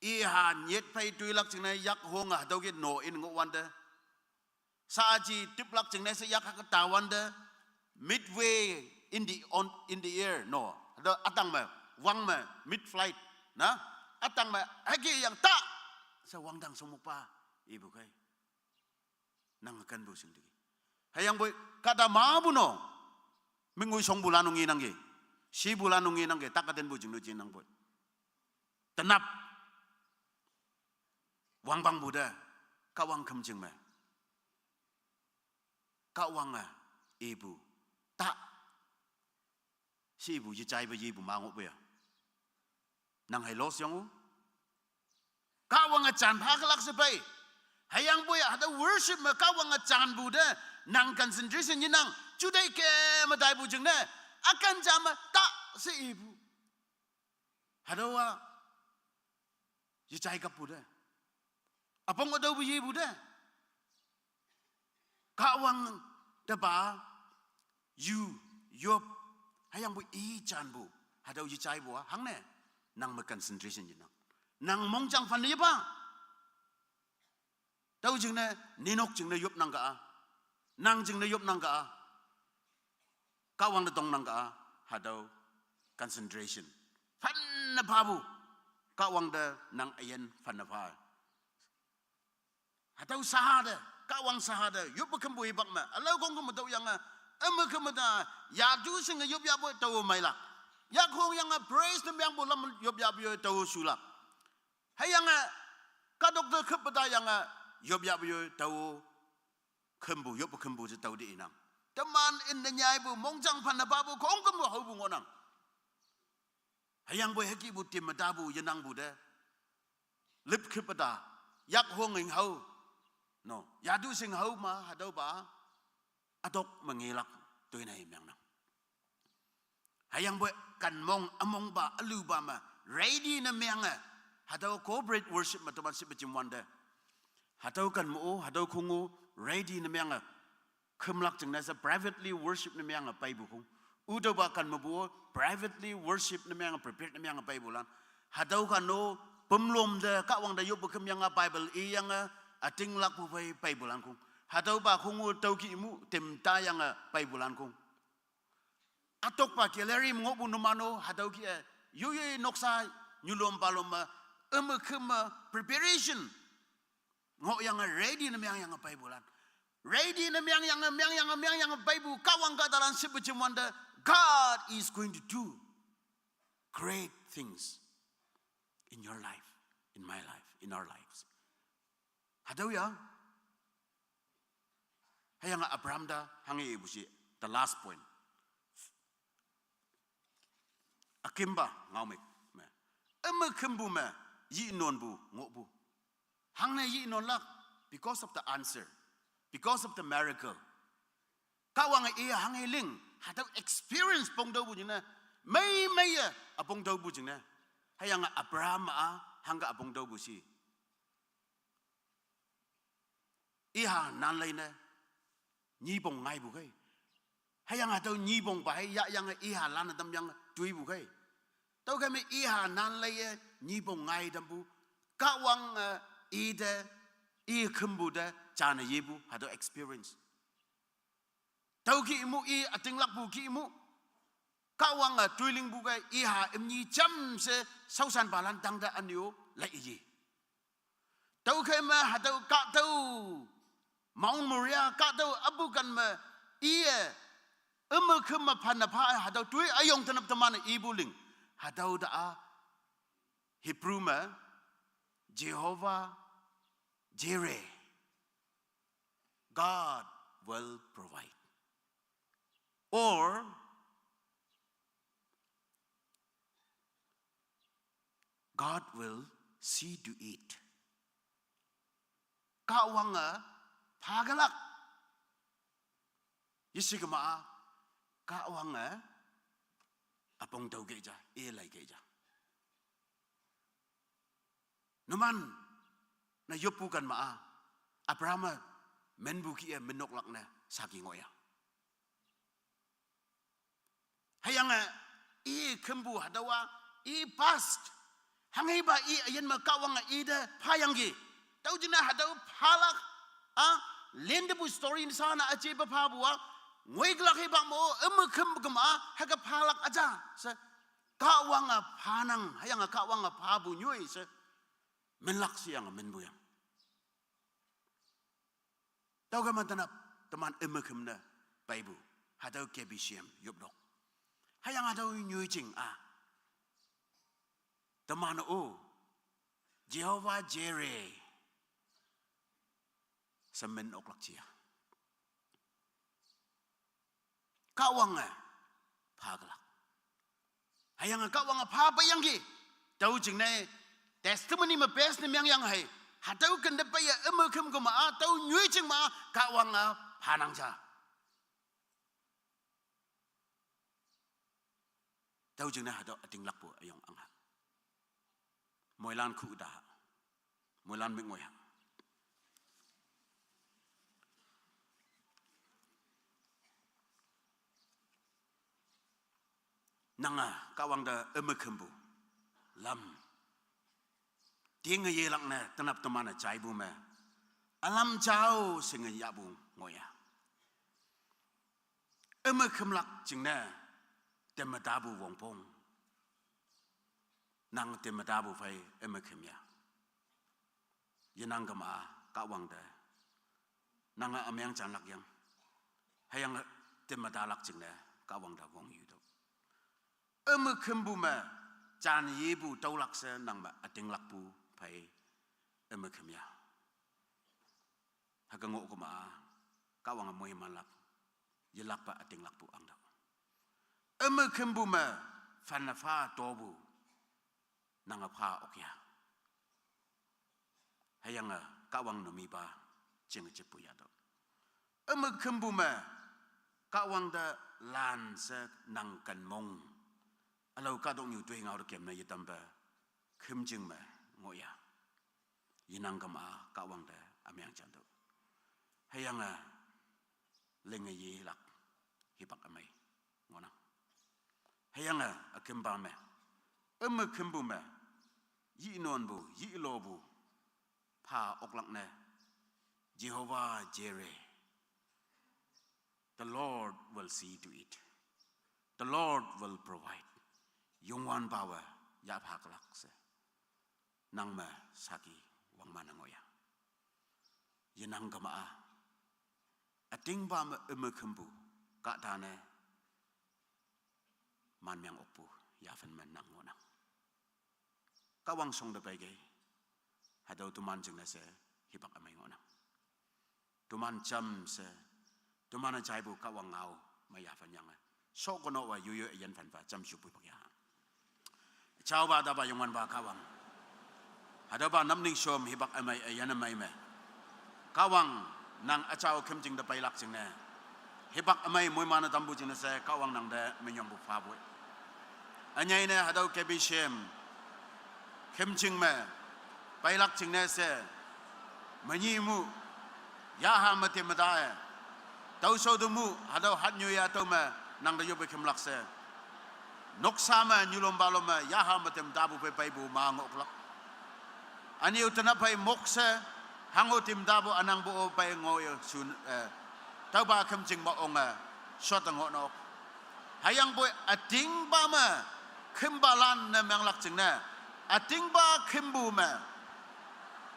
Iha nyit phei toilak jingne yak honge hatüo ke no in ngohwante, saji tiplak jingne she yak hake tawante, midway in the, on, in the air, no, hatüo ütang me, wang me, mid-flight, na, ütang me hüke yang ta she wangdang shongmokpa ipu khei, nang kenpu shingteki. Hüyangpoi kahta mapu no, mingoi shongpulan-o ngenangki, shipulan-o ngenangki, tak ütinpu jingno jingnangpoi, tenap wangpangpu te, Kahwang khümjing me, Kahwange ipu ta, shipu yejaipe yepu ma ngohpu ya. Nang hei loss yango. Kahwange jan phakelak she pei. Hüyangpoi hatüo worship me Kahwange janpu te, nang concentration yenang, juteih keme taipu jingne, üken ja me ta she ipu. Hatüowa yejai kappu te, üpong ütüopu yepu te, Kahwang tepa yu, yop, hüyangpoi i janpu, hatüo yejaipu-a hangne, nang me concentration yenang. Nang mongjang phanne yepa. Tüo jingne, ninok jingne yopnang ka-a, nang jingne yopnang ka-a, Kahwang te tongnang ka-a, hatüo concentration phanne phapu, Kahwang te nang üyin phanne pha. Hatüo shaha te, Kahwang shaha te yoppe khümpu hipak me ülao khongküm me tüoyange, üme khüm me ta, yatu shinge yop yahpoi tao meilak, yak hongyange praise ne mengpu lam yop yahpu yo tao shulak. Hüyange kahtok te khüppe tayange, yop yahpu yo tao khümpu, yoppe khümpu she tao te inang. Teman in ne nyaipu mongjang phanne phapu khongkümpu haopu ngohnang. Hüyangpoi hükihpu tim me tapu yenangpu te, lip khüppe ta, yak honging hao, no, yatu shing hao ma hatüopa, ütok me ngelak toinei mengnang. Hüyangpoi ken mong ümongpa ülupa me ready ne menge, hatüo corporate worship me teman shippe jimwante, hatüo ken me-o, hatüo khong-o, ready ne menge, khümlak jingne she privately worship ne menge peipu khong. Ütüopa ken mepu-o privately worship ne menge, prepare ne menge peipulan. Hatüo ken-o pümlom te Kahwang te yoppe khümyange Bible iyange, ütinglakpu phei peipulan khong. Hatüopa khong-o tüokih mu tim tayange peipulan khong. Ütokpa gallery me ngohpu numan-o hatüo kih-e, yoyoi noksa nyulom palom me, üme khüm me, preparation Ngohyange ready ne mengyange Bible lan. Ready ne mengyange, mengyange, mengyange Bible. Kahwang kahtalan shipu jemwante, God is going to do great things in your life, in my life, in our lives. Hatüo ya. Hüyange Abraham te hanghe ipu shi, the last point. Ükimpa ngao me, me. Üme khümpu me, yi nonpu ngohpu. Hangne yi nonlak, because of the answer, because of the miracle. Kahwange i hanghe ling, hatüo experience pongtüopu jingne, mei meiye, üpongtüopu jingne. Hüyange Abraham-a, hangke üpongtüopu shi. Iha nan leine, nyipong ngaipu khei. Hüyange hatüo nyipongpa hei yahyange iha lan tamyange toipu khei. Tüokhei me iha nan leiye nyipong ngai tampu. Kahwange ite, i khümpu te, jane yepu, hatüo experience. Tüo kih mu i ütinglakpu kih mu. Kahwange toilingpu khei iha imni jamshe shaoshanpalan tangte ünyu lai ye. Tüokhei me hatüo kahtüo Mount Moriah kahtüo apu kan me iye, üme khüm me phanne pha hatüo toi üyong tenap teman-e ipu ling. Hatüo ta-a Hebrew me Jehovah Jireh, God will provide. Or God will see to it. Kahwange phakelak. Yeshi kema-a, Kahwange üpongtüo kei ja, ilei kei ja. Numan, ne yoppu kan ma-a, Abraham-e minpu kih-e minoklak ne saki ngohya. Hüyange i khümpu hatüowa, i past. Hanghepa i üyin me Kahwange ite phayangki. Tüo jingne hatüo phalak, a, lintepu story sha-a üjepa phapu-a, ngoiklak hipak mo, üme khüm kema-a, hüke phalak üja she. Kahwange phanang, hüyange Kahwange phapu nyoi she. Minlak sheyange minpu yang. Tüokhei me tenap, teman üme khüm ne peipu. Hatüo K B C M yoplok. Hüyange hatüo nyoijing-a, teman-o, Jehovah Jireh she min oklak jiya. Kahwange phakelak. Hüyange Kahwange pha peiyangki. Tüo jingne testimony me best ne mengyange hei. Hatüo kente peiye üme khüm kema-a, tüo nyoijing ma-a, Kahwange phanang ja. Tüo jingne hatüo ütinglakpu üyong angha. Moilan khu ta. Moilan mik ngoi ha. Nange Kahwang te üme khümpu lam tinge yelak ne tenap teman-e jaipu me, ülam jao shinge yahpu ngohya. Üme khümlak jingne, temme tapu wongpong. Nang temme tapu phei üme khüm ya. Yenang kema Kahwang te, nange ümeng janlak yang. Hüyange temme talak jingne Kahwang te wongyutüoh. Üme khümpu me, jan yepu tüolak she nang me ütinglakpu phei üme khüm ya. Hüke ngoh kema-a, Kahwange moimanlak, yelakpa ütinglakpu angtüoh. Üme khümpu me, phanne pha topu, nange pha okya. Hüyange Kahwang numi pa, jing jeppu yahtüoh. Üme khümpu me, Kahwang te lan she nang ken mong. Ülao kahtoknyu toi ngao te kemne yetampe, khümjing me ngohya. Yenang kema Kahwang te ümeng jantüoh. Hüyange linge yelak hipak ümei ngohnang. Hüyange ükümpa me, üme khümpu me, yinonpu yilopu pha oklak ne, Jehovah Jireh, the Lord will see to it, the Lord will provide. Youngwanpawe yahphaklak she, nang me saki wangman-e ngohya. yenang kema-a, ütingpa me ümekhümpu, kahtane manmeang okpu yaphen me nang ngohnang. Kahwang shongte peikei, hatüo teman jingne she hipak ümei ngohnang. Teman jamshe, teman-e jaipu Kahwang ngao me yaphen yange, shokono-a yoiyoi üyin phanpa jamshupu pak ya. Jaopa, tapa, Youngwanpa Kahwang, hatüopa namning shom hipak ümei üyin ümei me, Kahwang, nang üjao khümjing te peilak jingne, hipak ümei moiman-e tampu jingne she Kahwang nangte minyongpu phapoi. Ünyei ne hatüo K B C M khümjing me peilak jingne she, menyi mu, yaha me temmeta-e, tüoshao te mu, hatüo hatnyu ya tüo me nangte yoppe khümlak she, noksa me nyulom palom me yaha me temmetapu phei peipu ma ngohlak. Ünyu tenap phei mokshe, hango temmetapu ünangpu-o pei ngoh-e shun, eh, tüopa khümjing me onge, shotte ngohnok. Hüyangpoi ütingpa me khümpalan ne menglak jingne, ütingpa khümpu me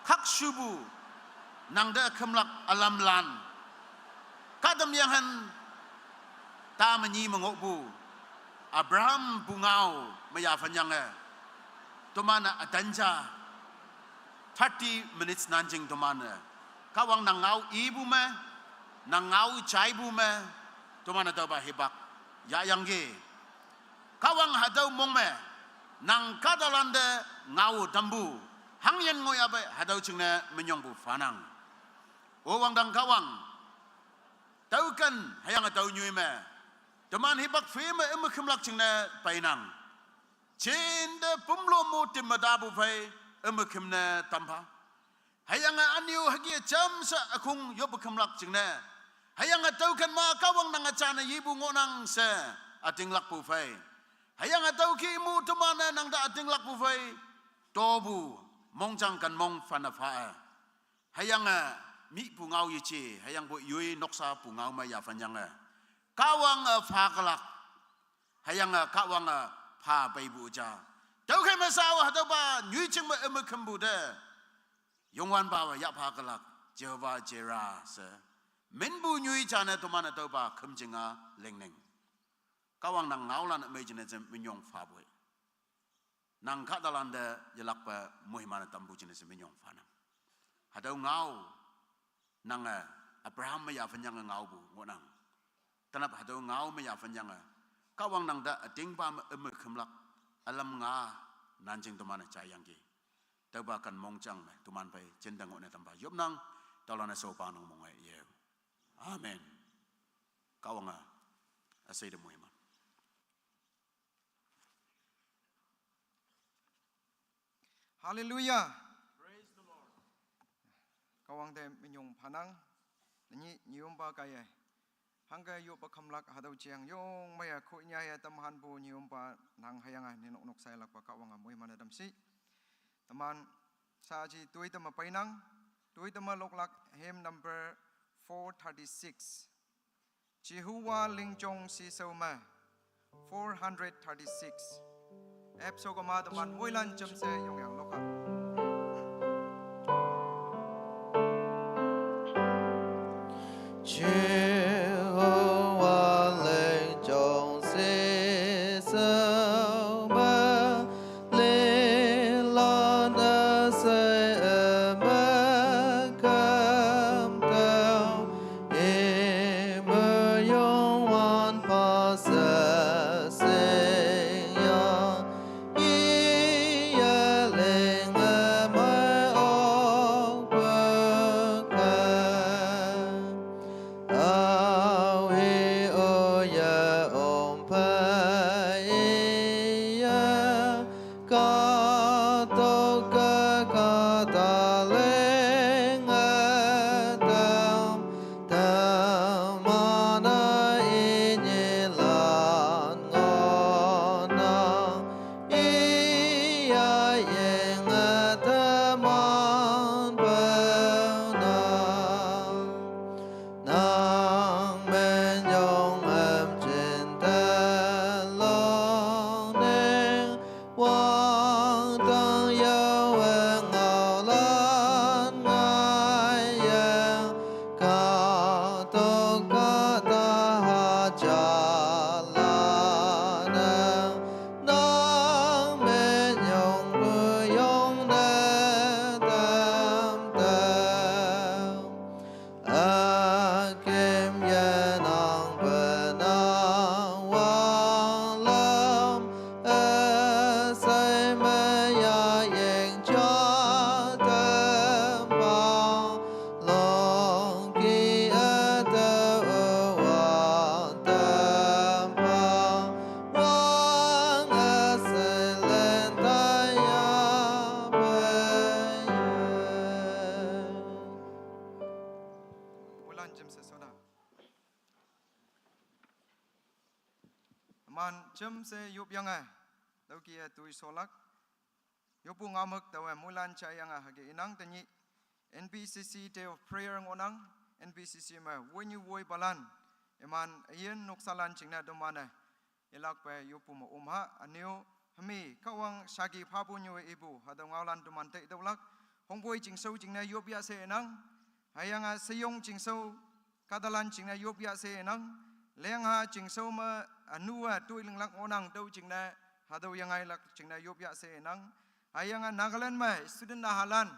khakshupu, nangte khümlak ülamlan, kahtamyenghan ta me nyi me ngohpu Abraham pungao me yaphen yange, teman-e ütan ja thirty minutes nanjing teman-e Kahwang nang ngao ipu me, nang ngao jaipu me, teman-e tüopa hipak yahyangki. Kahwang, hatüo mong me nang kahtalante ngao tampu, hangyin ngohyahpei hatüo jingne minyongpu phanang. O wangdang Kahwang, tüoken hüyange tüo nyoi me teman hipak phei me ümekhümlak jingne peinang. Jinte pümlo mo temmetapu phei ümekhüm ne tampha. Hüyange ünyu hüke jamshe ükhong yoppe khümlak jingne, hüyange tüoken ma Kahwang nange jane yipu ngohnang she ütinglakpu phei, hüyange tüoke mu teman-e nangte ütinglakpu phei, topu mongjang ken mong phane pha-e, hüyange mihpu ngao yeje, hüyangpoi yoi noksa pungao me yaphen yange, Kahwange phakelak, hüyange Kahwange pha peipu ja. Tüokhei me shao hatüopa nyoijing me ümekhümpu te Youngwanpawe yahphakelak, Jehovah Jireh she minpu nyoi jane teman-e tüopa khümjing-a lingning. Kahwang, nang ngaolan ümei jingne jam minyong phapoi, nang kahtalante yelakpe moiman-e tampu jingne she minyong phanang. Hatüo ngao nange Abraham me yaphen yange ngaopu ngohnang. Tenap hatüo ngao me yaphen yange, Kahwang, nangte ütingpa me ümekhümlak ülam nga nanjing teman-e jaiyangki. Tüopa ken mongjang me teman phei jinte ngohne tampa yopnang, tüolan-e shopa nang monge ye. Amen. Kahwange üshei te moiman. Haleluya. Kahwang te minyong phanang. Nyi nyiyompa kaiye, hangke yoppe khümlak hatüo jeang yong meiye khoi nyaye tamhanpu nyiyompa nang hüyange ninok nok shailakpa Kahwange moiman-e tamshi. Teman shaaji toitema peinang, toitema loklak, hymn number four thirty-six. Jehovah lingjong shishao me, four hundred thirty-six. Apso kema teman moilan jamshe yongyang loka. Jehovah lingjong shishao me, lilan üshei ümekhüm tüo, ime Youngwanpa she shingyang, iye ling ümei okpe ke. Aowe oye ongpei iye, kahtokte kahta linge tam, teman-e inyilan ngohnang, iya yinge teman penang. Nang minyong ümjin te longning, wangdang yawe ngaolan ngaiye, Jemse soda. Man jemse yop yange. Tüoke tui sholak. Yoppu ngaomük taowe moilan jayange hüke inang tenyih N B C C Day of Prayer ngohnang, N B C C me woinyu woipalan, iman üyin noksalan jingne teman-e ilakpe yoppu me omha, üneo hümi Kahwang shaki phapu nyue ipu, hatüo ngaolan teman taitüolak, Hongphoi chingshao jingne yop ya she inang, hüyange Sheyong chingshao kahtalan jingne yop ya she inang, Lengha chingshao me ünu-e toi linglak ngohnang tüo jingne, hatüo yengailak jingne yop ya she inang, hüyange Nagaland me student nahalan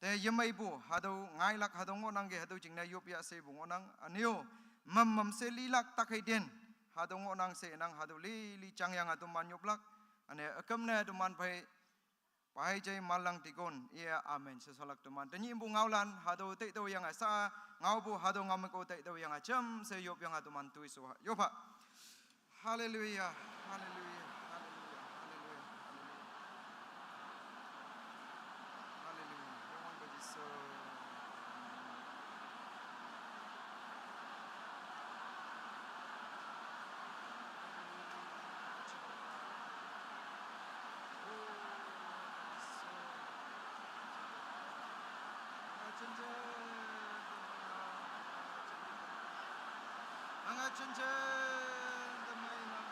te yemeipu, hatüo ngailak hatüo ngohnangki hatüo jingne yop ya shepu ngohnang, üneo, mem mem she lilak takheiten, hatüo ngohnang she inang, hatüo lili jangyange teman yoplak, üne üküm ne teman phei, Pai jai malang dikon, iya amen she sholak teman. Tenyihpu ngaolan, hatüo taitüoyange sha, ngaopu hatüo ngaomüko taitüoyange jamshe yopyange teman toi sho ha, yop ha. Haleluya, haleluya, haleluya, haleluya, haleluya. Haleluya. Youngwanpa Jesu. Nanga jinjen temeinang,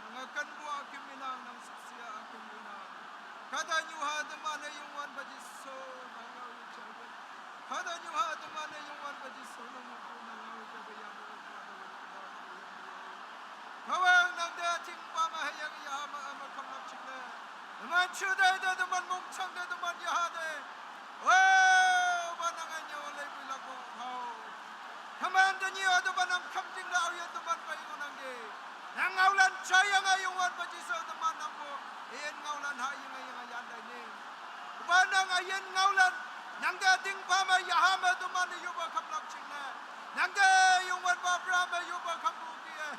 nanga kenpu aküm inang, nang shüpshe aküm inang. Kahtanyuha teman-e Youngwanpa Jesu nang ngao jaipe. Kahtanyuha teman-e Youngwanpa Jesu nang ngao jaipe yang. Kahwang nangte tingpa me hüyange yaha me ame khamlak jingne. Teman juteih te, teman mongjang te, teman yaha te. Opa nange nyüo leipu ilakpo hao. Teman tenyih-o teman nang khümjing te aoyin teman pei ngohnangki. Nang ngaolan jayange Youngwanpa Jesu teman nangpu. Üyin ngaolan hayinge yange yan taine. Opa nang üyin ngaolan, nangte tingpa me yaha me teman-e yoppe khamlak jingne. Nangte Youngwanpa Abraham-e yoppe khampu kih-e.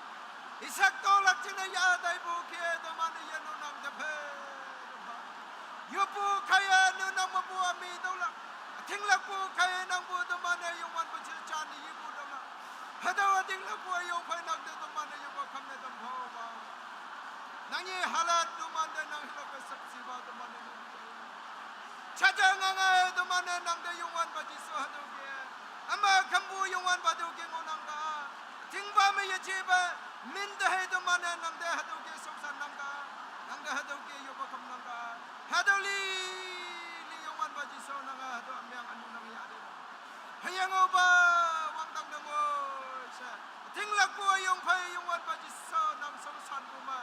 Isak tolak jingne yaha taipu kih-e teman-e yeno nang tepe. Yoppu kaiye nu nang mepu ami tolak. Ütinglakpu kaiye nangpu teman-e Youngwanpa Jesu jane yipu tolak. Hatüo ütinglakpu üyong phei nang te teman-e yoppe khamne tam phaopa. Nang nyi halan teman te nang hilak-e shüpshepa teman-e nang. Jaja ngange teman-e nang te Youngwanpa Jesu hatüo kih-e. Ame khümpu Youngwanpa tüo kih ngohnang ta. Tingpa me yejepe, min te hei teman-e nang te hatüo kih shaoshan nang ta. Nang te hatüo kih yoppe khamnang ta. Hatüo li, li Youngwanpa Jesu nange hatüo ümeng ünu nang yate. Hüyange Opa wangdang nang-o she. Tinglakpu üyong phei Youngwanpa Jesu nang shaoshanpu me.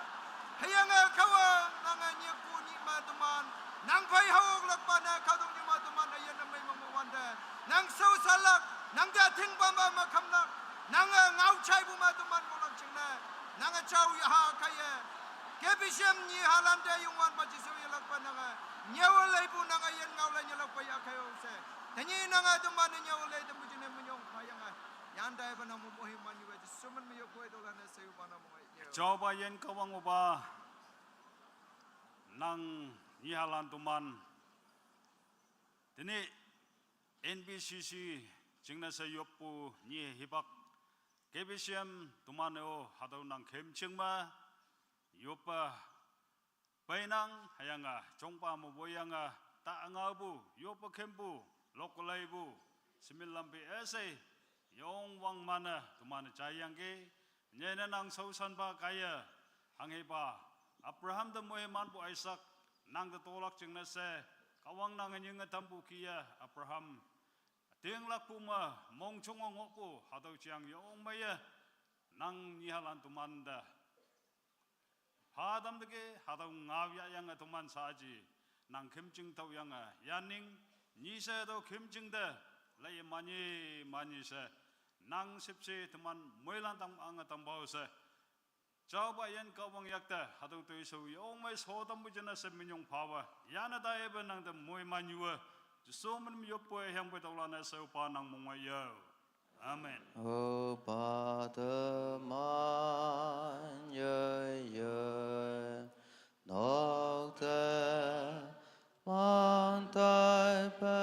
Hüyange Kahwang nange nyikpu nyih me teman. Nang phei haoklakpa ne kahtoknyu me teman üyin ümei me ngohwante. Nang shaoshanlak, nang te tingpa me me khamlak. Nange ngao jaipu me teman ngohlak jingne. Nange jao yaha kaiye. K B C M nyi halan te Youngwanpa Jesu yelakpe nange. Nyüo leipu nange üyin ngaolan yelakpe yahkei-o she. Tenyih nange teman-e nyüo lei tepu jingne minyong phayange. Yantaipa nang momo himan yuwe Jesu min me yopkoi tolan-e sheupa nang mongai. Jaopa yin Kahwang Opa. Nang nyi halan teman. Tenyih N B C C jingne she yoppu nyi hipak. K B C M teman-e-o hatüo nang khümjing me. Yoppe peinang, hüyange jongpa me woiyange, ta ngaopu, yoppe khümpu, lokleipu, simin lampi üshei, yong wangman-e, teman-e jaiyangki, nyene nang shaoshanpa kaiye, hanghepa, Abraham te moimanpu Isak, nang te tolak jingne she, Kahwang nange nyinge tampu kih-e, Abraham, tinglakpu me, mongjong ngohpu, hatüo jeang yong meiye, nang nyi halan teman te. Pha tam teke, hatüo ngao yahyange teman shaaji, nang khümjing tüoyange, yaning, nyi she tüo khümjing te, laiye manyi, manyi she, nang shüpshe teman moilan tang ange tangpao she. Jaopa yin Kahwang yakte, hatüo toishao yong mei sho tampu jingne she minyong phawe, yane taipe nang te moiman yuwe, Jesu min me yoppu hüyangpoi tüolan-e sheupa nang mongmei yao. Amen. Opa teman yeye, nokte man taipe